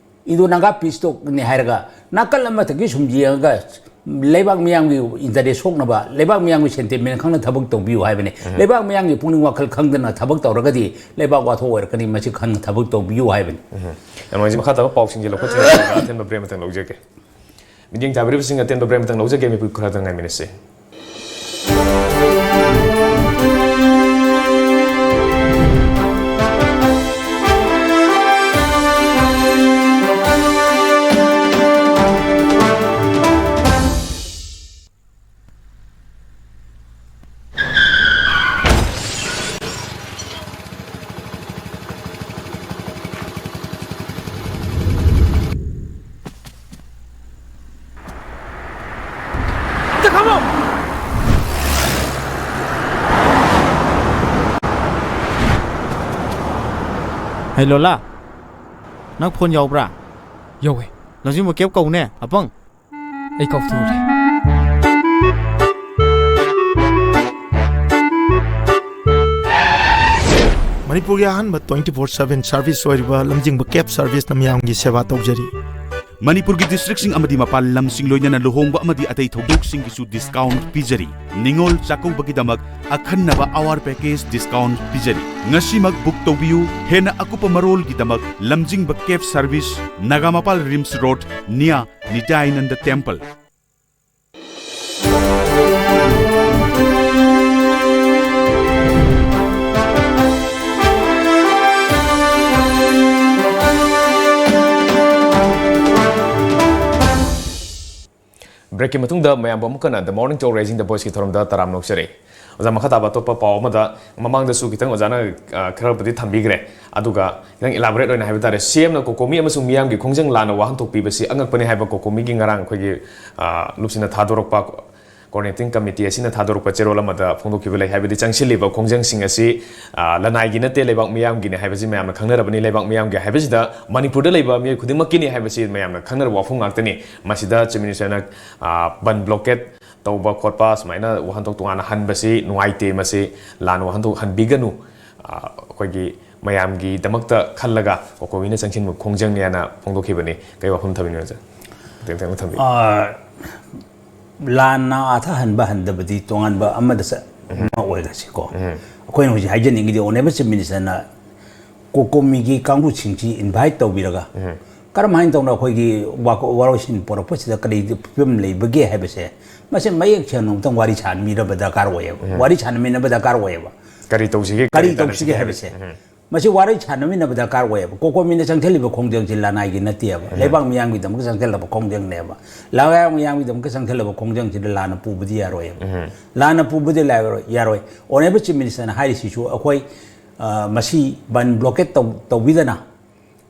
Indo-Naga peace talkꯅꯦ ꯍꯥꯏꯔꯒ ꯅꯥꯀꯜ ꯑꯃꯊꯛꯀꯤ ꯁꯨꯝ ꯌꯦꯡꯉꯒ ꯂꯩꯕꯥꯛ ꯃꯤꯌꯥꯝꯒꯤ interest ꯁꯣꯛꯅꯕ, ꯂꯩꯕꯥꯛ ꯃꯤꯌꯥꯝꯒꯤ sentiment ꯈꯪꯅ ꯊꯕꯛ ꯇꯧꯕꯤꯌꯨ ꯍꯥꯏꯕꯅꯤ꯫ ꯂꯩꯕꯥꯛ ꯃꯤꯌꯥꯝꯒꯤ ꯄꯨꯛꯅꯤꯡ ꯋꯥꯈꯜ ꯈꯪꯗꯅ ꯊꯕꯛ ꯇꯧꯔꯒꯗꯤ ꯂꯩꯕꯥꯛ ꯋꯥꯊꯣꯛ ꯑꯣꯏꯔꯛꯀꯅꯤ, ꯃꯁꯤ ꯈꯪꯅ ꯊꯕꯛ ꯇꯧꯕꯤꯌꯨ ꯍꯥꯏꯕꯅꯤ꯫ ꯌꯥꯝ ꯅꯨꯡꯉꯥꯏꯖꯩ꯫ ꯃꯈꯥ ꯇꯥꯕ ꯄꯥꯎꯁꯤꯡꯁꯦ ꯂꯧꯈꯠꯆꯔꯒ ꯑꯊꯦꯟꯕ break ꯑꯃꯇꯪ ꯂꯧꯖꯒꯦ꯫ ꯃꯤꯠꯌꯦꯡ ꯊꯥꯕꯤꯔꯤꯕꯁꯤꯡ, ꯑꯇꯦꯟꯕ break ꯑꯃꯇꯪ ꯂꯧꯖꯒꯦ, ꯃꯤꯀꯨꯏ ꯈꯔꯗꯪ ꯉꯥꯏꯃꯤꯟꯅꯁꯤ꯫ ꯍꯩ ꯂꯣꯂꯥ, ꯅꯪ phone ꯌꯥꯎꯕ꯭ꯔꯥ? ꯌꯥꯎꯋꯦ꯫ ꯂꯝꯖꯤꯡꯕ cab ꯀꯧꯅꯦ, ꯑꯄꯪ꯫ ꯑꯩ ꯀꯥꯎꯊꯣꯛꯎꯔꯦ꯫ ꯃꯅꯤꯄꯨꯔꯒꯤ ꯑꯍꯥꯟꯕ twenty four seven service ꯑꯣꯏꯔꯤꯕ ꯂꯝꯖꯤꯡꯕ cab serviceꯅ ꯃꯤꯌꯥꯝꯒꯤ ꯁꯦꯕꯥ ꯇꯧꯖꯔꯤ꯫ ꯃꯅꯤꯄꯨꯔꯒꯤ ꯗꯤꯁꯇ꯭ꯔꯤꯛꯁꯤꯡ ꯑꯃꯗꯤ ꯃꯄꯥꯟ ꯂꯝꯁꯤꯡ, ꯂꯣꯏꯅꯅ ꯂꯨꯍꯣꯡꯕ ꯑꯃꯗꯤ ꯑꯇꯩ ꯊꯧꯗꯣꯛꯁꯤꯡꯒꯤꯁꯨ ꯗꯤꯁꯀꯥꯎꯟꯠ ꯄꯤꯖꯔꯤ꯫ ꯅꯤꯉꯣꯜ ꯆꯥꯛꯀꯧꯕꯒꯤꯗꯃꯛ ꯑꯈꯟꯅꯕ ꯑꯋꯥꯔ ꯄꯦꯀꯦꯖ ꯗꯤꯁꯀꯥꯎꯟꯠ ꯄꯤꯖꯔꯤ꯫ ꯉꯁꯤꯃꯛ ꯕꯨꯛ ꯇꯧꯕꯤꯌꯨ꯫ ꯍꯦꯟꯅ ꯑꯀꯨꯞꯄ ꯃꯔꯣꯜꯒꯤꯗꯃꯛ ꯂꯝꯖꯤꯡꯕ cab service, Nagamapal RIMS road, near Nityananda temple. ꯕ꯭ꯔꯦꯛꯀꯤ ꯃꯇꯨꯡꯗ ꯃꯌꯥꯝꯕꯨ ꯑꯃꯨꯛ ꯍꯟꯅ The Morning Talk Raising the Voiceꯀꯤ ꯊꯧꯔꯝꯗ ꯇꯔꯥꯝꯅ ꯑꯣꯛꯆꯔꯤ꯫ ꯑꯣꯖꯥ, ꯃꯈꯥ ꯇꯥꯕ ꯑꯇꯣꯞꯄ ꯄꯥꯎ ꯑꯃꯗ, ꯃꯃꯥꯡꯗꯁꯨ ꯈꯤꯇꯪ ꯑꯣꯖꯥꯅ, ꯑ, ꯈꯔꯕꯨꯗꯤ ꯊꯝꯕꯤꯈ꯭ꯔꯦ꯫ ꯑꯗꯨꯒ ꯈꯤꯇꯪ ꯏꯂꯥꯕꯣꯔꯦꯠ ꯑꯣꯏꯅ ꯍꯥꯏꯕ ꯇꯥꯔꯦ, ꯁꯤ ꯑꯦꯝꯅ ꯀꯣꯀꯣꯃꯤ ꯑꯃꯁꯨꯡ ꯃꯤꯌꯥꯝꯒꯤ ꯈꯣꯡꯖꯪ ꯂꯥꯟꯅ ꯋꯥꯍꯟꯊꯣꯛ ꯄꯤꯕꯁꯤ ꯑꯉꯛꯄꯅꯤ ꯍꯥꯏꯕ ꯀꯣꯀꯣꯃꯤꯒꯤ ꯉꯔꯥꯡ ꯑꯩꯈꯣꯏꯒꯤ, ꯑ, ꯂꯨꯞꯁꯤꯅ ꯊꯥꯗꯣꯔꯛꯄ, ꯀꯣꯑꯣꯔꯗꯤꯅꯦꯇꯤꯡ ꯀꯃꯤꯇꯤ ꯑꯁꯤꯅ ꯊꯥꯗꯣꯔꯛꯄ ꯆꯦꯔꯣꯜ ꯑꯃꯗ ꯐꯣꯡꯗꯣꯛꯈꯤꯕ ꯂꯩ꯫ ꯍꯥꯏꯕꯗꯤ ꯆꯪꯁꯤꯜꯂꯤꯕ ꯈꯣꯡꯖꯪꯁꯤꯡ ꯑꯁꯤ, ꯑ, ꯂꯅꯥꯏꯒꯤ ꯅꯠꯇꯦ, ꯂꯩꯕꯥꯛ ꯃꯤꯌꯥꯝꯒꯤꯅꯤ ꯍꯥꯏꯕꯁꯤ ꯃꯌꯥꯝꯅ ꯈꯪꯅꯔꯕꯅꯤ꯫ ꯂꯩꯕꯥꯛ ꯃꯤꯌꯥꯝꯒꯤ ꯍꯥꯏꯕꯁꯤꯗ ꯃꯅꯤꯄꯨꯔꯗ ꯂꯩꯕ ꯃꯤꯑꯣꯏ ꯈꯨꯗꯤꯡꯃꯛꯀꯤꯅꯤ ꯍꯥꯏꯕꯁꯤ ꯃꯌꯥꯝꯅ ꯈꯪꯅꯔꯕ ꯋꯥꯐꯝ ꯉꯥꯛꯇꯅꯤ꯫ ꯃꯁꯤꯗ ꯆꯤꯐ ꯃꯤꯅꯤꯁꯇꯔꯅ, ꯑ, ꯕꯟ ꯕ꯭ꯂꯣꯀꯦꯠ ꯇꯧꯕ ꯈꯣꯠꯄ, ꯁꯨꯃꯥꯏꯅ ꯋꯥꯍꯟꯊꯣꯛ ꯇꯣꯉꯥꯟꯅ ꯍꯟꯕꯁꯤ ꯅꯨꯡꯉꯥꯏꯇꯦ, ꯃꯁꯤ ꯂꯥꯟꯅ ꯋꯥꯍꯟꯊꯣꯛ ꯍꯟꯕꯤꯒꯅꯨ, ꯑ, ꯑꯩꯈꯣꯏꯒꯤ ꯃꯌꯥꯝꯒꯤꯗꯃꯛꯇ ꯈꯜꯂꯒ ꯀꯣꯀꯣꯃꯤꯅ ꯆꯪꯁꯤꯟꯕ ꯈꯣꯡꯖꯪꯅꯦꯅ ꯐꯣꯡꯗꯣꯛꯈꯤꯕꯅꯤ꯫ ꯀꯩ ꯋꯥꯐꯝ ꯊꯝꯕꯤꯅꯤꯡꯕ, ꯁꯥꯔ? ꯃꯇꯦꯛ ꯃꯇꯦꯛ ꯊꯝꯕꯤꯌꯨ꯫ ꯑ, ꯂꯥꯟꯅ ꯑꯥꯊ ꯍꯟꯕ ꯍꯟꯗꯕꯗꯤ ꯇꯣꯉꯥꯟꯕ ꯑꯃꯗ ꯆ-, ꯑꯃ ꯑꯣꯏꯔꯁꯤꯀꯣ꯫ ꯑꯩꯈꯣꯏꯅ ꯍꯧꯖꯤꯛ ꯍꯥꯏꯖꯅꯤꯡꯉꯤꯗꯤ ꯑꯣꯅꯦꯕꯜ ꯆꯤꯐ ꯃꯤꯅꯤꯁꯇꯔꯅ ꯀꯣꯀꯣꯃꯤꯒꯤ ꯀꯥꯡꯕꯨꯁꯤꯡꯁꯤ ꯏꯟꯚꯥꯏꯠ ꯇꯧꯕꯤꯔꯒ, ꯀꯔꯝꯍꯥꯏꯅ ꯇꯧꯅ ꯑꯩꯈꯣꯏꯒꯤ ꯋꯥ-, ꯋꯥꯔꯣꯏꯁꯤꯟ ꯄꯨꯔꯛꯄꯁꯤꯗ ꯀꯔꯤ ꯐꯤꯕꯝ ꯂꯩꯕꯒꯦ ꯍꯥꯏꯕꯁꯦ, ꯃꯁꯤ ꯃꯌꯦꯛ ꯁꯦꯡꯅ ꯑꯃꯨꯛꯇꯪ ꯋꯥꯔꯤ ꯁꯥꯟꯅꯕꯤꯔꯕ ꯗꯔꯀꯥꯔ ꯑꯣꯏꯌꯦꯕ꯫ ꯋꯥꯔꯤ ꯁꯥꯟꯅꯃꯤꯟꯅꯕ ꯗꯔꯀꯥꯔ ꯑꯣꯏꯌꯦꯕ꯫ ꯀꯔꯤ ꯇꯧꯁꯤꯒꯦ, ꯀꯔꯤ ꯀꯔꯤ ꯇꯧꯁꯤꯒꯦ ꯇꯥꯟꯅꯁꯤꯒꯦ ꯍꯥꯏꯕꯁꯦ꯫ ꯃꯁꯤ ꯋꯥꯔꯤ ꯁꯥꯟꯅꯃꯤꯟꯅꯕ ꯗꯔꯀꯥꯔ ꯑꯣꯏꯌꯦꯕ꯫ ꯀꯣꯀꯣꯃꯤꯅ ꯆꯪꯁꯤꯜꯂꯤꯕ ꯈꯣꯡꯖꯪꯁꯤ ꯂꯅꯥꯏꯒꯤ ꯅꯠꯇꯦꯕ꯫ ꯂꯩꯕꯥꯛ ꯃꯤꯌꯥꯝꯒꯤꯗꯃꯛꯇ ꯆꯪꯁꯤꯜꯂꯕ ꯈꯣꯡꯖꯪꯅꯦꯕ꯫ ꯂꯩꯕꯥꯛ ꯃꯤꯌꯥꯝꯒꯤꯗꯃꯛꯇ ꯆꯪꯁꯤꯜꯂꯕ ꯈꯣꯡꯖꯪꯁꯤꯗ ꯂꯥꯟꯅ ꯄꯨꯕꯗꯤ ꯌꯥꯔꯣꯏꯌꯦꯕ꯫ ꯂꯥꯟꯅ ꯄꯨꯕꯗꯤ ꯌꯥꯔꯣꯏ, ꯌꯥꯔꯣꯏ꯫ ꯑꯣꯅꯦꯕꯜ ꯆꯤꯐ ꯃꯤꯅꯤꯁꯇꯔꯅ ꯍꯥꯏꯔꯤꯁꯤꯁꯨ ꯑꯩꯈꯣꯏ, ꯑ, ꯃꯁꯤ ꯕꯟ ꯕ꯭ꯂꯣꯀꯦꯠ ꯇꯧ-, ꯇꯧꯕꯤꯗꯅ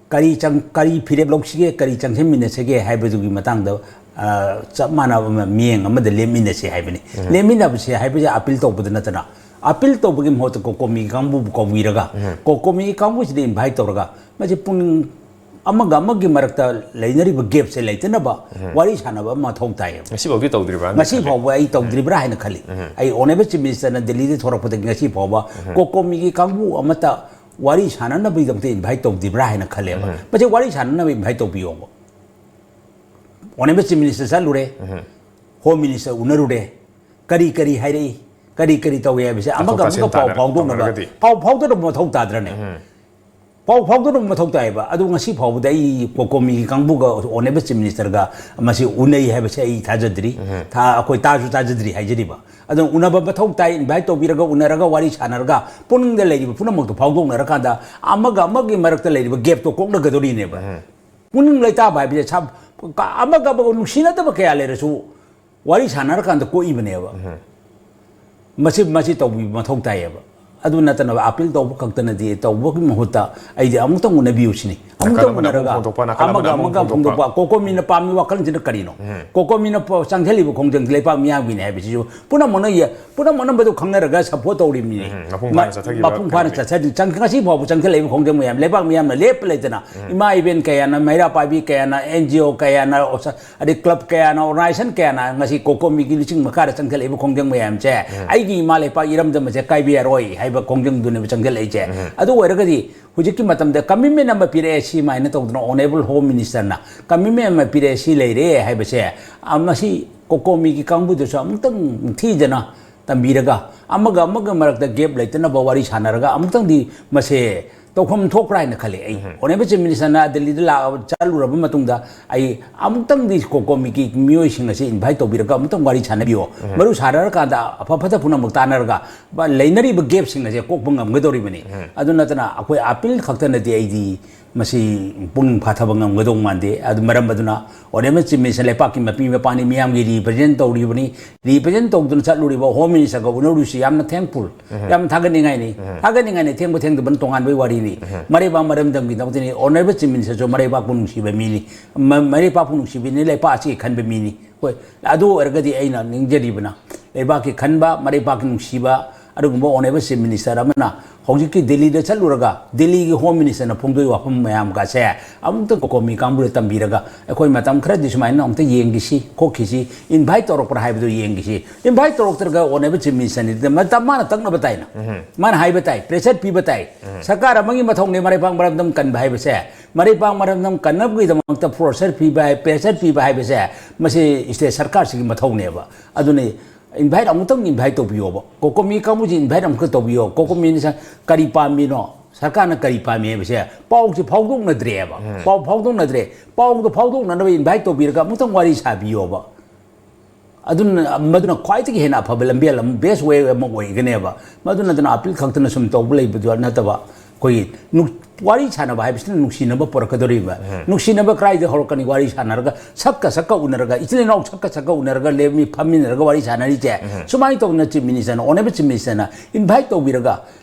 ꯀꯔꯤ ꯆꯪ-, ꯀꯔꯤ ꯐꯤꯔꯦꯞ ꯂꯧꯁꯤꯒꯦ, ꯀꯔꯤ ꯆꯪꯁꯤꯟꯃꯤꯟꯅꯁꯤꯒꯦ ꯍꯥꯏꯕꯗꯨꯒꯤ ꯃꯇꯥꯡꯗ, ꯑ, ꯆꯞ ꯃꯥꯟꯅꯕ ꯑꯃ, ꯃꯤꯠꯌꯦꯡ ꯑꯃꯗ ꯂꯦꯞꯃꯤꯟꯅꯁꯤ ꯍꯥꯏꯕꯅꯤ꯫ ꯂꯦꯞꯃꯤꯟꯅꯕꯁꯦ ꯍꯥꯏꯕꯁꯦ ꯑꯄꯤꯜ ꯇꯧꯕꯗ ꯅꯠꯇꯅ, ꯑꯄꯤꯜ ꯇꯧꯕꯒꯤ ꯃꯍꯨꯠꯇ ꯀꯣꯀꯣꯃꯤ ꯀꯥꯡꯕꯨꯕꯨ ꯀꯧꯕꯤꯔꯒ, ꯀꯣꯀꯣꯃꯤ ꯀꯥꯡꯕꯨꯁꯤꯗ ꯏꯟꯚꯥꯏꯠ ꯇꯧꯔꯒ, ꯃꯁꯤ ꯄꯨꯡ ꯑꯃꯒ ꯑꯃꯒꯤ ꯃꯔꯛꯇ ꯂꯩꯅꯔꯤꯕ ꯒꯦꯞꯁꯦ ꯂꯩꯇꯅꯕ ꯋꯥꯔꯤ ꯁꯥꯟꯅꯕ ꯑꯃ ꯃꯊꯧ ꯇꯥꯏꯌꯦꯕ꯫ ꯉꯁꯤꯐꯥꯎꯗꯤ ꯇꯧꯗ꯭ꯔꯤꯕ꯭ꯔꯥ ꯍꯥꯏꯅ ꯉꯁꯤ ꯈꯜꯂꯤ꯫ ꯐꯥꯎꯕ ꯑꯩ ꯇꯧꯗ꯭ꯔꯤꯕ꯭ꯔꯥ ꯍꯥꯏꯅ ꯈꯜꯂꯤ꯫ ꯑꯩ ꯑꯣꯅꯦꯕꯜ ꯆꯤꯐ ꯃꯤꯅꯤꯁꯇꯔꯅ ꯗꯦꯜꯂꯤꯗ ꯊꯣꯔꯛꯄꯗꯒꯤ ꯉꯁꯤ ꯐꯥꯎꯕ ꯀꯣꯀꯣꯃꯤꯒꯤ ꯀꯥꯡꯕꯨ ꯑꯃꯠꯇ ꯋꯥꯔꯤ ꯁꯥꯟꯅꯅꯕꯒꯤꯗꯃꯛꯇ ꯏꯟꯚꯥꯏꯠ ꯇꯧꯗ꯭ꯔꯤꯕ꯭ꯔꯥ ꯍꯥꯏꯅ ꯈꯜꯂꯦꯕ꯫ ꯃꯁꯤ ꯋꯥꯔꯤ ꯁꯥꯟꯅꯅꯕ ꯏꯟꯚꯥꯏꯠ ꯇꯧꯕꯤꯌꯣꯕ꯫ Honourable Chief Minister ꯆꯠꯂꯨꯔꯦ, Home Minister ꯎꯅꯔꯨꯔꯦ, ꯀꯔꯤ ꯀꯔꯤ ꯍꯥꯏꯔꯛꯏ, ꯀꯔꯤ ꯀꯔꯤ ꯇꯧꯏ ꯍꯥꯏꯕꯁꯦ ꯑꯃꯒ ꯇꯥꯊꯣꯛ ꯑꯃꯒ ꯇꯥꯁꯤꯟ ꯄꯥꯎ ꯇꯥꯅ ꯐꯥꯎꯗꯣꯛꯅꯕ, ꯇꯧꯅꯔꯒꯗꯤ꯫ ꯄꯥꯎ ꯐꯥꯎꯗꯣꯛꯅꯕ ꯃꯊꯧ ꯇꯥꯗ꯭ꯔꯅꯦ? ꯄꯥꯎ ꯐꯥꯎꯗꯣꯛꯅꯕ ꯃꯊꯧ ꯇꯥꯏꯌꯦꯕ꯫ ꯑꯗꯨ ꯉꯁꯤ ꯐꯥꯎꯕꯗ ꯑꯩ ꯀꯣꯀꯣꯃꯤꯒꯤ ꯀꯥꯡꯕꯨꯒ Honourable Chief Ministerꯒ ꯃꯁꯤ ꯎꯅꯩ ꯍꯥꯏꯕꯁꯦ ꯑꯩ ꯊꯥꯖꯗ꯭ꯔꯤ꯫ ꯊꯥ-, ꯑꯩꯈꯣꯏ ꯇꯥꯁꯨ ꯇꯥꯖꯗ꯭ꯔꯤ ꯍꯥꯏꯖꯔꯤꯕ꯫ ꯑꯗꯨꯅ ꯎꯅꯕ ꯃꯊꯧ ꯇꯥꯏ, invite ꯇꯧꯕꯤꯔꯒ, ꯎꯅꯔꯒ, ꯋꯥꯔꯤ ꯁꯥꯟꯅꯔꯒ, ꯄꯨꯛꯅꯤꯡꯗ ꯂꯩꯔꯤꯕ ꯄꯨꯝꯅꯃꯛꯇꯣ ꯐꯥꯎꯗꯣꯛꯅꯔꯀꯥꯟꯗ ꯑꯃꯒ ꯑꯃꯒꯤ ꯃꯔꯛꯇ ꯂꯩꯔꯤꯕ gapꯇꯣ ꯀꯣꯛꯅꯒꯗꯧꯔꯤꯅꯦꯕ꯫ ꯄꯨꯛꯅꯤꯡ ꯂꯩꯇꯥꯕ ꯍꯥꯏꯕꯁꯦ ꯁꯥ-, ꯑꯃꯒ ꯑꯃꯒ ꯅꯨꯡꯁꯤꯅꯗꯕ ꯀꯌꯥ ꯂꯩꯔꯁꯨ ꯋꯥꯔꯤ ꯁꯥꯟꯅꯔꯀꯥꯟꯗ ꯀꯣꯛꯏꯕꯅꯦꯕ꯫ ꯃꯁꯤ, ꯃꯁꯤ ꯇꯧꯕꯤꯕ ꯃꯊꯧ ꯇꯥꯏꯌꯦꯕ꯫ ꯑꯗꯨ ꯅꯠꯇꯅ appeal ꯇꯧꯕ ꯈꯛꯇꯅꯗꯤ, ꯇꯧꯕꯒꯤ ꯃꯍꯨꯠꯇ ꯑꯩꯗꯤ ꯑꯃꯨꯛꯇꯪ ꯎꯅꯕꯤꯌꯨ ꯁꯤꯅꯤ꯫ ꯅꯥꯀꯜ ꯑꯃꯨꯛꯇꯪ ꯑꯃꯅ ꯑꯃꯨꯛ ꯎꯅꯔꯒ ꯐꯣꯡꯗꯣꯛꯄ, ꯅꯥꯀꯜ ꯑꯃꯅ ꯑꯃꯒ ꯑꯃꯨꯛ ꯑꯃꯒ ꯑꯃꯨꯛ ꯐꯣꯡꯗꯣꯛꯄ꯫ ꯐꯣꯡꯗꯣꯛꯄ꯫ ꯀꯣꯀꯣꯃꯤꯅ ꯄꯥꯝꯃꯤ ꯋꯥꯈꯜꯁꯤꯅ ꯀꯔꯤꯅꯣ? ꯀꯣꯀꯣꯃꯤꯅ ꯄ-, ꯆꯪꯁꯤꯜꯂꯤꯕ ꯈꯣꯡꯖꯪꯁꯤ ꯂꯩꯄꯥꯛ ꯃꯤꯌꯥꯝꯒꯤꯅꯤ ꯍꯥꯏꯕꯁꯤꯁꯨ ꯄꯨꯝꯅꯃꯛꯅ ꯌꯦ-, ꯄꯨꯝꯅꯃꯛꯅ ꯃꯗꯨ ꯈꯪꯅꯔꯒ support ꯇꯧꯔꯤꯕꯅꯤꯅꯦ꯫ ꯎꯝ, ꯃꯄꯨꯡ ꯐꯥꯅ ꯃ-, ꯆꯠꯊꯈꯤꯕ ꯃꯄꯨꯡ ꯐꯥꯅ ꯀꯩꯅꯣꯅꯤ꯫ ꯆꯠꯊꯔꯤ-, ꯆꯪ-, ꯉꯁꯤ ꯐꯥꯎꯕ ꯆꯪꯁꯤꯜꯂꯛꯏꯕ ꯈꯣꯡꯖꯪ ꯃꯌꯥꯝ, ꯂꯩꯕꯥꯛ ꯃꯤꯌꯥꯝꯅ ꯂꯦꯞꯄ ꯂꯩꯇꯅ, ꯏꯃꯥ ꯏꯕꯦꯟ ꯀꯌꯥꯅ, ꯃꯩꯔꯥ ꯄꯥꯏꯕꯤ ꯀꯌꯥꯅ, NGO ꯀꯌꯥꯅ, ꯑꯣꯁ-, ꯑꯗꯩ club ꯀꯌꯥꯅ, organization ꯀꯌꯥꯅ ꯉꯁꯤ ꯀꯣꯀꯣꯃꯤꯒꯤ ꯂꯨꯆꯤꯡ ꯃꯈꯥꯗ ꯆꯪꯁꯤꯜꯂꯛꯏꯕ ꯈꯣꯡꯖꯪ ꯃꯌꯥꯝꯁꯦ, ꯑꯩꯒꯤ ꯏꯃꯥ ꯂꯩꯄꯥꯛ ꯏꯔꯝꯗꯝ ꯑꯁꯦ ꯀꯥꯏꯕ ꯌꯥꯔꯣꯏ ꯍꯥꯏꯕ ꯈꯣꯡꯖꯪꯗꯨꯅꯦꯕ ꯆꯪꯁꯤꯜꯂꯛꯏꯁꯦ꯫ ꯑꯗꯨ ꯑꯣꯏꯔꯒꯗꯤ ꯍꯧꯖꯤꯛꯀꯤ ꯃꯇꯝꯗ commitment ꯑꯃ ꯄꯤꯔꯛꯑꯦ, ꯁꯤꯃꯥꯏꯅ ꯇꯧꯗꯅ Honourable Home Ministerꯅ commitment ꯑꯃ ꯄꯤꯔꯛꯑꯦ, ꯁꯤ ꯂꯩꯔꯦ ꯍꯥꯏꯕꯁꯦ, ꯑ, ꯃꯁꯤ ꯀꯣꯀꯣꯃꯤꯒꯤ ꯀꯥꯡꯕꯨꯗꯁꯨ ꯑꯃꯨꯛꯇꯪ ꯅꯤꯡꯊꯤꯖꯅ ꯇꯝꯕꯤꯔꯒ, ꯑꯃꯒ ꯑꯃꯒ ꯃꯔꯛꯇ gap ꯂꯩꯇꯅꯕ ꯋꯥꯔꯤ ꯁꯥꯟꯅꯔꯒ ꯑꯃꯨꯛꯇꯪꯗꯤ ꯃꯁꯦ ꯇꯧꯐꯝ ꯊꯣꯛꯄ꯭ꯔꯥ ꯍꯥꯏꯅ ꯈꯜꯂꯤ ꯑꯩ꯫ Honourable Chief Ministerꯅ ꯗꯦꯜꯂꯤꯗ ꯂꯥꯛꯑ-, ꯆꯠꯂꯨꯔꯕ ꯃꯇꯨꯡꯗ ꯑꯩ ꯑꯃꯨꯛꯇꯪꯗꯤ ꯀꯣꯀꯣꯃꯤꯒꯤ ꯃꯤꯑꯣꯏꯁꯤꯡ ꯑꯁꯤ invite ꯇꯧꯕꯤꯔꯒ ꯑꯃꯨꯛꯇꯪ ꯋꯥꯔꯤ ꯁꯥꯟꯅꯕꯤꯌꯣ꯫ ꯃꯔꯨ ꯁꯥꯟꯅꯔꯀꯥꯟꯗ ꯑꯐ ꯐꯠꯇ ꯄꯨꯝꯅꯃꯛ ꯇꯥꯟꯅꯔꯒ ꯕ-, ꯂꯩꯅꯔꯤꯕ gapꯁꯤꯡ ꯑꯁꯦ ꯀꯣꯛꯄ ꯉꯝꯒꯗꯧꯔꯤꯕꯅꯤ꯫ ꯑꯗꯨ ꯅꯠꯇꯅ ꯑꯩꯈꯣꯏ appeal ꯈꯛꯇꯅꯗꯤ ꯑꯩꯗꯤ ꯃꯁꯤ ꯄꯨꯛꯅꯤꯡ ꯐꯥꯊꯕ ꯉꯝꯒꯗꯧ ꯃꯥꯟꯗꯦ꯫ ꯑꯗꯨ ꯃꯔꯝ ꯑꯗꯨꯅ Honourable Chief Minister ꯂꯩꯄꯥꯛꯀꯤ ꯃꯄꯤ ꯃꯄꯥꯅꯤ, ꯃꯤꯌꯥꯝꯒꯤ represent ꯇꯧꯔꯤꯕꯅꯤ꯫ Represent ꯇꯧꯗꯨꯅ ꯆꯠꯂꯨꯔꯤꯕ Home Ministerꯒ ꯎꯅꯔꯨꯁꯤ ꯌꯥꯝꯅ thankful, ꯌꯥꯝꯅ ꯊꯥꯒꯠꯅꯤꯡꯉꯥꯏꯅꯤ꯫ ꯊꯥꯒꯠꯅꯤꯡꯉꯥꯏꯅꯤ, ꯊꯦꯡꯕ ꯊꯦꯡꯗꯕꯅ ꯇꯣꯉꯥꯟꯕꯒꯤ ꯋꯥꯔꯤꯅꯤ꯫ ꯃꯔꯩꯕꯥꯛ ꯃꯔꯝꯗꯝꯒꯤꯗꯃꯛꯇꯅꯤ꯫ Honourable Chief Ministerꯁꯨ ꯃꯔꯩꯕꯥꯛꯄꯨ ꯅꯨꯡꯁꯤꯕ ꯃꯤꯅꯤ꯫ ꯃ-, ꯃꯔꯩꯕꯥꯛꯄꯨ ꯅꯨꯡꯁꯤꯕꯤꯅꯤ, ꯂꯩꯄꯥꯛ ꯑꯁꯤꯒꯤ ꯈꯟꯕ ꯃꯤꯅꯤ꯫ ꯍꯣꯏ, ꯑꯗꯨ ꯑꯣꯏꯔꯒꯗꯤ ꯑꯩꯅ ꯅꯤꯡꯖꯔꯤꯕꯅ ꯂꯩꯕꯥꯛꯀꯤ ꯈꯟꯕ, ꯃꯔꯩꯕꯥꯛꯀꯤ ꯅꯨꯡꯁꯤꯕ, ꯑꯗꯨꯒꯨꯝꯕ Honourable Chief Minister ꯑꯃꯅ ꯍꯧꯖꯤꯛꯀꯤ ꯗꯦꯜꯂꯤꯗ ꯆꯠꯂꯨꯔꯒ ꯗꯦꯜꯂꯤꯒꯤ Home Ministerꯅ ꯐꯣꯡꯗꯣꯛꯏ ꯋꯥꯐꯝ ꯃꯌꯥꯝꯒꯁꯦ ꯑꯃꯨꯛꯇ ꯀꯣꯀꯣꯃꯤ ꯀꯥꯡꯕꯨꯗ ꯇꯝꯕꯤꯔꯒ ꯑꯩꯈꯣꯏ ꯃꯇꯝ ꯈꯔꯗꯤ ꯁꯨꯃꯥꯏꯅ ꯑꯃꯨꯛꯇ ꯌꯦꯡꯈꯤꯁꯤ, ꯈꯣꯠꯈꯤꯁꯤ, invite ꯇꯧꯔꯛꯄ꯭ꯔꯥ ꯍꯥꯏꯕꯗꯨ ꯌꯦꯡꯈꯤꯁꯤ꯫ Invite ꯇꯧꯔꯛꯇ꯭ꯔꯒ Honourable Chief Ministerꯅꯤ, ꯃꯇꯝ ꯃꯥꯅ ꯇꯛꯅꯕ ꯇꯥꯏꯅ꯫ ꯃꯥꯅ ꯍꯥꯏꯕ ꯇꯥꯏ, pressure ꯄꯤꯕ ꯇꯥꯏ꯫ ꯁꯔꯀꯥꯔ ꯑꯃꯒꯤ ꯃꯊꯧꯅꯤ ꯃꯔꯩꯕꯥꯛ ꯃꯔꯝꯗꯝ ꯀꯟꯕ ꯍꯥꯏꯕꯁꯦ꯫ ꯃꯔꯩꯕꯥꯛ ꯃꯔꯝꯗꯝ ꯀꯟꯅꯕꯒꯤꯗꯃꯛꯇ ꯄ꯭ꯔꯣꯁꯔ ꯄꯤꯕ ꯍꯥꯏ, ꯄ꯭ꯔꯦꯁꯔ ꯄꯤꯕ ꯍꯥꯏꯕꯁꯦ ꯃꯁꯤ ꯁ꯭ꯇꯦꯠ ꯁꯔꯀꯥꯔꯁꯤꯒꯤ ꯃꯊꯧꯅꯦꯕ꯫ ꯑꯗꯨꯅ ꯏꯟꯚꯥꯏꯠ ꯑꯃꯨꯛꯇꯪ ꯏꯟꯚꯥꯏꯠ ꯇꯧꯕꯤꯌꯣꯕ, ꯀꯣꯀꯣꯃꯤ ꯀꯥꯡꯕꯨꯁꯤ ꯏꯟꯚꯥꯏꯠ ꯑꯃꯨꯛꯇ ꯇꯧꯕꯤꯌꯣ꯫ ꯀꯣꯀꯣꯃꯤꯅ ꯁ-, ꯀꯔꯤ ꯄꯥꯝꯃꯤꯅꯣ, ꯁꯔꯀꯥꯔꯅ ꯀꯔꯤ ꯄꯥꯝꯃꯤ ꯍꯥꯏꯕꯁꯦ ꯄꯥꯎꯁꯤ ꯐꯥꯎꯗꯣꯛꯅꯗ꯭ꯔꯦꯕ꯫ ꯄꯥꯎ ꯐꯥꯎꯗꯣꯛꯅꯗ꯭ꯔꯦ꯫ ꯄꯥꯎꯗꯣ ꯐꯥꯎꯗꯣꯛꯅꯅꯕ ꯏꯟꯚꯥꯏꯠ ꯇꯧꯕꯤꯔꯒ ꯑꯃꯨꯛꯇꯪ ꯋꯥꯔꯤ ꯁꯥꯕꯤꯌꯣꯕ꯫ ꯑꯗꯨꯅ, ꯃꯗꯨꯅ ꯈ꯭ꯋꯥꯏꯗꯒꯤ ꯍꯦꯟꯅ ꯑꯐꯕ ꯂꯝꯕꯦꯜ ꯑꯃ, ꯕꯦꯁ ꯋꯦ ꯑꯃ ꯑꯣꯏꯒꯅꯦꯕ꯫ ꯃꯗꯨ ꯅꯠꯇꯅ ꯑꯄꯤꯜ ꯈꯛꯇꯅ ꯁꯨꯝ ꯇꯧꯕ ꯂꯩꯕꯗꯨ ꯅꯠꯇꯕ, ꯑꯩꯈꯣꯏꯒꯤ ꯅꯨ-, ꯋꯥꯔꯤ ꯁꯥꯟꯅꯕ ꯍꯥꯏꯕꯁꯤꯅ ꯅꯨꯡꯁꯤꯅꯕ ꯄꯨꯔꯛꯀꯗꯧꯔꯤꯕ꯫ ꯅꯨꯡꯁꯤꯅꯕ ꯀꯗꯥꯏꯗ ꯍꯧꯔꯛꯀꯅꯤ? ꯋꯥꯔꯤ ꯁꯥꯟꯅꯔꯒ, ꯁꯛꯀ ꯁꯛꯀ ꯎꯅꯔꯒ, ꯏꯆꯤꯜ ꯏꯅꯥꯎ ꯁꯛꯀ ꯁꯛꯀ ꯎꯅꯔꯒ ꯂꯦꯝꯃꯤ, ꯐꯝꯃꯤꯟꯅꯔꯒ ꯋꯥꯔꯤ ꯁꯥꯟꯅꯔꯤꯁꯦ꯫ ꯁꯨꯃꯥꯏꯅ ꯇꯧꯗꯅ ꯆꯤꯐ ꯃꯤꯅꯤꯁꯇꯔꯅ, ꯑꯣꯅꯦꯕꯜ ꯆꯤꯐ ꯃꯤꯅꯤꯁꯇꯔꯅ ꯏꯟꯚꯥꯏꯠ ꯇꯧꯕꯤꯔꯒ,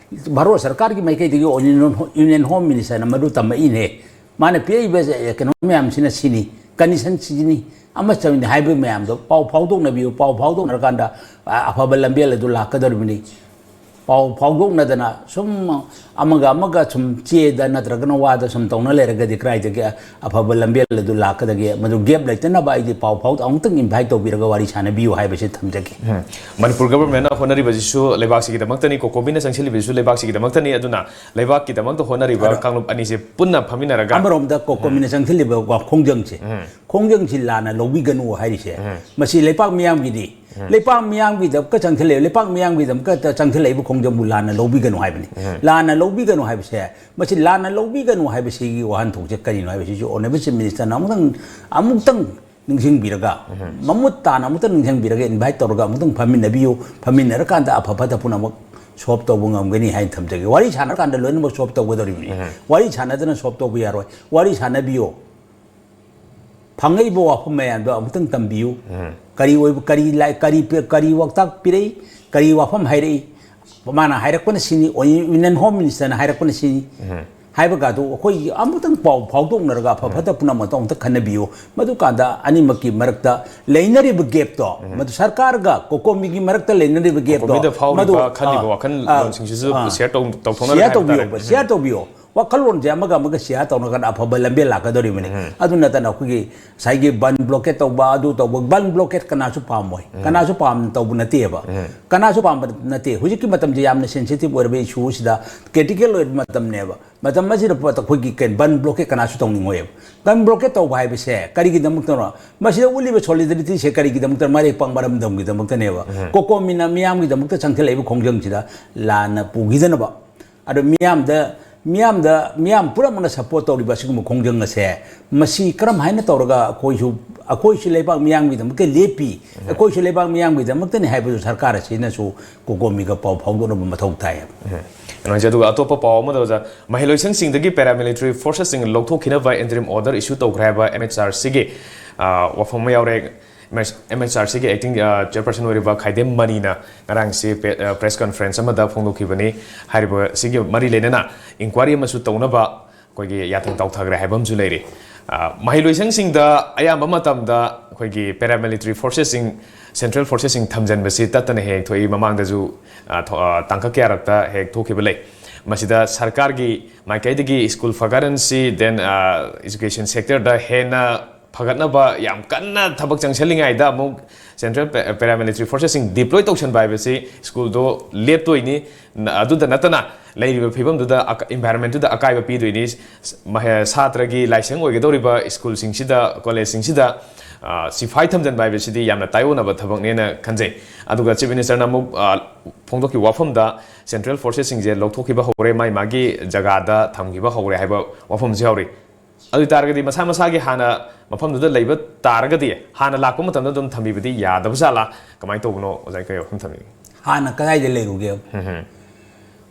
ꯚꯥꯔꯠ ꯁꯔꯀꯥꯔꯒꯤ ꯃꯥꯏꯀꯩꯗꯒꯤ ꯌꯨꯅꯤꯌꯟ ꯍꯣꯝ ꯃꯤꯅꯤꯁꯇꯔꯅ ꯃꯗꯨ ꯇꯝꯃꯛꯏꯅꯦ꯫ ꯃꯥꯅ ꯄꯤꯔꯛꯏꯕ ꯀꯩꯅꯣ ꯃꯌꯥꯝꯁꯤꯅ ꯁꯤꯅꯤ, ꯀꯟꯗꯤꯁꯟꯁꯤꯅꯤ, ꯑꯃ ꯆꯪꯅꯤ ꯍꯥꯏꯕ ꯃꯌꯥꯝꯗꯣ ꯄꯥꯎ ꯐꯥꯎꯗꯣꯛꯅꯕꯤꯌꯨ꯫ ꯄꯥꯎ ꯐꯥꯎꯗꯣꯛꯅꯔꯀꯥꯟꯗ, ꯑ, ꯑꯐꯕ ꯂꯝꯕꯦꯜ ꯑꯗꯨ ꯂꯥꯛꯀꯗꯧꯔꯤꯕꯅꯤ꯫ ꯄꯥꯎ ꯐꯥꯎꯗꯣꯛꯅꯗꯅ ꯁꯨꯝ ꯑꯃꯒ ꯑꯃꯒ ꯁꯨꯝ ꯆꯦꯗ ꯅꯠꯇ꯭ꯔꯒꯅ ꯋꯥꯗ ꯁꯨꯝ ꯇꯧꯅ ꯂꯩꯔꯒꯗꯤ ꯀꯗꯥꯏꯗꯒꯤ ꯑꯐꯕ ꯂꯝꯕꯦꯜ ꯑꯗꯨ ꯂꯥꯛꯀꯗꯒꯦ? ꯃꯗꯨ ꯒꯦꯞ ꯂꯩꯇꯅꯕ ꯑꯩꯗꯤ ꯄꯥꯎ ꯐꯥꯎ-, ꯑꯃꯨꯛꯇꯪ ꯏꯟꯚꯥꯏꯠ ꯇꯧꯕꯤꯔꯒ ꯋꯥꯔꯤ ꯁꯥꯟꯅꯕꯤꯌꯨ ꯍꯥꯏꯕꯁꯤ ꯊꯝꯖꯒꯦ꯫ ꯎꯝ꯫ ꯃꯅꯤꯄꯨꯔ ꯒꯚꯔꯟꯃꯦꯟꯠꯅ ꯍꯣꯠꯅꯔꯤꯕꯁꯤꯁꯨ ꯂꯩꯕꯥꯛꯁꯤꯒꯤꯗꯃꯛꯇꯅꯤ, ꯀꯣꯀꯣꯃꯤꯅ ꯆꯪꯁꯤꯜꯂꯤꯕꯁꯤꯁꯨ ꯂꯩꯕꯥꯛꯁꯤꯒꯤꯗꯃꯛꯇꯅꯤ꯫ ꯑꯗꯨꯅ ꯂꯩꯕꯥꯛꯀꯤꯗꯃꯛꯇ ꯍꯣꯠꯅꯔꯤꯕ ꯑꯗꯣ ꯀꯥꯡꯂꯨꯞ ꯑꯅꯤꯁꯦ ꯄꯨꯟꯅ ꯐꯝꯃꯤꯟꯅꯔꯒ ꯑꯃꯔꯣꯝꯗ ꯀꯣꯀꯣꯃꯤꯅ ꯆꯪꯁꯤꯜꯂꯤꯕ ꯋꯥ-, ꯈꯣꯡꯖꯪꯁꯦ, ꯎꯝ꯫ ꯈꯣꯡꯖꯪꯁꯤ ꯂꯥꯟꯅ ꯂꯧꯕꯤꯒꯅꯨ ꯍꯥꯏꯔꯤꯁꯦ, ꯎꯝ꯫ ꯃꯁꯤ ꯂꯩꯄꯥꯛ ꯃꯤꯌꯥꯝꯒꯤꯗꯤ, ꯎꯝ꯫ ꯂꯩꯄꯥꯛ ꯃꯤꯌꯥꯝꯒꯤꯗꯃꯛꯇ ꯆꯪꯁꯤꯜꯂꯛꯏ-, ꯂꯩꯄꯥꯛ ꯃꯤꯌꯥꯝꯒꯤꯗꯃꯛꯇ ꯆꯪꯁꯤꯜꯂꯛꯏꯕ ꯈꯣꯡꯖꯪꯕꯨ ꯂꯥꯟꯅ ꯂꯧꯕꯤꯒꯅꯨ ꯍꯥꯏꯕꯅꯤ꯫ ꯎꯝ꯫ ꯂꯥꯟꯅ ꯂꯧꯕꯤꯒꯅꯨ ꯍꯥꯏꯕꯁꯦ, ꯃꯁꯤ ꯂꯥꯟꯅ ꯂꯧꯕꯤꯒꯅꯨ ꯍꯥꯏꯕꯁꯤꯒꯤ ꯋꯥꯍꯟꯊꯣꯛꯁꯦ ꯀꯔꯤꯅꯣ ꯍꯥꯏꯕꯁꯤꯁꯨ ꯑꯣꯅꯦꯕꯜ ꯆꯤꯐ ꯃꯤꯅꯤꯁꯇꯔꯅ ꯑꯃꯨꯛꯇꯪ, ꯑꯃꯨꯛꯇꯪ ꯅꯤꯡꯁꯤꯡꯕꯤꯔꯒ, ꯎꯝ꯫ ꯃꯃꯨꯠ ꯇꯥꯅ ꯑꯃꯨꯛꯇꯪ ꯅꯤꯡꯁꯤꯡꯕꯤꯔꯒ ꯏꯟꯚꯥꯏꯠ ꯇꯧꯔꯒ ꯑꯃꯨꯛꯇꯪ ꯐꯝꯃꯤꯟꯅꯕꯤꯌꯨ꯫ ꯐꯝꯃꯤꯟꯅꯔꯀꯥꯟꯗ ꯑꯐ ꯐꯠꯇ ꯄꯨꯝꯅꯃꯛ ꯁꯣꯜꯕ ꯇꯧꯕ ꯉꯝꯒꯅꯤ ꯍꯥꯏꯅ ꯊꯝꯖꯒꯦ꯫ ꯋꯥꯔꯤ ꯁꯥꯟꯅꯔꯀꯥꯟꯗ ꯂꯣꯏꯅꯃꯛ ꯁꯣꯜꯕ ꯇꯧꯒꯗꯧꯔꯤꯕꯅꯤ꯫ ꯎꯝ꯫ ꯋꯥꯔꯤ ꯁꯥꯟꯅꯗꯅ ꯁꯣꯜꯕ ꯇꯧꯕ ꯌꯥꯔꯣꯏ꯫ ꯋꯥꯔꯤ ꯁꯥꯟꯅꯕꯤꯌꯨ꯫ ꯐꯪꯉꯛꯏꯕ ꯋꯥꯐꯝ ꯃꯌꯥꯝꯗꯣ ꯑꯃꯨꯛꯇꯪ ꯇꯝꯕꯤꯌꯨ꯫ ꯎꯝ꯫ ꯀꯔꯤ ꯑꯣꯏꯕ, ꯀꯔꯤ ꯂꯥꯏ-, ꯀꯔꯤ ꯄꯤ-, ꯀꯔꯤ ꯋꯥꯎꯇꯥꯛ ꯄꯤꯔꯛꯏ, ꯀꯔꯤ ꯋꯥꯐꯝ ꯍꯥꯏꯔꯛꯏ, ꯃꯥꯅ ꯍꯥꯏꯔꯛꯄꯅ ꯁꯤꯅꯤ, ꯌꯨꯅꯤꯌꯟ ꯍꯣꯝ ꯃꯤꯅꯤꯁꯇꯔꯅ ꯍꯥꯏꯔꯛꯄꯅ ꯁꯤꯅꯤ, ꯎꯝ꯫ ꯍꯥꯏꯕꯒꯗꯣ ꯑꯩꯈꯣꯏꯒꯤ ꯑꯃꯨꯛꯇꯪ ꯄꯥꯎ ꯐꯥꯎꯗꯣꯛꯅꯔꯒ ꯑꯐ ꯎꯝ꯫ ꯐꯠꯇ ꯄꯨꯝꯅꯃꯛꯇꯣ ꯑꯃꯨꯛꯇꯪ ꯈꯟꯅꯕꯤꯌꯨ꯫ ꯃꯗꯨꯀꯥꯟꯗ ꯑꯅꯤꯃꯛꯀꯤ ꯃꯔꯛꯇ ꯂꯩꯅꯔꯤꯕ ꯒꯦꯞꯇꯣ, ꯎꯝ꯫ ꯃꯗꯨ ꯁꯔꯀꯥꯔꯒ ꯀꯣꯀꯣꯃꯤꯒꯤ ꯃꯔꯛꯇ ꯂꯩꯅꯔꯤꯕ ꯒꯦꯞꯇꯣ, ꯀꯣꯀꯣꯃꯤꯗ ꯐꯥꯎꯔꯤꯕ ꯃꯗꯨ, ꯈꯜꯂꯤꯕ ꯑ, ꯑ, ꯋꯥꯈꯜꯂꯣꯟꯁꯤꯡꯁꯤꯁꯨ ꯑ, ꯁꯤꯌꯔ ꯇꯧ-, ꯇꯧꯊꯣꯛꯅꯔꯒ ꯁꯤꯌꯔ ꯍꯥꯏꯕ ꯇꯥꯔꯦ꯫ ꯇꯧꯕꯤꯌꯣꯕ, ꯎꯝ꯫ ꯁꯤꯌꯔ ꯇꯧꯕꯤꯌꯣ꯫ ꯋꯥꯈꯜꯂꯣꯟꯁꯦ ꯑꯃꯒ ꯑꯃꯒ ꯁꯤꯌꯥ ꯇꯧꯅꯒꯅ ꯑꯐꯕ ꯂꯝꯕꯦꯜ ꯂꯥꯛꯀꯗꯧꯔꯤꯕꯅꯤ꯫ ꯑꯗꯨ ꯅꯠꯇꯅ ꯑꯩꯈꯣꯏꯒꯤ ꯉꯁꯥꯏꯒꯤ ꯕꯟ ꯕ꯭ꯂꯣꯀꯦꯠ ꯇꯧꯕ, ꯑꯗꯨ ꯇꯧꯕ, ꯕꯟ ꯕ꯭ꯂꯣꯀꯦꯠ ꯀꯅꯥꯁꯨ ꯄꯥꯝꯃꯣꯏ, ꯀꯅꯥꯁꯨ ꯄꯥꯝꯅ ꯇꯧꯕ ꯅꯠꯇꯦꯕ꯫ ꯀꯅꯥꯁꯨ ꯄꯥꯝꯕ ꯅꯠꯇꯦ꯫ ꯍꯧꯖꯤꯛꯀꯤ ꯃꯇꯝꯁꯦ ꯌꯥꯝꯅ ꯁꯦꯟꯁꯤꯇꯤꯚ ꯑꯣꯏꯔꯕ ꯏꯁꯨꯁꯤꯗ, ꯀ꯭ꯔꯤꯇꯤꯀꯦꯜ ꯑꯣꯏꯔꯕ ꯃꯇꯝꯅꯦꯕ꯫ ꯃꯇꯝ ꯑꯁꯤꯗ ꯄꯣꯠ ꯑꯩꯈꯣꯏꯒꯤ ꯀꯩ ꯕꯟ ꯕ꯭ꯂꯣꯀꯦꯠ ꯀꯅꯥꯁꯨ ꯇꯧꯅꯤꯡꯉꯣꯏꯕ꯫ ꯕꯟ ꯕ꯭ꯂꯣꯀꯦꯠ ꯇꯧꯕ ꯍꯥꯏꯕꯁꯦ ꯀꯔꯤꯒꯤꯗꯃꯛꯇꯅꯣ? ꯃꯁꯤꯗ ꯎꯠꯂꯤꯕ ꯁꯣꯂꯤꯗꯔꯤꯇꯤꯁꯦ ꯀꯔꯤꯒꯤꯗꯃꯛꯇ? ꯃꯔꯦꯛ ꯄꯪꯕ ꯃꯔꯝꯗꯝꯒꯤꯗꯃꯛꯇꯅꯦꯕ꯫ ꯀꯣꯀꯣꯃꯤꯅ ꯃꯤꯌꯥꯝꯒꯤꯗꯃꯛꯇ ꯆꯪꯁꯤꯜꯂꯛꯏꯕ ꯈꯣꯡꯖꯪꯁꯤꯗ ꯂꯥꯟꯅ ꯄꯨꯈꯤꯗꯅꯕ꯫ ꯑꯗꯣ ꯃꯤꯌꯥꯝꯗ, ꯃꯤꯌꯥꯝꯗ, ꯃꯤꯌꯥꯝ ꯄꯨꯝꯅꯃꯛꯅ ꯁꯞꯄꯣꯔꯠ ꯇꯧꯔꯤꯕ ꯑꯁꯤꯒꯨꯝꯕ ꯈꯣꯡꯖꯪ ꯑꯁꯦ, ꯃꯁꯤ ꯀꯔꯝ ꯍꯥꯏꯅ ꯇꯧꯔꯒ ꯑꯩꯈꯣꯏꯁꯨ, ꯑꯩꯈꯣꯏꯁꯨ ꯂꯩꯕꯥꯛ ꯃꯤꯌꯥꯝꯒꯤꯗꯃꯛꯇ ꯂꯦꯞꯄꯤ, ꯑꯩꯈꯣꯏꯁꯨ ꯂꯩꯕꯥꯛ ꯃꯤꯌꯥꯝꯒꯤꯗꯃꯛꯇꯅꯤ ꯍꯥꯏꯕꯗꯨ ꯁꯔꯀꯥꯔ ꯑꯁꯤꯅꯁꯨ ꯀꯣꯀꯣꯃꯤꯒ ꯄꯥꯎ ꯐꯥꯎꯗꯣꯛꯅꯕ ꯃꯊꯧ ꯇꯥꯏ꯫ ꯀꯩꯅꯣꯁꯦ꯫ ꯑꯗꯨꯒ ꯑꯇꯣꯞꯄ ꯄꯥꯎ ꯑꯃꯗ ꯑꯣꯖꯥ, ꯃꯍꯩꯂꯣꯏꯁꯪꯁꯤꯡꯗꯒꯤ ꯄꯦꯔꯥꯃꯤꯂꯤꯇꯔꯤ ꯐꯣꯔꯁꯦꯁꯁꯤꯡ ꯂꯧꯊꯣꯛꯈꯤꯅꯕ ꯏꯟꯇꯔꯤꯝ ꯑꯣꯔꯗꯔ ꯏꯁꯨ ꯇꯧꯈ꯭ꯔꯦ ꯍꯥꯏꯕ ꯑꯦꯝ ꯑꯩꯆ ꯑꯥꯔ ꯁꯤꯒꯤ ꯋꯥꯐꯝ ꯑꯃ ꯌꯥꯎꯔꯦ꯫ ꯑꯦꯝ ꯑꯩꯆ ꯑꯥꯔ ꯁꯤꯒꯤ ꯑꯦꯛꯇꯤꯡ ꯆꯤꯌꯔꯄꯔꯁꯟ ꯑꯣꯏꯔꯤꯕ ꯈꯥꯏꯗꯦꯝ ꯃꯅꯤꯅ ꯉꯔꯥꯡꯁꯤ ꯄ꯭ꯔꯦꯁ ꯀꯟꯐꯔꯦꯟꯁ ꯑꯃꯗ ꯐꯣꯡꯗꯣꯛꯈꯤꯕꯅꯤ꯫ ꯍꯥꯏꯔꯤꯕ ꯁꯤꯒꯤ ꯃꯔꯤ ꯂꯩꯅꯅ ꯏꯟꯀ꯭ꯋꯥꯏꯔꯤ ꯑꯃꯁꯨ ꯇꯧꯅꯕ ꯑꯩꯈꯣꯏꯒꯤ ꯌꯥꯊꯪ ꯇꯧꯊꯈ꯭ꯔꯦ ꯍꯥꯏꯕ ꯑꯃꯁꯨ ꯂꯩꯔꯤ꯫ ꯃꯍꯩꯂꯣꯏꯁꯪꯁꯤꯡꯗ ꯑꯌꯥꯝꯕ ꯃꯇꯝꯗ ꯑꯩꯈꯣꯏꯒꯤ ꯄꯦꯔꯥꯃꯤꯂꯤꯇꯔꯤ ꯐꯣꯔꯁꯦꯁꯁꯤꯡ, ꯁꯦꯟꯇ꯭ꯔꯦꯜ ꯐꯣꯔꯁꯦꯁꯁꯤꯡ ꯊꯝꯖꯤꯟꯕꯁꯤ ꯇꯠꯇꯅ ꯍꯦꯛ ꯍꯦꯛ ꯊꯣꯛꯏ꯫ ꯃꯃꯥꯡꯗꯁꯨ ꯇꯥꯡꯀꯛ ꯀꯌꯥꯔꯛꯇ ꯍꯦꯛ ꯊꯣꯛꯈꯤꯕ ꯂꯩ꯫ ꯃꯁꯤꯗ ꯁꯔꯀꯥꯔꯒꯤ ꯃꯥꯏꯀꯩꯗꯒꯤ ꯁ꯭ꯀꯨꯜ ꯐꯒꯠꯍꯟꯁꯤ, then education sector ꯗ ꯍꯦꯟꯅ ꯐꯒꯠꯅꯕ ꯌꯥꯝ ꯀꯟꯅ ꯊꯕꯛ ꯆꯪꯁꯤꯜꯂꯤꯉꯩꯗ ꯑꯃꯨꯛ ꯁꯦꯟꯇ꯭ꯔꯦꯜ ꯄꯦꯔꯥꯃꯤꯂꯤꯇꯔꯤ ꯐꯣꯔꯁꯦꯁꯁꯤꯡ ꯗꯤꯄ꯭ꯂꯣꯏ ꯇꯧꯁꯟꯕ ꯍꯥꯏꯕꯁꯤ ꯁ꯭ꯀꯨꯜꯗꯣ ꯂꯦꯞꯇꯣꯏꯅꯤ꯫ ꯑꯗꯨꯗ ꯅꯠꯇꯅ ꯂꯩꯔꯤꯕ ꯐꯤꯕꯝꯗꯨꯗ, ꯏꯟꯚꯥꯏꯔꯣꯟꯃꯦꯟꯇꯨꯗ ꯑꯀꯥꯏꯕ ꯄꯤꯗꯣꯏꯅꯤ꯫ ꯁꯥꯇ꯭ꯔꯒꯤ ꯂꯥꯏꯁꯪ ꯑꯣꯏꯒꯗꯧꯔꯤꯕ ꯁ꯭ꯀꯨꯜꯁꯤꯡꯁꯤꯗ, ꯀꯣꯂꯦꯖꯁꯤꯡꯁꯤꯗ ꯁꯤꯐꯥꯏ ꯊꯝꯖꯤꯟꯕ ꯍꯥꯏꯕꯁꯤꯗꯤ ꯌꯥꯝꯅ ꯇꯥꯏꯑꯣꯟꯅꯕ ꯊꯕꯛꯅꯦꯅ ꯈꯟꯖꯩ꯫ ꯑꯗꯨꯒ ꯆꯤꯐ ꯃꯤꯅꯤꯁꯇꯔꯅ ꯑꯃꯨꯛ ꯐꯣꯡꯗꯣꯛꯈꯤꯕ ꯋꯥꯐꯝꯗ ꯁꯦꯟꯇ꯭ꯔꯦꯜ ꯐꯣꯔꯁꯦꯁꯁꯤꯡꯁꯦ ꯂꯧꯊꯣꯛꯈꯤꯕ ꯍꯧꯔꯦ, ꯃꯥꯏ ꯃꯥꯒꯤ ꯖꯒꯥꯗ ꯊꯝꯈꯤꯕ ꯍꯧꯔꯦ ꯍꯥꯏꯕ ꯋꯥꯐꯝꯁꯨ ꯌꯥꯎꯔꯤ꯫ ꯑꯗꯨ ꯑꯣꯏ ꯇꯥꯔꯒꯗꯤ ꯃꯁꯥ ꯃꯁꯥꯒꯤ ꯍꯥꯟꯅ ꯃꯐꯝꯗꯨꯗ ꯂꯩꯕ ꯇꯥꯔꯒꯗꯤ, ꯍꯥꯟꯅ ꯂꯥꯛꯄ ꯃꯇꯝꯗ ꯑꯗꯨꯝ ꯊꯝꯕꯤꯕꯗꯤ ꯌꯥꯗꯕ ꯖꯥꯠꯂꯥ? ꯀꯃꯥꯏꯅ ꯇꯧꯕꯅꯣ ꯑꯣꯖꯥ? ꯀꯔꯤ ꯋꯥꯐꯝ ꯊꯝꯕꯤꯅꯤꯡꯉꯤ? ꯍꯥꯟꯅ ꯀꯗꯥꯏꯗ ꯂꯩꯔꯨꯒꯦ?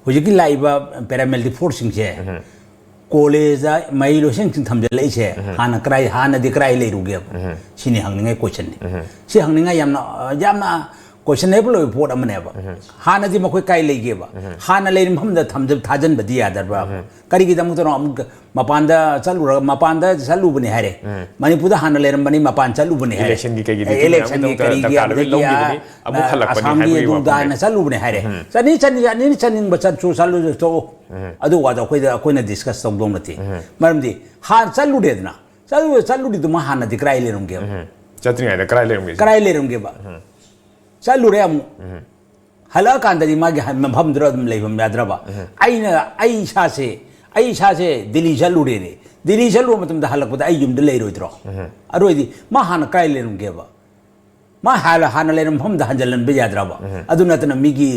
ꯍꯧꯖꯤꯛꯀꯤ ꯂꯥꯛꯏꯕ ꯄꯦꯔꯥꯃꯤꯂꯤꯇꯔꯤ ꯐꯣꯔꯁꯁꯤꯡꯁꯦ ꯀꯣꯂꯦꯖꯇ ꯃꯍꯩ ꯂꯣꯏꯁꯪꯁꯤꯡ ꯊꯝꯖꯤꯜꯂꯛꯏꯁꯦ ꯍꯥꯟꯅ ꯀꯗꯥꯏ, ꯍꯥꯟꯅꯗꯤ ꯀꯗꯥꯏ ꯂꯩꯔꯨꯒꯦꯕ? ꯁꯤꯅꯤ ꯍꯪꯅꯤꯡꯉꯥꯏ ꯀꯣꯏꯁꯟꯅꯤ꯫ ꯁꯤ ꯍꯪꯅꯤꯡꯉꯥꯏ ꯌꯥꯝꯅ, ꯌꯥꯝꯅ ꯀꯣꯏꯁꯟꯅꯦꯕꯜ ꯑꯣꯏꯕ ꯄꯣꯠ ꯑꯃꯅꯦꯕ꯫ ꯍꯥꯟꯅꯗꯤ ꯃꯈꯣꯏ ꯀꯥꯏ ꯂꯩꯒꯦꯕ? ꯍꯥꯟꯅ ꯂꯩꯔꯤꯕ ꯃꯐꯝꯗ ꯊꯝꯖ-, ꯊꯥꯖꯤꯟꯕꯗꯤ ꯌꯥꯗꯕ꯭ꯔꯥ? ꯀꯔꯤꯒꯤꯗꯃꯛꯇꯅꯣ? ꯑꯃꯨꯛ ꯃꯄꯥꯟꯗ ꯆꯠꯂꯨꯔꯒ, ꯃꯄꯥꯟꯗ ꯆꯠꯂꯨꯕꯅꯦ ꯍꯥꯏꯔꯦ꯫ ꯃꯅꯤꯄꯨꯔꯗ ꯍꯥꯟꯅ ꯂꯩꯔꯝꯕꯅꯤ, ꯃꯄꯥꯟ ꯆꯠꯂꯨꯕꯅꯤ ꯍꯥꯏꯔꯦ꯫ ꯏꯂꯦꯛꯁꯟꯒꯤ ꯀꯩꯒꯤꯗꯤ ꯑꯦ, ꯏꯂꯦꯛꯁꯟꯒꯤ ꯗꯔꯀꯥꯔ ꯀꯔꯤꯒꯤ, ꯂꯣꯏ ꯑꯗꯒꯤ, ꯂꯧꯈꯤꯕꯅꯤ, ꯑꯃꯨꯛ ꯑ, ꯍꯜꯂꯛꯄꯅꯤ ꯑꯁꯥꯝꯒꯤ ꯍꯥꯏꯕꯒꯤ ꯑꯗꯨ ꯋꯥꯐꯝꯅꯤ꯫ ꯗꯥꯅ ꯆꯠꯂꯨꯕꯅꯦ ꯍꯥꯏꯔꯦ꯫ ꯆꯠꯅꯤ, ꯆꯠꯅꯤ, ꯆꯠꯅꯤꯡ-, ꯆꯠꯅꯤꯡꯕ ꯆꯠꯁꯨ ꯆꯠꯂꯨꯁꯨ ꯇꯣꯛꯎ꯫ ꯑꯗꯨ ꯋꯥꯗꯣ ꯑꯩꯈꯣꯏꯗ, ꯑꯩꯈꯣꯏꯅ ꯗꯤꯁꯀꯁ ꯇꯧꯗꯧ ꯅꯠꯇꯦ꯫ ꯃꯔꯝꯗꯤ ꯍꯥꯟꯅ ꯆꯠꯂꯨꯔꯦꯗꯅ, ꯆꯠꯂꯨ-, ꯆꯠꯂꯨꯔꯤꯗꯨꯃ ꯍꯥꯟꯅꯗꯤ ꯀꯗꯥꯏ ꯂꯩꯔꯝꯒꯦꯕ? ꯆꯠꯇ꯭ꯔꯤꯉꯩꯗ ꯀꯗꯥꯏ ꯂꯩꯔꯝꯒꯦ? ꯀꯗꯥꯏ ꯂꯩꯔꯝꯒꯦꯕ? ꯆꯠꯂꯨꯔꯦ ꯑꯃꯨꯛ꯫ ꯍꯜꯂꯛꯑꯀꯥꯟꯗꯗꯤ ꯃꯥꯒꯤ ꯍ-, ꯃꯐꯝꯗꯨꯗ ꯑꯗꯨꯝ ꯂꯩꯐꯝ ꯌꯥꯗ꯭ꯔꯕ? ꯑꯩꯅ, ꯑꯩ ꯏꯁꯥꯁꯦ, ꯑꯩ ꯏꯁꯥꯁꯦ ꯗꯤꯜꯂꯤ ꯆꯠꯂꯨꯔꯦꯅꯦ꯫ ꯗꯤꯜꯂꯤ ꯆꯠꯂꯨꯕ ꯃꯇꯝꯗ ꯍꯜꯂꯛꯄꯗ ꯑꯩ ꯌꯨꯝꯗ ꯂꯩꯔꯣꯏꯗ꯭ꯔꯣ? ꯑꯗꯨ ꯑꯣꯏꯗꯤ ꯃꯥ ꯍꯥꯟꯅ ꯀꯥꯏ ꯂꯩꯔꯝꯒꯦꯕ? ꯃꯥ ꯍꯥꯟꯅ, ꯍꯥꯟꯅ ꯂꯩꯔꯝꯕ ꯃꯐꯝꯗ ꯍꯟꯖꯤꯜꯍꯟꯕ ꯌꯥꯗ꯭ꯔꯕ? ꯑꯗꯨ ꯅꯠꯇꯅ ꯃꯤꯒꯤ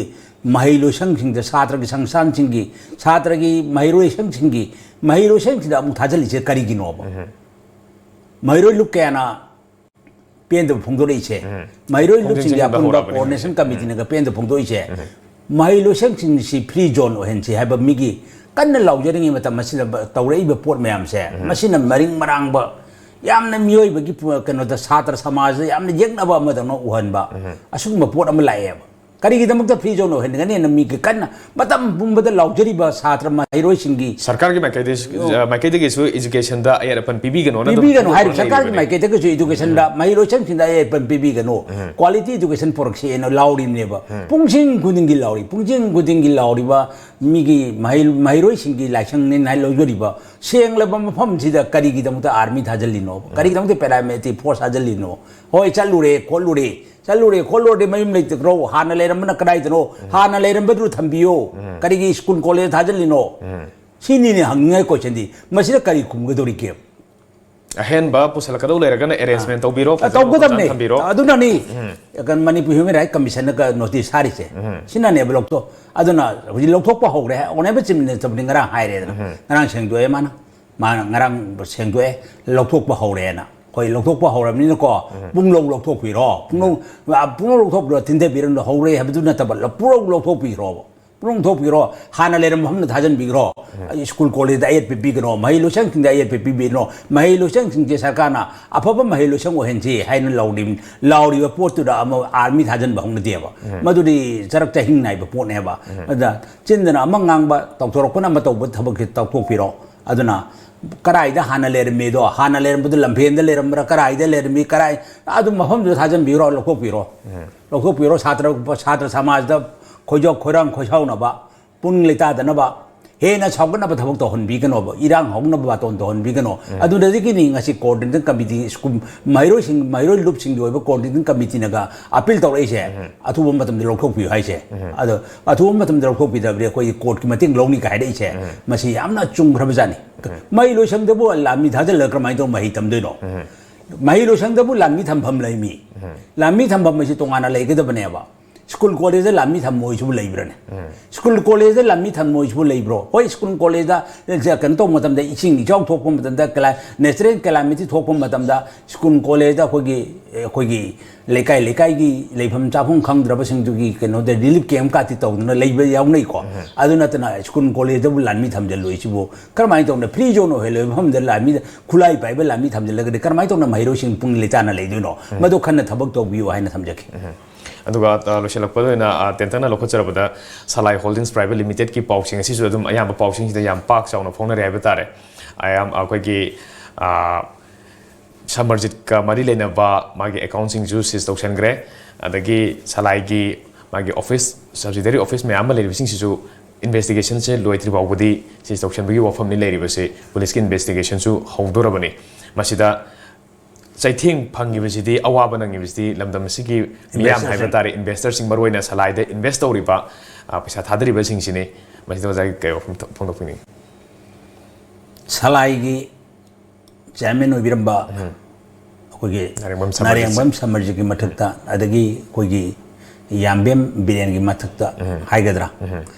ꯃꯍꯩ ꯂꯣꯏꯁꯪꯁꯤꯡꯗ, ꯁꯥꯇ꯭ꯔꯒꯤ ꯁꯪꯁꯊꯥꯟꯁꯤꯡꯒꯤ, ꯁꯥꯇ꯭ꯔꯒꯤ ꯃꯍꯩꯔꯣꯏꯁꯪꯁꯤꯡꯒꯤ, ꯃꯍꯩꯔꯣꯏꯁꯪꯁꯤꯡꯗ ꯑꯃꯨꯛ ꯊꯥꯖꯤꯜꯂꯤꯁꯦ ꯀꯔꯤꯒꯤꯅꯣꯕ? ꯃꯍꯩꯔꯣꯏ ꯂꯨꯞ ꯀꯌꯥꯅ ꯄꯦꯟꯗꯕ ꯐꯣꯡꯗꯣꯔꯛꯏꯁꯦ? ꯃꯍꯩꯔꯣꯏ ꯈꯣꯡꯖꯪ ꯂꯨꯞꯁꯤꯡꯒꯤ ꯆꯪꯕ ꯑꯄꯨꯟꯕ ꯍꯧꯔꯛꯑꯕꯅꯤ ꯀꯣꯑꯣꯔꯗꯤꯅꯦꯁꯟ ꯍꯧꯖꯤꯛ꯫ ꯀꯃꯤꯇꯤꯅꯒ ꯄꯦꯟꯗꯕ ꯐꯣꯡꯗꯣꯛꯏꯁꯦ? ꯃꯍꯩ ꯂꯣꯏꯁꯪꯁꯤꯡꯁꯤ ꯐ꯭ꯔꯤ ꯖꯣꯟ ꯑꯣꯏꯍꯟꯁꯤ ꯍꯥꯏꯕ ꯃꯤꯒꯤ ꯀꯟꯅ ꯂꯥꯎꯖꯔꯤꯉꯩ ꯃꯇꯝ ꯑꯁꯤꯗ ꯕ-, ꯇꯧꯔꯛꯏꯕ ꯄꯣꯠ ꯃꯌꯥꯝꯁꯦ, ꯃꯁꯤꯅ ꯃꯔꯤꯡ ꯃꯔꯥꯡꯕ, ꯌꯥꯝꯅ ꯃꯤꯑꯣꯏꯕꯒꯤ ꯄꯨ-, ꯀꯩꯅꯣꯗ, ꯁꯥꯇ꯭ꯔ ꯁꯃꯥꯖꯗ ꯌꯥꯝꯅ ꯌꯦꯛꯅꯕ ꯑꯃꯗꯧꯅ ꯎꯍꯟꯕ, ꯑꯁꯤꯒꯨꯝꯕ ꯄꯣꯠ ꯑꯃ ꯂꯥꯛꯑꯦꯕ꯫ ꯀꯔꯤꯒꯤꯗꯃꯛꯇ ꯐ꯭ꯔꯤ ꯖꯣꯟ ꯑꯣꯏꯍꯟꯒꯅꯤꯅ ꯃꯤꯒꯤ ꯀꯟꯅ ꯃꯇꯝ ꯄꯨꯝꯕꯗ ꯂꯥꯎꯖꯔꯤꯕ ꯁꯥꯇ꯭ꯔ ꯃꯍꯩꯔꯣꯏꯁꯤꯡꯒꯤ ꯁꯔꯀꯥꯔꯒꯤ ꯃꯥꯏꯀꯩꯗꯒꯤ-, ꯑꯣ꯫ ꯑ, ꯃꯥꯏꯀꯩꯗꯒꯤꯁꯨ ꯏꯖꯨꯀꯦꯁꯟꯗ ꯑꯌꯦꯠ ꯑꯄꯟ ꯄꯤꯕꯤꯒꯅꯣꯅ ꯑꯗꯨꯝ ꯄꯤꯕꯤꯒꯅꯨ ꯍꯥꯏꯔꯤꯕ ꯐꯣꯡꯗꯣꯛꯂ ꯁꯔꯀꯥꯔꯒꯤ ꯂꯩꯔꯤꯕꯅꯤ꯫ ꯃꯥꯏꯀꯩꯗꯒꯤꯁꯨ ꯏꯗꯨꯀꯦꯁꯟꯗ ꯃꯍꯩꯔꯣꯏꯁꯪꯁꯤꯡꯗ ꯑꯌꯦꯠ ꯑꯄꯟ ꯄꯤꯕꯤꯒꯅꯨ꯫ Quality education ꯄꯨꯔꯛꯁꯦꯅ ꯂꯥꯎꯔꯤꯕꯅꯦꯕ꯫ ꯄꯨꯡꯁꯤꯡ ꯈꯨꯗꯤꯡꯒꯤ ꯂꯥꯎꯔꯤ, ꯄꯨꯡꯁꯤꯡ ꯈꯨꯗꯤꯡꯒꯤ ꯂꯥꯎꯔꯤꯕ ꯃꯤꯒꯤ ꯃꯍꯩ-, ꯃꯍꯩꯔꯣꯏꯁꯤꯡꯒꯤ ꯂꯥꯏꯁꯪꯅꯦꯅ ꯍꯥꯏ ꯂꯧꯖꯔꯤꯕ ꯁꯦꯡꯂꯕ ꯃꯐꯝꯁꯤꯗ ꯀꯔꯤꯒꯤꯗꯃꯛꯇ ꯑꯥꯔꯃꯤ ꯊꯥꯖꯤꯜꯂꯤꯅꯣ? ꯀꯔꯤꯒꯤꯗꯃꯛꯇ ꯄꯦꯔꯥꯃꯤꯂꯤꯇꯔꯤ ꯐꯣꯔꯁ ꯊꯥꯖꯤꯜꯂꯤꯅꯣ? ꯍꯣꯏ, ꯆꯠꯂꯨꯔꯦ, ꯈꯣꯠꯂꯨꯔꯦ, ꯆꯠꯂꯨꯔꯦ, ꯈꯣꯠꯂꯨꯔꯗꯤ ꯃꯌꯨꯝ ꯂꯩꯇ꯭ꯔꯣ? ꯍꯥꯟꯅ ꯂꯩꯔꯝꯕꯅ ꯀꯗꯥꯏꯗꯅꯣ? ꯍꯥꯟꯅ ꯂꯩꯔꯝꯕꯗꯨ ꯊꯝꯕꯤꯌꯣ꯫ ꯀꯔꯤꯒꯤ ꯁ꯭ꯀꯨꯜ ꯀꯣꯂꯦꯖ ꯊꯥꯖꯤꯜꯂꯤꯅꯣ? ꯁꯤꯅꯤꯅꯦ ꯍꯪꯅꯤꯡꯉꯥꯏ ꯀꯣꯏꯁꯟꯗꯤ꯫ ꯃꯁꯤꯗ ꯀꯔꯤ ꯈꯨꯝꯒꯗꯧꯔꯤꯒꯦ? ꯑꯍꯦꯟꯕ ꯄꯨꯁꯜꯂꯛꯀꯗꯧ ꯂꯩꯔꯒꯅ ꯑꯦꯔꯦꯟꯖꯃꯦꯟ ꯇꯧꯕꯤꯔꯣ, ꯑ, ꯐꯖꯅ ꯇꯧꯒꯗꯕꯅꯤ꯫ ꯃꯐꯝ ꯆꯥꯅ ꯊꯝꯕꯤꯔꯣ꯫ ꯑꯗꯨꯅꯅꯤ, ꯀꯩꯅꯣ, ꯃꯅꯤꯄꯨꯔ ꯍ꯭ꯌꯨꯃꯦꯟ ꯔꯥꯏꯠ ꯀꯃꯤꯁꯟꯅꯒ ꯅꯣꯇꯤꯁ ꯊꯥꯔꯤꯁꯦ꯫ ꯁꯤꯅꯅꯦꯕ ꯂꯧꯊꯣꯛ-, ꯑꯗꯨꯅ ꯍꯧꯖꯤꯛ ꯂꯧꯊꯣꯛꯄ ꯍꯧꯔꯦ꯫ ꯑꯣꯅꯔꯦꯕꯜ ꯆꯤꯐ ꯃꯤꯅꯤꯁꯇꯔꯕꯨꯗꯤ ꯉꯔꯥꯡ ꯍꯥꯏꯔꯦꯗꯅ꯫ ꯉꯔꯥꯡ ꯁꯦꯡꯗꯣꯛꯑꯦ ꯃꯥꯅ꯫ ꯃꯥꯅ ꯉꯔꯥꯡ ꯁꯦꯡꯗꯣꯛꯑꯦ, ꯂꯧꯊꯣꯛꯄ ꯍꯧꯔꯦꯅ꯫ ꯑꯩꯈꯣꯏ ꯂꯧꯊꯣꯛꯄ ꯍꯧꯔꯕꯅꯤꯅꯀꯣ, ꯄꯨꯡꯂꯧ ꯂꯧꯊꯣꯛꯄꯤꯔꯣ꯫ ꯄꯨꯡꯂꯧ, ꯑ, ꯄꯨꯡꯂꯧ ꯂꯧꯊꯣꯛꯄꯤꯔꯣ, ꯊꯤꯟꯊꯕꯤꯔꯣ, ꯍꯧꯔꯦ ꯍꯥꯏꯕꯗꯨ ꯅꯠꯇꯕ, ꯂ-, ꯄꯨꯡꯂꯧ ꯂꯧꯊꯣꯛꯄꯤꯈ꯭ꯔꯣꯕ꯫ ꯂꯧꯊꯣꯛꯄꯤꯔꯣ, ꯍꯥꯟꯅ ꯂꯩꯔꯝꯕ ꯃꯐꯝꯗ ꯊꯥꯖꯤꯟꯕꯤꯈ꯭ꯔꯣ꯫ ꯁ꯭ꯀꯨꯜ ꯀꯣꯂꯦꯖꯇ ꯑꯌꯦꯠꯄ ꯄꯤꯒꯅꯣ, ꯃꯍꯩ ꯂꯣꯏꯁꯪꯁꯤꯡꯗ ꯑꯌꯦꯠꯄ ꯄꯤꯕꯤꯒꯅꯣ, ꯃꯍꯩ ꯂꯣꯏꯁꯪꯁꯤꯡꯁꯦ ꯁꯔꯀꯥꯔꯅ ꯑꯐꯕ ꯃꯍꯩ ꯂꯣꯏꯁꯪ ꯑꯣꯏꯍꯟꯁꯤ ꯍꯥꯏꯅ ꯂꯥꯎꯔꯤ-, ꯂꯥꯎꯔꯤꯕ ꯄꯣꯠꯇꯨꯗ ꯑꯃ ꯑꯥꯔꯃꯤ ꯊꯥꯖꯤꯟꯕ ꯍꯧꯅꯗꯦꯕ꯫ ꯃꯗꯨꯗꯤ ꯆꯔꯛ ꯆꯍꯤꯡ ꯅꯥꯏꯕ ꯄꯣꯠꯅꯦꯕ꯫ ꯑꯗ ꯆꯤꯟꯗꯅ ꯑꯃ ꯉꯥꯡꯕ, ꯇꯧꯊꯣꯔꯛꯄꯅ ꯑꯃ ꯇꯧꯕ ꯊꯕꯛꯁꯦ ꯇꯧꯊꯣꯛꯄꯤꯔꯣ꯫ ꯑꯗꯨꯅ ꯀꯗꯥꯏꯗ ꯍꯥꯟꯅ ꯂꯩꯔꯝꯃꯤꯗꯣ, ꯍꯥꯟꯅ ꯂꯩꯔꯝꯕꯗꯣ ꯂꯝꯐꯦꯟꯗ ꯂꯩꯔꯝꯕ꯭ꯔꯥ, ꯀꯗꯥꯏꯗ ꯂꯩꯔꯝꯃꯤ, ꯀꯗꯥꯏ, ꯑꯗꯨ ꯃꯐꯝꯗꯨꯗ ꯊꯥꯖꯤꯟꯕꯤꯔꯣ, ꯂꯧꯊꯣꯛꯄꯤꯔꯣ꯫ ꯂꯧꯊꯣꯛꯄꯤꯔꯣ꯫ ꯁꯥꯇ꯭ꯔ, ꯁꯥꯇ꯭ꯔ ꯁꯃꯥꯖꯗ ꯈꯣꯏꯖꯣꯛ ꯈꯣꯏꯔꯥꯡ ꯈꯣꯏꯁꯥꯎꯅꯕ, ꯄꯨꯛꯅꯤꯡ ꯂꯩꯇꯥꯗꯅꯕ, ꯍꯦꯟꯅ ꯁꯥꯎꯒꯠꯅꯕ ꯊꯕꯛ ꯇꯧꯍꯟꯕꯤꯒꯅꯣꯕ, ꯏꯔꯥꯡ ꯍꯧꯅꯕ ꯕꯥꯇꯣꯟ ꯇꯧꯍꯟꯕꯤꯒꯅꯣ꯫ ꯑꯗꯨꯗꯒꯤꯅꯤ ꯉꯁꯤ coordinating committee, ꯁ꯭ꯀꯨꯜ ꯃꯍꯩꯔꯣꯏꯁꯤꯡ, ꯃꯍꯩꯔꯣꯏ ꯂꯨꯞꯁꯤꯡꯒꯤ ꯑꯣꯏꯕ coordinating committeeꯅꯒ appeal ꯇꯧꯔꯛꯏꯁꯦ꯫ ꯑꯊꯨꯕ ꯃꯇꯝꯗ ꯂꯧꯊꯣꯛꯄꯤꯌꯨ ꯍꯥꯏꯁꯦ꯫ ꯑꯗꯣ ꯑꯊꯨꯕ ꯃꯇꯝꯗ ꯂꯧꯊꯣꯛꯄꯤꯗꯕꯗꯤ ꯑꯩꯈꯣꯏꯒꯤ courtꯀꯤ ꯃꯇꯦꯡ ꯂꯧꯅꯤ ꯀꯥꯏ ꯍꯥꯏꯔꯛꯏꯁꯦ, ꯃꯁꯤ ꯌꯥꯝꯅ ꯆꯨꯝꯈ꯭ꯔꯕꯖꯥꯠꯅꯤ꯫ ꯃꯍꯩ ꯂꯣꯏꯁꯪꯗꯕꯨ ꯂꯥꯟꯃꯤ ꯊꯥꯖꯤꯜꯂꯒ ꯀꯔꯝꯍꯥꯏꯅ ꯇꯧꯔ ꯃꯍꯩ ꯇꯝꯗꯣꯏꯅꯣ? ꯃꯍꯩ ꯂꯣꯏꯁꯪꯗꯕꯨ ꯂꯥꯟꯃꯤ ꯊꯝꯐꯝ ꯂꯩꯃꯤ꯫ ꯂꯥꯟꯃꯤ ꯊꯝꯐꯝ ꯑꯁꯤ ꯇꯣꯉꯥꯟꯅ ꯂꯩꯒꯗꯕꯅꯦꯕ꯫ ꯁ꯭ꯀꯨꯜ ꯀꯣꯂꯦꯖꯇ ꯂꯥꯟꯃꯤ ꯊꯝꯃꯣꯏꯁꯤꯕꯨ ꯂꯩꯕ꯭ꯔꯅꯦ? ꯁ꯭ꯀꯨꯜ ꯀꯣꯂꯦꯖꯇ ꯂꯥꯟꯃꯤ ꯊꯝꯃꯣꯏꯁꯤꯕꯨ ꯂꯩꯕ꯭ꯔꯣ? ꯍꯣꯏ, ꯁ꯭ꯀꯨꯜ ꯀꯣꯂꯦꯖꯇ ꯀꯩꯅꯣ ꯇꯧꯕ ꯃꯇꯝꯗ, ꯏꯁꯤꯡ ꯏꯆꯥꯎ ꯊꯣꯛꯄ ꯃꯇꯝꯗ, ꯀꯂꯥ-, natural calamity ꯊꯣꯛꯄ ꯃꯇꯝꯗ, ꯁ꯭ꯀꯨꯜ ꯀꯣꯂꯦꯖꯇ ꯑꯩꯈꯣꯏꯒꯤ, ꯑꯩꯈꯣꯏꯒꯤ ꯂꯩꯀꯥꯏ ꯂꯩꯀꯥꯏꯒꯤ ꯂꯩꯐꯝ ꯆꯥꯐꯝ ꯈꯪꯗ꯭ꯔꯕꯁꯤꯡꯗꯨꯒꯤ ꯀꯩꯅꯣꯗ relief camp ꯀꯥꯇꯤ ꯇꯧꯗꯅ ꯂꯩꯕ ꯌꯥꯎꯅꯩꯀꯣ꯫ ꯑꯗꯨ ꯅꯠꯇꯅ ꯁ꯭ꯀꯨꯜ ꯀꯣꯂꯦꯖꯇꯕꯨ ꯂꯥꯟꯃꯤ ꯊꯝꯖꯤꯜꯂꯣꯏꯁꯤꯕꯨ ꯀꯔꯝꯍꯥꯏꯅ ꯇꯧꯅ free zone ꯑꯣꯏꯍꯜꯂꯣꯏꯕ ꯃꯐꯝꯗ ꯂꯥꯟꯃꯤ, ꯈꯨꯠꯂꯥꯏ ꯄꯥꯏꯕ ꯂꯥꯟꯃꯤ ꯊꯝꯖꯤꯜꯂꯒꯗꯤ ꯀꯔꯝꯍꯥꯏꯅ ꯇꯧꯅ ꯃꯍꯩꯔꯣꯏꯁꯤꯡ ꯄꯨꯛꯅꯤꯡ ꯂꯩꯇꯥꯅ ꯂꯩꯗꯣꯏꯅꯣ? ꯃꯗꯨ ꯈꯟꯅ ꯊꯕꯛ ꯇꯧꯕꯤꯌꯨ ꯍꯥꯏꯅ ꯊꯝꯖꯒꯦ꯫ ꯑꯗꯨꯒ, ꯑ, ꯂꯣꯏꯁꯤꯜꯂꯛꯄꯗ ꯑꯣꯏꯅ, ꯑ, ꯇꯦꯟꯇꯛꯅ ꯂꯧꯈꯠꯆꯔꯕꯗ, ꯁꯂꯥꯏ Holdings Private Limitedꯀꯤ ꯄꯥꯎꯁꯤꯡ ꯑꯁꯤꯁꯨ ꯑꯗꯨꯝ ꯑꯌꯥꯝꯕ ꯄꯥꯎꯁꯤꯡꯁꯤꯗ ꯌꯥꯝ ꯄꯥꯛ ꯆꯥꯎꯅ ꯐꯣꯡꯅꯔꯦ ꯍꯥꯏꯕ ꯇꯥꯔꯦ꯫ ꯑꯌꯥꯝ-, ꯑꯩꯈꯣꯏꯒꯤ, ꯑ, ꯁꯃꯔꯖꯤꯠꯀ ꯃꯔꯤ ꯂꯩꯅꯕ ꯃꯥꯒꯤ accountꯁꯤꯡꯁꯨ seize ꯇꯧꯁꯟꯈ꯭ꯔꯦ꯫ ꯑꯗꯒꯤ ꯁꯂꯥꯏꯒꯤ ꯃꯥꯒꯤ office, subsidiary office ꯃꯌꯥꯝ ꯑꯃ ꯂꯩꯔꯤꯕꯁꯤꯡꯁꯤꯁꯨ investigationꯁꯦ ꯂꯣꯏꯗ꯭ꯔꯤ ꯐꯥꯎꯕꯗꯤ seize ꯇꯧꯁꯟꯕꯒꯤ ꯋꯥꯐꯝꯅꯤ ꯂꯩꯔꯤꯕꯁꯤ꯫ ꯄꯨꯂꯤꯁꯀꯤ investigationꯁꯨ ꯍꯧꯗꯣꯔꯕꯅꯤ꯫ ꯃꯁꯤꯗ ꯆꯩꯊꯦꯡ ꯐꯪꯉꯤꯕꯁꯤꯗꯤ, ꯑꯋꯥꯕ ꯅꯪꯉꯤꯕꯁꯤꯗꯤ ꯂꯝꯗꯝ ꯑꯁꯤꯒꯤ ꯃꯤꯌꯥꯝ ꯍꯥꯏꯕ ꯇꯥꯔꯦ, investorꯁꯤꯡ, ꯃꯔꯨꯑꯣꯏꯅ ꯁꯂꯥꯏꯗ invest ꯇꯧꯔꯤꯕ, ꯑ, ꯄꯩꯁꯥ ꯊꯥꯗꯔꯤꯕꯁꯤꯡꯁꯤꯅꯤ꯫ ꯃꯁꯤꯗ ꯑꯣꯖꯥꯒꯤ ꯀꯩ ꯋꯥꯐꯝ ꯊꯝ-, ꯐꯣꯡꯗꯣꯛꯄꯤꯅꯤꯡꯉꯤ? ꯁꯂꯥꯏꯒꯤ chairman ꯑꯣꯏꯕꯤꯔꯝꯕ ꯑꯩꯈꯣꯏꯒꯤ ꯅꯥꯔꯦꯡꯕꯝ ꯁꯃꯔꯖꯤꯠꯁꯦ꯫ ꯅꯥꯔꯦꯡꯕꯝ ꯁꯃꯔꯖꯤꯠꯀꯤ ꯃꯊꯛꯇ, ꯑꯗꯒꯤ ꯑꯩꯈꯣꯏꯒꯤ ꯌꯥꯝꯕꯦꯝ ꯕꯤꯔꯦꯟꯒꯤ ꯃꯊꯛꯇ ꯍꯥꯏꯒꯗ꯭ꯔꯥ,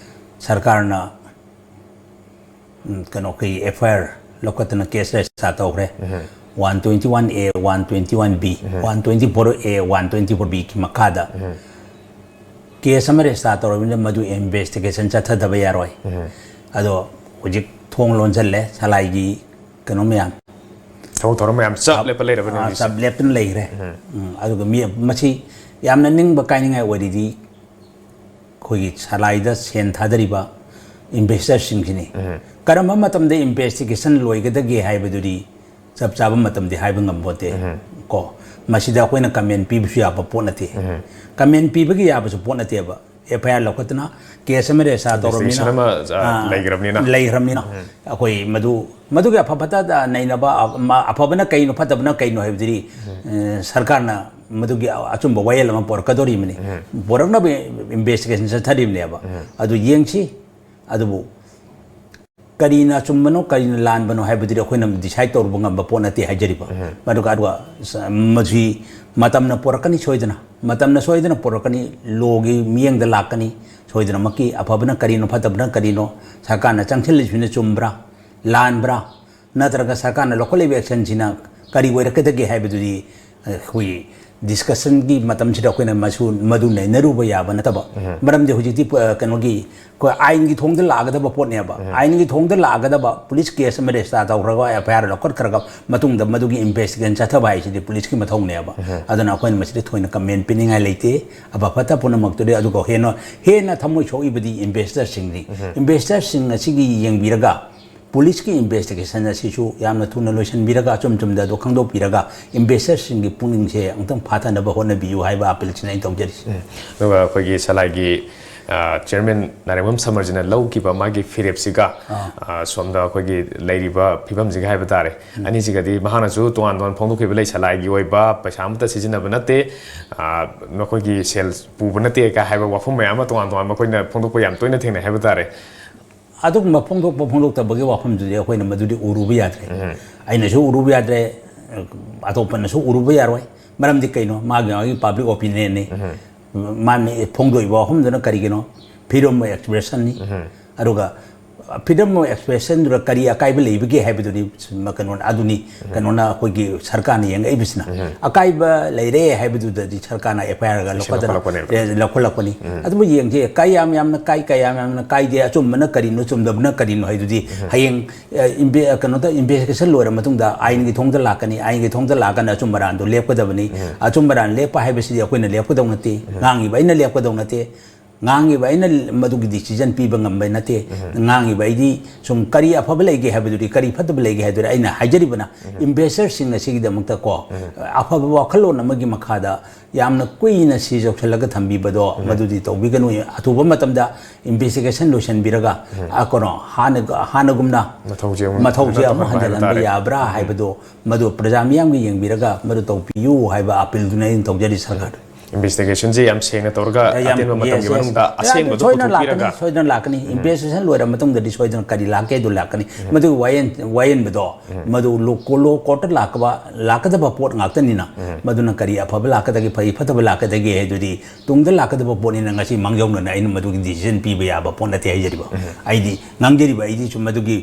ꯁꯔꯀꯥꯔꯅ ꯎꯝ, ꯀꯩꯅꯣ, ꯑꯩꯈꯣꯏꯒꯤ F I R ꯂꯧꯈꯠꯇꯅ case register ꯇꯧꯈ꯭ꯔꯦ꯫ One twenty one A, one twenty one B, one twenty four A, one twenty four Bꯒꯤ ꯃꯈꯥꯗ ꯀꯦꯁ ꯑꯃ ꯔꯦꯖꯤꯁꯇꯥꯔ ꯇꯧꯔꯕꯅꯤꯅ ꯃꯗꯨ ꯏꯟꯚꯦꯁꯇꯤꯒꯦꯁꯟ ꯆꯠꯊꯗꯕ ꯌꯥꯔꯣꯏ꯫ ꯑꯗꯣ ꯍꯧꯖꯤꯛ ꯊꯣꯡ ꯂꯣꯟꯁꯤꯜꯂꯦ, ꯁꯂꯥꯏꯒꯤ ꯀꯩꯅꯣ ꯃꯌꯥꯝ, ꯊꯕꯛ ꯊꯧꯔꯝ ꯃꯌꯥꯝ ꯆꯞ ꯂꯦꯞꯄ ꯂꯩꯔꯕꯅꯤ ꯑ, ꯍꯧꯖꯤꯛꯁꯦ꯫ ꯆꯞ ꯂꯦꯞꯇꯨꯅ ꯂꯩꯈ꯭ꯔꯦ꯫ ꯎꯝ, ꯑꯗꯨꯒ ꯃꯤ ꯃꯁꯤ ꯌꯥꯝꯅ ꯅꯤꯡꯕ ꯀꯥꯏꯅꯤꯡꯉꯥꯏ ꯑꯣꯏꯔꯤꯗꯤ ꯑꯩꯈꯣꯏꯒꯤ ꯁꯂꯥꯏꯗ ꯁꯦꯟ ꯊꯥꯗꯔꯤꯕ ꯏꯟꯚꯦꯁꯇꯔꯁꯤꯡꯁꯤꯅꯤ꯫ ꯀꯔꯝꯕ ꯃꯇꯝꯗ ꯏꯟꯚꯦꯁꯇꯤꯒꯦꯁꯟ ꯂꯣꯏꯒꯗꯒꯦ ꯍꯥꯏꯕꯗꯨꯗꯤ ꯆꯞ ꯆꯥꯕ ꯃꯇꯝꯗꯤ ꯍꯥꯏꯕ ꯉꯝꯄꯣꯠꯇꯦ꯫ ꯀꯣ, ꯃꯁꯤꯗ ꯑꯩꯈꯣꯏꯅ ꯀꯃꯦꯟ ꯄꯤꯕꯁꯨ ꯌꯥꯕ ꯄꯣꯠ ꯅꯠꯇꯦ꯫ ꯀꯃꯦꯟ ꯄꯤꯕꯒꯤ ꯌꯥꯕꯁꯨ ꯄꯣꯠ ꯅꯠꯇꯦꯕ꯫ ꯑꯦꯐ ꯑꯥꯏ ꯑꯥꯔ ꯂꯧꯈꯠꯇꯅ ꯀꯦꯁ ꯑꯃ ꯔꯦꯖꯤꯁꯇꯥꯔ ꯇꯧꯔꯕꯅꯤꯅ, ꯏꯟꯚꯦꯁꯇꯤꯒꯦꯁꯟ ꯑꯃ, ꯑ, ꯑ, ꯂꯩꯈ꯭ꯔꯕꯅꯤꯅ꯫ ꯂꯩꯈ꯭ꯔꯕꯅꯤꯅ ꯑꯩꯈꯣꯏ ꯃꯗꯨ, ꯃꯗꯨꯒꯤ ꯑꯐ ꯐꯠꯇ ꯅꯩꯅꯕ, ꯑ, ꯃ-, ꯑꯐꯕꯅ ꯀꯩꯅꯣ, ꯐꯠꯇꯕꯅ ꯀꯩꯅꯣ ꯍꯥꯏꯕꯗꯨꯗꯤ, ꯑ, ꯁꯔꯀꯥꯔꯅ ꯃꯗꯨꯒꯤ ꯑꯆꯨꯝꯕ ꯋꯥꯌꯦꯜ ꯑꯃ ꯄꯣꯔꯛꯀꯗꯧꯔꯤꯕꯅꯤ꯫ ꯄꯣꯔꯛꯅꯕ ꯏꯟꯚꯦꯁꯇꯤꯒꯦꯁꯟ ꯆꯠꯊꯔꯤꯕꯅꯦꯕ꯫ ꯑꯗꯨ ꯌꯦꯡꯁꯤ꯫ ꯑꯗꯨꯕꯨ ꯀꯔꯤꯅ ꯑꯆꯨꯝꯕꯅꯣ, ꯀꯔꯤꯅ ꯂꯥꯟꯕꯅꯣ ꯍꯥꯏꯕꯗꯨꯗꯤ ꯑꯩꯈꯣꯏꯅ ꯗꯤꯁꯥꯏꯠ ꯇꯧꯔꯨꯕ ꯉꯝꯕ ꯄꯣꯠ ꯅꯠꯇꯦ ꯍꯥꯏꯖꯔꯤꯕ꯫ ꯃꯗꯨꯒ, ꯑꯗꯨꯒ ꯁ-, ꯃꯁꯤ ꯃꯇꯝꯅ ꯄꯣꯔꯛꯀꯅꯤ ꯁꯣꯏꯗꯅ, ꯃꯇꯝꯅ ꯁꯣꯏꯗꯅ ꯄꯣꯔꯛꯀꯅꯤ꯫ ꯂꯣꯒꯤ ꯃꯤꯠꯌꯦꯡꯗ ꯂꯥꯛꯀꯅꯤ ꯁꯣꯏꯗꯅꯃꯛꯀꯤ꯫ ꯑꯐꯕꯅ ꯀꯔꯤꯅꯣ, ꯐꯠꯇꯕꯅ ꯀꯔꯤꯅꯣ, ꯁꯔꯀꯥꯔꯅ ꯆꯪꯁꯤꯜꯂꯤꯁꯤꯅ ꯆꯨꯝꯕ꯭ꯔꯥ, ꯂꯥꯟꯕ꯭ꯔꯥ, ꯅꯠꯇ꯭ꯔꯒ ꯁꯔꯀꯥꯔꯅ ꯂꯧꯈꯠꯂꯤꯕ ꯑꯦꯛꯁꯟꯁꯤꯅ ꯀꯔꯤ ꯑꯣꯏꯔꯛꯀꯗꯒꯦ ꯍꯥꯏꯕꯗꯨꯗꯤ ꯑꯩꯈꯣꯏ ꯗꯤꯁꯀꯁꯟꯒꯤ ꯃꯇꯝꯁꯤꯗ ꯑꯩꯈꯣꯏꯅ ꯃꯁꯨ-, ꯃꯗꯨ ꯅꯩꯅꯔꯨꯕ ꯌꯥꯕ ꯅꯠꯇꯕ꯫ ꯃꯔꯝꯗꯤ ꯍꯧꯖꯤꯛꯇꯤ ꯄ-, ꯀꯩꯅꯣꯒꯤ ꯑꯩꯈꯣꯏ ꯑꯥꯏꯟꯒꯤ ꯊꯣꯡꯗ ꯂꯥꯛꯀꯗꯕ ꯄꯣꯠꯅꯦꯕ꯫ ꯑꯥꯏꯟꯒꯤ ꯊꯣꯡꯗ ꯂꯥꯛꯀꯗꯕ, ꯄꯨꯂꯤꯁ ꯀꯦꯁ ꯑꯃ ꯔꯦꯖꯤꯁꯇꯥꯔ ꯇꯧꯈ꯭ꯔꯒ, ꯑꯦꯐ ꯑꯥꯏ ꯑꯥꯔ ꯂꯧꯈꯠꯈ꯭ꯔꯒ ꯃꯇꯨꯡꯗ ꯃꯗꯨꯒꯤ ꯏꯟꯚꯦꯁꯇꯤꯒꯦꯁꯟ ꯆꯠꯊꯕ ꯍꯥꯏꯁꯤꯗꯤ ꯄꯨꯂꯤꯁꯀꯤ ꯃꯊꯧꯅꯦꯕ꯫ ꯑꯗꯨꯅ ꯑꯩꯈꯣꯏꯅ ꯃꯁꯤꯗ ꯊꯣꯏꯅ ꯀꯃꯦꯟ ꯄꯤꯅꯤꯡꯉꯥꯏ ꯂꯩꯇꯦ꯫ ꯑꯐ ꯐꯠꯇ ꯄꯨꯝꯅꯃꯛꯇꯨꯗꯤ꯫ ꯑꯗꯨꯒ ꯍꯦꯟꯅ, ꯍꯦꯟꯅ ꯊꯃꯣꯏ ꯁꯣꯛꯏꯕꯗꯤ ꯏꯟꯚꯦꯁꯇꯔꯁꯤꯡꯅꯤ꯫ ꯏꯟꯚꯦꯁꯇꯔꯁꯤꯡ ꯑꯁꯤꯒꯤ ꯌꯦꯡꯕꯤꯔꯒ ꯄꯨꯂꯤꯁꯀꯤ ꯏꯟꯚꯦꯁꯇꯤꯒꯦꯁꯟ ꯑꯁꯤꯁꯨ ꯌꯥꯝꯅ ꯊꯨꯅ ꯂꯣꯏꯁꯤꯟꯕꯤꯔꯒ, ꯑꯆꯨꯝ ꯆꯨꯝꯗ ꯑꯗꯨ ꯈꯪꯗꯣꯛꯄꯤꯔꯒ, ꯏꯟꯚꯦꯁꯇꯔꯁꯤꯡꯒꯤ ꯄꯨꯛꯅꯤꯡꯁꯦ ꯑꯃꯨꯛꯇꯪ ꯐꯥꯊꯅꯕ ꯍꯣꯠꯅꯕꯤꯌꯨ ꯍꯥꯏꯕ ꯑꯄꯤꯜꯁꯤꯅ ꯑꯩꯅ ꯇꯧꯖꯔꯤꯁꯦ꯫ ꯑꯗꯨꯒ ꯑꯩꯈꯣꯏꯒꯤ ꯁꯂꯥꯏꯒꯤ, ꯑ, ꯆꯤꯌꯔꯃꯦꯟ ꯅꯥꯏꯔꯦꯝꯕꯝ ꯁꯃꯔꯖꯤꯅ ꯂꯧꯈꯤꯕ ꯃꯥꯒꯤ ꯐꯤꯔꯦꯞꯁꯤꯒ, ꯑ, ꯁꯣꯝꯗ ꯑꯩꯈꯣꯏꯒꯤ ꯂꯩꯔꯤꯕ ꯐꯤꯕꯝꯁꯤꯒ ꯍꯥꯏꯕ ꯇꯥꯔꯦ, ꯑꯅꯤꯁꯤꯒꯗꯤ ꯃꯍꯥꯛꯅꯁꯨ ꯇꯣꯉꯥꯟ ꯇꯣꯉꯥꯟ ꯐꯣꯡꯗꯣꯛꯈꯤꯕ ꯂꯩ, ꯁꯂꯥꯏꯒꯤ ꯑꯣꯏꯕ ꯄꯩꯁꯥ ꯑꯃꯠꯇ ꯁꯤꯖꯤꯟꯅꯕ ꯅꯠꯇꯦ, ꯑ, ꯃꯈꯣꯏꯒꯤ ꯁꯦꯜ ꯄꯨꯕ ꯅꯠꯇꯦ ꯀꯥꯏ ꯍꯥꯏꯕ ꯋꯥꯐꯝ ꯃꯌꯥꯝ ꯑꯃ ꯇꯣꯉꯥꯟ ꯇꯣꯉꯥꯟꯕ ꯑꯩꯈꯣꯏꯅ ꯐꯣꯡꯗꯣꯛꯄ ꯌꯥꯝ ꯇꯣꯏꯅ ꯊꯦꯡꯅꯩ ꯍꯥꯏꯕ ꯇꯥꯔꯦ꯫ ꯑꯗꯨꯒꯨꯝꯕ ꯐꯣꯡꯗꯣꯛꯄ ꯐꯣꯡꯗꯣꯛꯇꯕꯒꯤ ꯋꯥꯐꯝꯗꯨꯗꯤ ꯑꯩꯈꯣꯏꯅ ꯃꯗꯨꯗꯤ ꯎꯔꯨꯕ ꯌꯥꯗ꯭ꯔꯦ꯫ ꯑꯩꯅꯁꯨ ꯎꯔꯨꯕ ꯌꯥꯗ꯭ꯔꯦ, ꯑꯇꯣꯞꯄꯅꯁꯨ ꯎꯔꯨꯕ ꯌꯥꯔꯣꯏ꯫ ꯃꯔꯝꯗꯤ ꯀꯩꯅꯣ? ꯃꯥꯒꯤ ꯃꯥꯒꯤ ꯄꯕ꯭ꯂꯤꯛ ꯑꯣꯄꯤꯅꯤꯌꯟꯅꯤ꯫ ꯃꯥꯅ ꯐꯣꯡꯗꯣꯛꯏꯕ ꯋꯥꯐꯝꯗꯨꯅ ꯀꯔꯤꯒꯤꯅꯣ? ꯐ꯭ꯔꯤꯗꯝ ꯑꯣꯐ ꯑꯦꯛꯁꯄ꯭ꯔꯦꯁꯟꯅꯤ꯫ ꯑꯗꯨꯒ Freedom of expression ꯗꯨꯗ ꯀꯔꯤ ꯑꯀꯥꯏꯕ ꯂꯩꯕꯒꯦ ꯍꯥꯏꯕꯗꯨꯗꯤ ꯁꯨꯝ ꯀꯩꯅꯣ ꯑꯗꯨꯅꯤ꯫ ꯀꯩꯅꯣꯅ ꯑꯩꯈꯣꯏꯒꯤ ꯁꯔꯀꯥꯔꯅ ꯌꯦꯡꯉꯛꯏꯕꯁꯤꯅ ꯑꯀꯥꯏꯕ ꯂꯩꯔꯦ ꯍꯥꯏꯕꯗꯨꯗꯗꯤ ꯁꯔꯀꯥꯔꯅ F I R ꯒ ꯂꯧꯈꯠꯇꯅ ꯂꯧꯈꯠꯂꯛꯄꯅꯦꯕ꯫ ꯑꯦ, ꯂꯧꯈꯠꯂꯛꯄꯅꯤ꯫ ꯑꯗꯨꯕꯨ ꯌꯦꯡꯁꯦ, ꯀꯥꯏ ꯌꯥꯝ ꯌꯥꯝꯅ ꯀꯥꯏ, ꯀꯌꯥꯝ ꯌꯥꯝꯅ ꯀꯥꯏꯗꯦ, ꯑꯆꯨꯝꯕꯅ ꯀꯔꯤꯅꯣ, ꯆꯨꯝꯗꯕꯅ ꯀꯔꯤꯅꯣ ꯍꯥꯏꯗꯨꯗꯤ ꯍꯌꯦꯡ, ꯑꯦ, ꯏꯟꯚꯦ-, ꯀꯩꯅꯣꯗ investigation ꯂꯣꯏꯔ ꯃꯇꯨꯡꯗ ꯑꯥꯏꯟꯒꯤ ꯊꯣꯡꯗ ꯂꯥꯛꯀꯅꯤ꯫ ꯑꯥꯏꯟꯒꯤ ꯊꯣꯡꯗ ꯂꯥꯛꯑꯀꯥꯟꯗ ꯑꯆꯨꯝ ꯑꯔꯥꯟꯗꯣ ꯂꯦꯞꯀꯗꯕꯅꯤ꯫ ꯑꯆꯨꯝ ꯑꯔꯥꯟ ꯂꯦꯞꯄ ꯍꯥꯏꯕꯁꯤꯗꯤ ꯑꯩꯈꯣꯏꯅ ꯂꯦꯞꯀꯗꯧ ꯅꯠꯇꯦ, ꯉꯥꯡꯉꯤꯕ ꯑꯩꯅ ꯂꯦꯞꯀꯗꯧ ꯅꯠꯇꯦ꯫ ꯉꯥꯡꯉꯤꯕ ꯑꯩꯅ ꯃꯗꯨꯒꯤ decision ꯄꯤꯕ ꯉꯝꯕ ꯅꯠꯇꯦ꯫ ꯉꯥꯡꯉꯤꯕ ꯑꯩꯗꯤ ꯁꯨꯝ ꯀꯔꯤ ꯑꯐꯕ ꯂꯩꯒꯦ ꯍꯥꯏꯕꯗꯨꯗꯤ, ꯀꯔꯤ ꯐꯠꯇꯕ ꯂꯩꯒꯦ ꯍꯥꯏꯕꯗꯨꯗꯤ ꯑꯩꯅ ꯍꯥꯏꯖꯔꯤꯕꯅ, investor ꯁꯤꯡ ꯑꯁꯤꯒꯤꯗꯃꯛꯇ ꯀꯣ, ꯑꯐꯕ ꯋꯥꯈꯜꯂꯣꯟ ꯑꯃꯒꯤ ꯃꯈꯥꯗ ꯌꯥꯝꯅ ꯀꯨꯏꯅ ꯁꯤ ꯌꯧꯁꯜꯂꯒ ꯊꯝꯕꯤꯕꯗꯣ ꯃꯗꯨꯗꯤ ꯇꯧꯕꯤꯒꯅꯨ꯫ ꯑꯊꯨꯕ ꯃꯇꯝꯗ investigation ꯂꯣꯏꯁꯤꯟꯕꯤꯔꯒ, ꯑ, ꯀꯩꯅꯣ, ꯍꯥꯟꯅ, ꯍꯥꯟꯅꯒꯨꯝꯅ ꯃꯊꯧꯁꯦ ꯑꯃꯨꯛ ꯃꯊꯧꯁꯦ ꯍꯟꯖꯤꯟꯅ ꯑꯃꯨꯛ ꯇꯧꯍꯟꯕ ꯍꯥꯏꯕ ꯍꯟꯖꯤꯜꯍꯟꯕ ꯇꯥꯔꯦ꯫ ꯌꯥꯕ꯭ꯔꯥ ꯍꯥꯏꯕꯗꯣ ꯃꯗꯨ ꯄ꯭ꯔꯖꯥ ꯃꯤꯌꯥꯝꯒꯤ ꯌꯦꯡꯕꯤꯔꯒ ꯃꯗꯨ ꯇꯧꯕꯤꯌꯨ ꯍꯥꯏꯕ appeal ꯗꯨꯅ ꯑꯩꯅ ꯇꯧꯖꯔꯤ ꯁꯔꯀꯥꯔꯗ꯫ Investigation ꯁꯦ ꯌꯥꯝ ꯁꯦꯡꯅ ꯇꯧꯔꯒ ꯌꯥꯝ, ꯑꯇꯦꯟꯕ ꯃꯇꯝꯒꯤ yes, yes꯫ ꯃꯅꯨꯡꯗ ꯑꯦ, ꯑꯗꯨ ꯑꯁꯦꯡꯕꯗꯣ ꯁꯣꯏꯗꯅ ꯄꯨꯊꯣꯛꯄꯤꯔꯒ ꯂꯥꯛꯀꯅꯤ, ꯁꯣꯏꯗꯅ ꯂꯥꯛꯀꯅꯤ꯫ Investigation ꯂꯣꯏꯔ ꯃꯇꯨꯡꯗꯗꯤ ꯁꯣꯏꯗꯅ ꯀꯔꯤ ꯂꯥꯛꯀꯦ ꯑꯗꯨ ꯂꯥꯛꯀꯅꯤ꯫ ꯃꯗꯨꯒꯤ ꯋꯥꯌꯦꯟ-, ꯋꯥꯌꯦꯟꯕꯗꯣ, ꯃꯗꯨ ꯂꯣ-, ꯀꯣ-, ꯂꯣ court ꯇ ꯂꯥꯛꯀꯕ, ꯂꯥꯛꯀꯗꯕ ꯄꯣꯠ ꯉꯥꯛꯇꯅꯤꯅ, ꯃꯗꯨꯅ ꯀꯔꯤ ꯑꯐꯕ ꯂꯥꯛꯀꯗꯒꯦ, ꯐꯩ ꯐꯠꯇꯕ ꯂꯥꯛꯀꯗꯒꯦ ꯍꯥꯏꯗꯨꯗꯤ ꯇꯨꯡꯗ ꯂꯥꯛꯀꯗꯕ ꯄꯣꯠꯅꯤꯅ ꯉꯁꯤ ꯃꯥꯡꯖꯧꯅꯅ ꯑꯩꯅ ꯃꯗꯨꯒꯤ decision ꯄꯤꯕ ꯌꯥꯕ ꯄꯣꯠ ꯅꯠꯇꯦ ꯍꯥꯏꯖꯔꯤꯕ꯫ ꯑꯩꯗꯤ ꯉꯥꯡꯖꯔꯤꯕ ꯑꯩꯗꯤ ꯁꯨꯝ ꯃꯗꯨꯒꯤ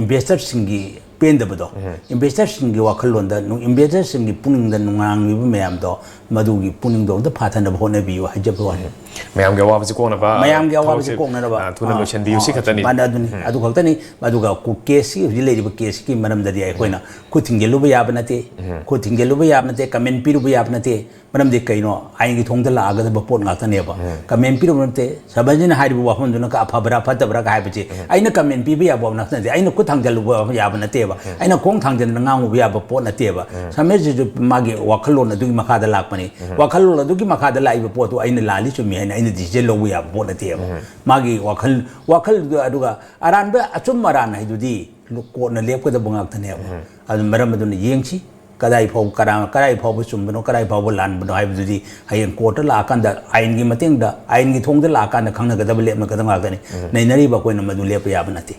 investor ꯁꯤꯡꯒꯤ ꯄꯦꯟꯗꯕꯗꯣ, investor ꯁꯤꯡꯒꯤ ꯋꯥꯈꯜꯂꯣꯟꯗ, ꯅꯨꯡ-, investor ꯁꯤꯡꯒꯤ ꯄꯨꯛꯅꯤꯡꯗ ꯅꯨꯡꯉꯥꯡꯂꯤꯕ ꯃꯌꯥꯝꯗꯣ, ꯃꯗꯨꯒꯤ ꯄꯨꯛꯅꯤꯡꯗꯣ ꯑꯝꯇ ꯐꯥꯊꯅꯕ ꯍꯣꯠꯅꯕꯤꯌꯨ ꯍꯥꯏꯖꯕ ꯋꯥꯅꯤ꯫ ꯃꯌꯥꯝꯒꯤ ꯑꯋꯥꯕꯁꯤ ꯀꯣꯛꯅꯕ ꯃꯌꯥꯝꯒꯤ ꯑꯋꯥꯕꯁꯤ ꯊꯕꯛꯁꯤ, ꯀꯣꯛꯅꯅꯕ, ꯑ, ꯊꯨꯅ ꯑ, ꯂꯣꯏꯁꯤꯟꯕꯤꯌꯨ, ꯑ, ꯁꯤ ꯈꯛꯇꯅꯤ꯫ ꯃꯥꯅ ꯑꯗꯨꯅꯤ, ꯑꯗꯨ ꯈꯛꯇꯅꯤ꯫ ꯑꯗꯨꯒ ꯀꯣ-, case ꯁꯤ, ꯍꯧꯖꯤꯛ ꯂꯩꯔꯤꯕ case ꯁꯤꯒꯤ ꯃꯔꯝꯗꯗꯤ ꯑꯩꯈꯣꯏꯅ ꯈꯨꯠ ꯊꯤꯡꯖꯤꯜꯂꯨꯕ ꯌꯥꯕ ꯅꯠꯇꯦ꯫ ꯈꯨꯠ ꯊꯤꯡꯖꯤꯜꯂꯨꯕ ꯌꯥꯕ ꯅꯠꯇꯦ, comment ꯄꯤꯔꯨꯕ ꯌꯥꯕ ꯅꯠꯇꯦ꯫ ꯃꯔꯝꯗꯤ ꯀꯩꯅꯣ? ꯑꯥꯏꯟꯒꯤ ꯊꯣꯡꯗ ꯂꯥꯛꯑꯒꯗꯕ ꯄꯣꯠ ꯉꯥꯛꯇꯅꯦꯕ꯫ Comment ꯄꯤꯔꯨꯕ ꯅꯠꯇꯦ꯫ ꯁꯃꯟꯁꯤꯅ ꯍꯥꯏꯔꯤꯕ ꯋꯥꯐꯝꯗꯨꯅ ꯀ-, ꯑꯐꯕ꯭ꯔꯥ ꯐꯠꯇꯕ꯭ꯔꯥ ꯀ ꯍꯥꯏꯕꯁꯤ ꯑꯩꯅ comment ꯄꯤꯕ ꯌꯥꯕ ꯅꯠꯇꯦ, ꯑꯩꯅ ꯈꯨꯠ ꯊꯥꯡꯖꯜꯂꯨꯕ ꯌꯥꯕ ꯅꯠꯇꯦꯕ, ꯑꯩꯅ ꯈꯣꯡ ꯊꯥꯡꯖꯟꯗꯅ ꯉꯥꯡꯉꯨꯕ ꯌꯥꯕ ꯄꯣꯠ ꯅꯠꯇꯦꯕ꯫ ꯁꯃꯟꯁꯤꯁꯨ ꯃꯥꯒꯤ ꯋꯥꯈꯜꯂꯣꯟ ꯑꯗꯨꯒꯤ ꯃꯈꯥꯗ ꯂꯥꯛꯄꯅꯤ꯫ ꯋꯥꯈꯜꯂꯣꯟ ꯑꯗꯨꯒꯤ ꯃꯈꯥꯗ ꯂꯥꯛꯏꯕ ꯄꯣꯠꯇꯨ ꯑꯩꯅ ꯂꯥꯜꯂꯤ ꯆꯨꯝꯃꯤ ꯍꯥꯏꯅ ꯑꯩꯅ decision ꯂꯧꯕ ꯌꯥꯕ ꯄꯣꯠ ꯅꯠꯇꯦꯕ꯫ ꯃꯥꯒꯤ ꯋꯥꯈꯜ, ꯋꯥꯈꯜꯗꯨ, ꯑꯗꯨꯒ ꯑꯔꯥꯟꯕ ꯑꯆꯨꯝ ꯑꯔꯥꯟ ꯍꯥꯏꯗꯨꯗꯤ ꯀꯣꯔꯠꯅ ꯂꯦꯞꯀꯗꯕ ꯉꯥꯛꯇꯅꯦꯕ꯫ ꯑꯗꯨ ꯃꯔꯝ ꯑꯗꯨꯅ ꯌꯦꯡꯁꯤ꯫ ꯀꯗꯥꯏ ꯐꯥꯎ-, ꯀꯔꯥ-, ꯀꯗꯥꯏ ꯐꯥꯎꯕ ꯆꯨꯝꯕꯅꯣ, ꯀꯗꯥꯏ ꯐꯥꯎꯕ ꯂꯥꯟꯕꯅꯣ ꯍꯥꯏꯕꯗꯨꯗꯤ ꯍꯌꯦꯡ ꯀꯣꯔꯠꯇ ꯂꯥꯛꯑꯀꯥꯟꯗ, ꯑꯥꯏꯟꯒꯤ ꯃꯇꯦꯡꯗ, ꯑꯥꯏꯟꯒꯤ ꯊꯣꯡꯗ ꯂꯥꯛꯑꯀꯥꯟꯗ ꯈꯪꯅꯒꯗꯕ, ꯂꯦꯞꯅꯒꯗꯕ ꯉꯥꯛꯇꯅꯤ꯫ ꯅꯩꯅꯔꯤꯕ ꯑꯩꯈꯣꯏꯅ ꯃꯗꯨ ꯂꯦꯞꯄ ꯌꯥꯕ ꯅꯠꯇꯦ꯫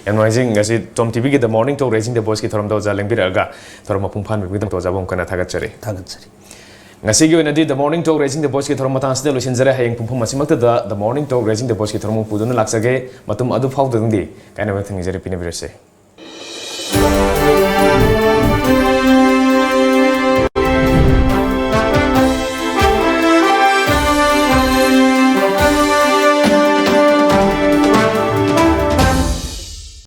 ꯌꯥꯝ ꯅꯨꯡꯉꯥꯏꯖꯩ꯫ ꯉꯁꯤ Tom TV ꯒꯤ The Morning Talk Raising the Voice ꯀꯤ ꯊꯧꯔꯝꯗ ꯑꯣꯖꯥ ꯂꯦꯡꯕꯤꯔꯛꯑꯒ ꯊꯧꯔꯝ ꯃꯄꯨꯡ ꯐꯥꯍꯟꯕꯤꯕꯒꯤꯗꯃꯛꯇ ꯑꯣꯖꯥꯕꯨ ꯑꯃꯨꯛ ꯍꯟꯅ ꯊꯥꯒꯠꯆꯔꯤ꯫ ꯊꯥꯒꯠꯆꯔꯤ꯫ ꯉꯁꯤꯒꯤ ꯑꯣꯏꯅꯗꯤ The Morning Talk Raising the Voiceꯀꯤ ꯊꯧꯔꯝ ꯃꯇꯥꯡ ꯑꯁꯤꯗ ꯂꯣꯏꯁꯤꯟꯖꯔꯦ꯫ ꯍꯌꯦꯡ ꯄꯨꯡꯐꯝ ꯑꯁꯤꯃꯛꯇꯗ The Morning Talk Raising the Voiceꯀꯤ ꯊꯧꯔꯝ ꯑꯃꯨꯛ ꯄꯨꯗꯨꯅ ꯂꯥꯛꯆꯒꯦ꯫ ꯃꯇꯝ ꯑꯗꯨ ꯐꯥꯎꯗꯨꯅꯗꯤ ꯀꯥꯏꯅꯕ ꯊꯤꯡꯖꯔꯤ, ꯄꯤꯅꯕꯤꯔꯁꯦ꯫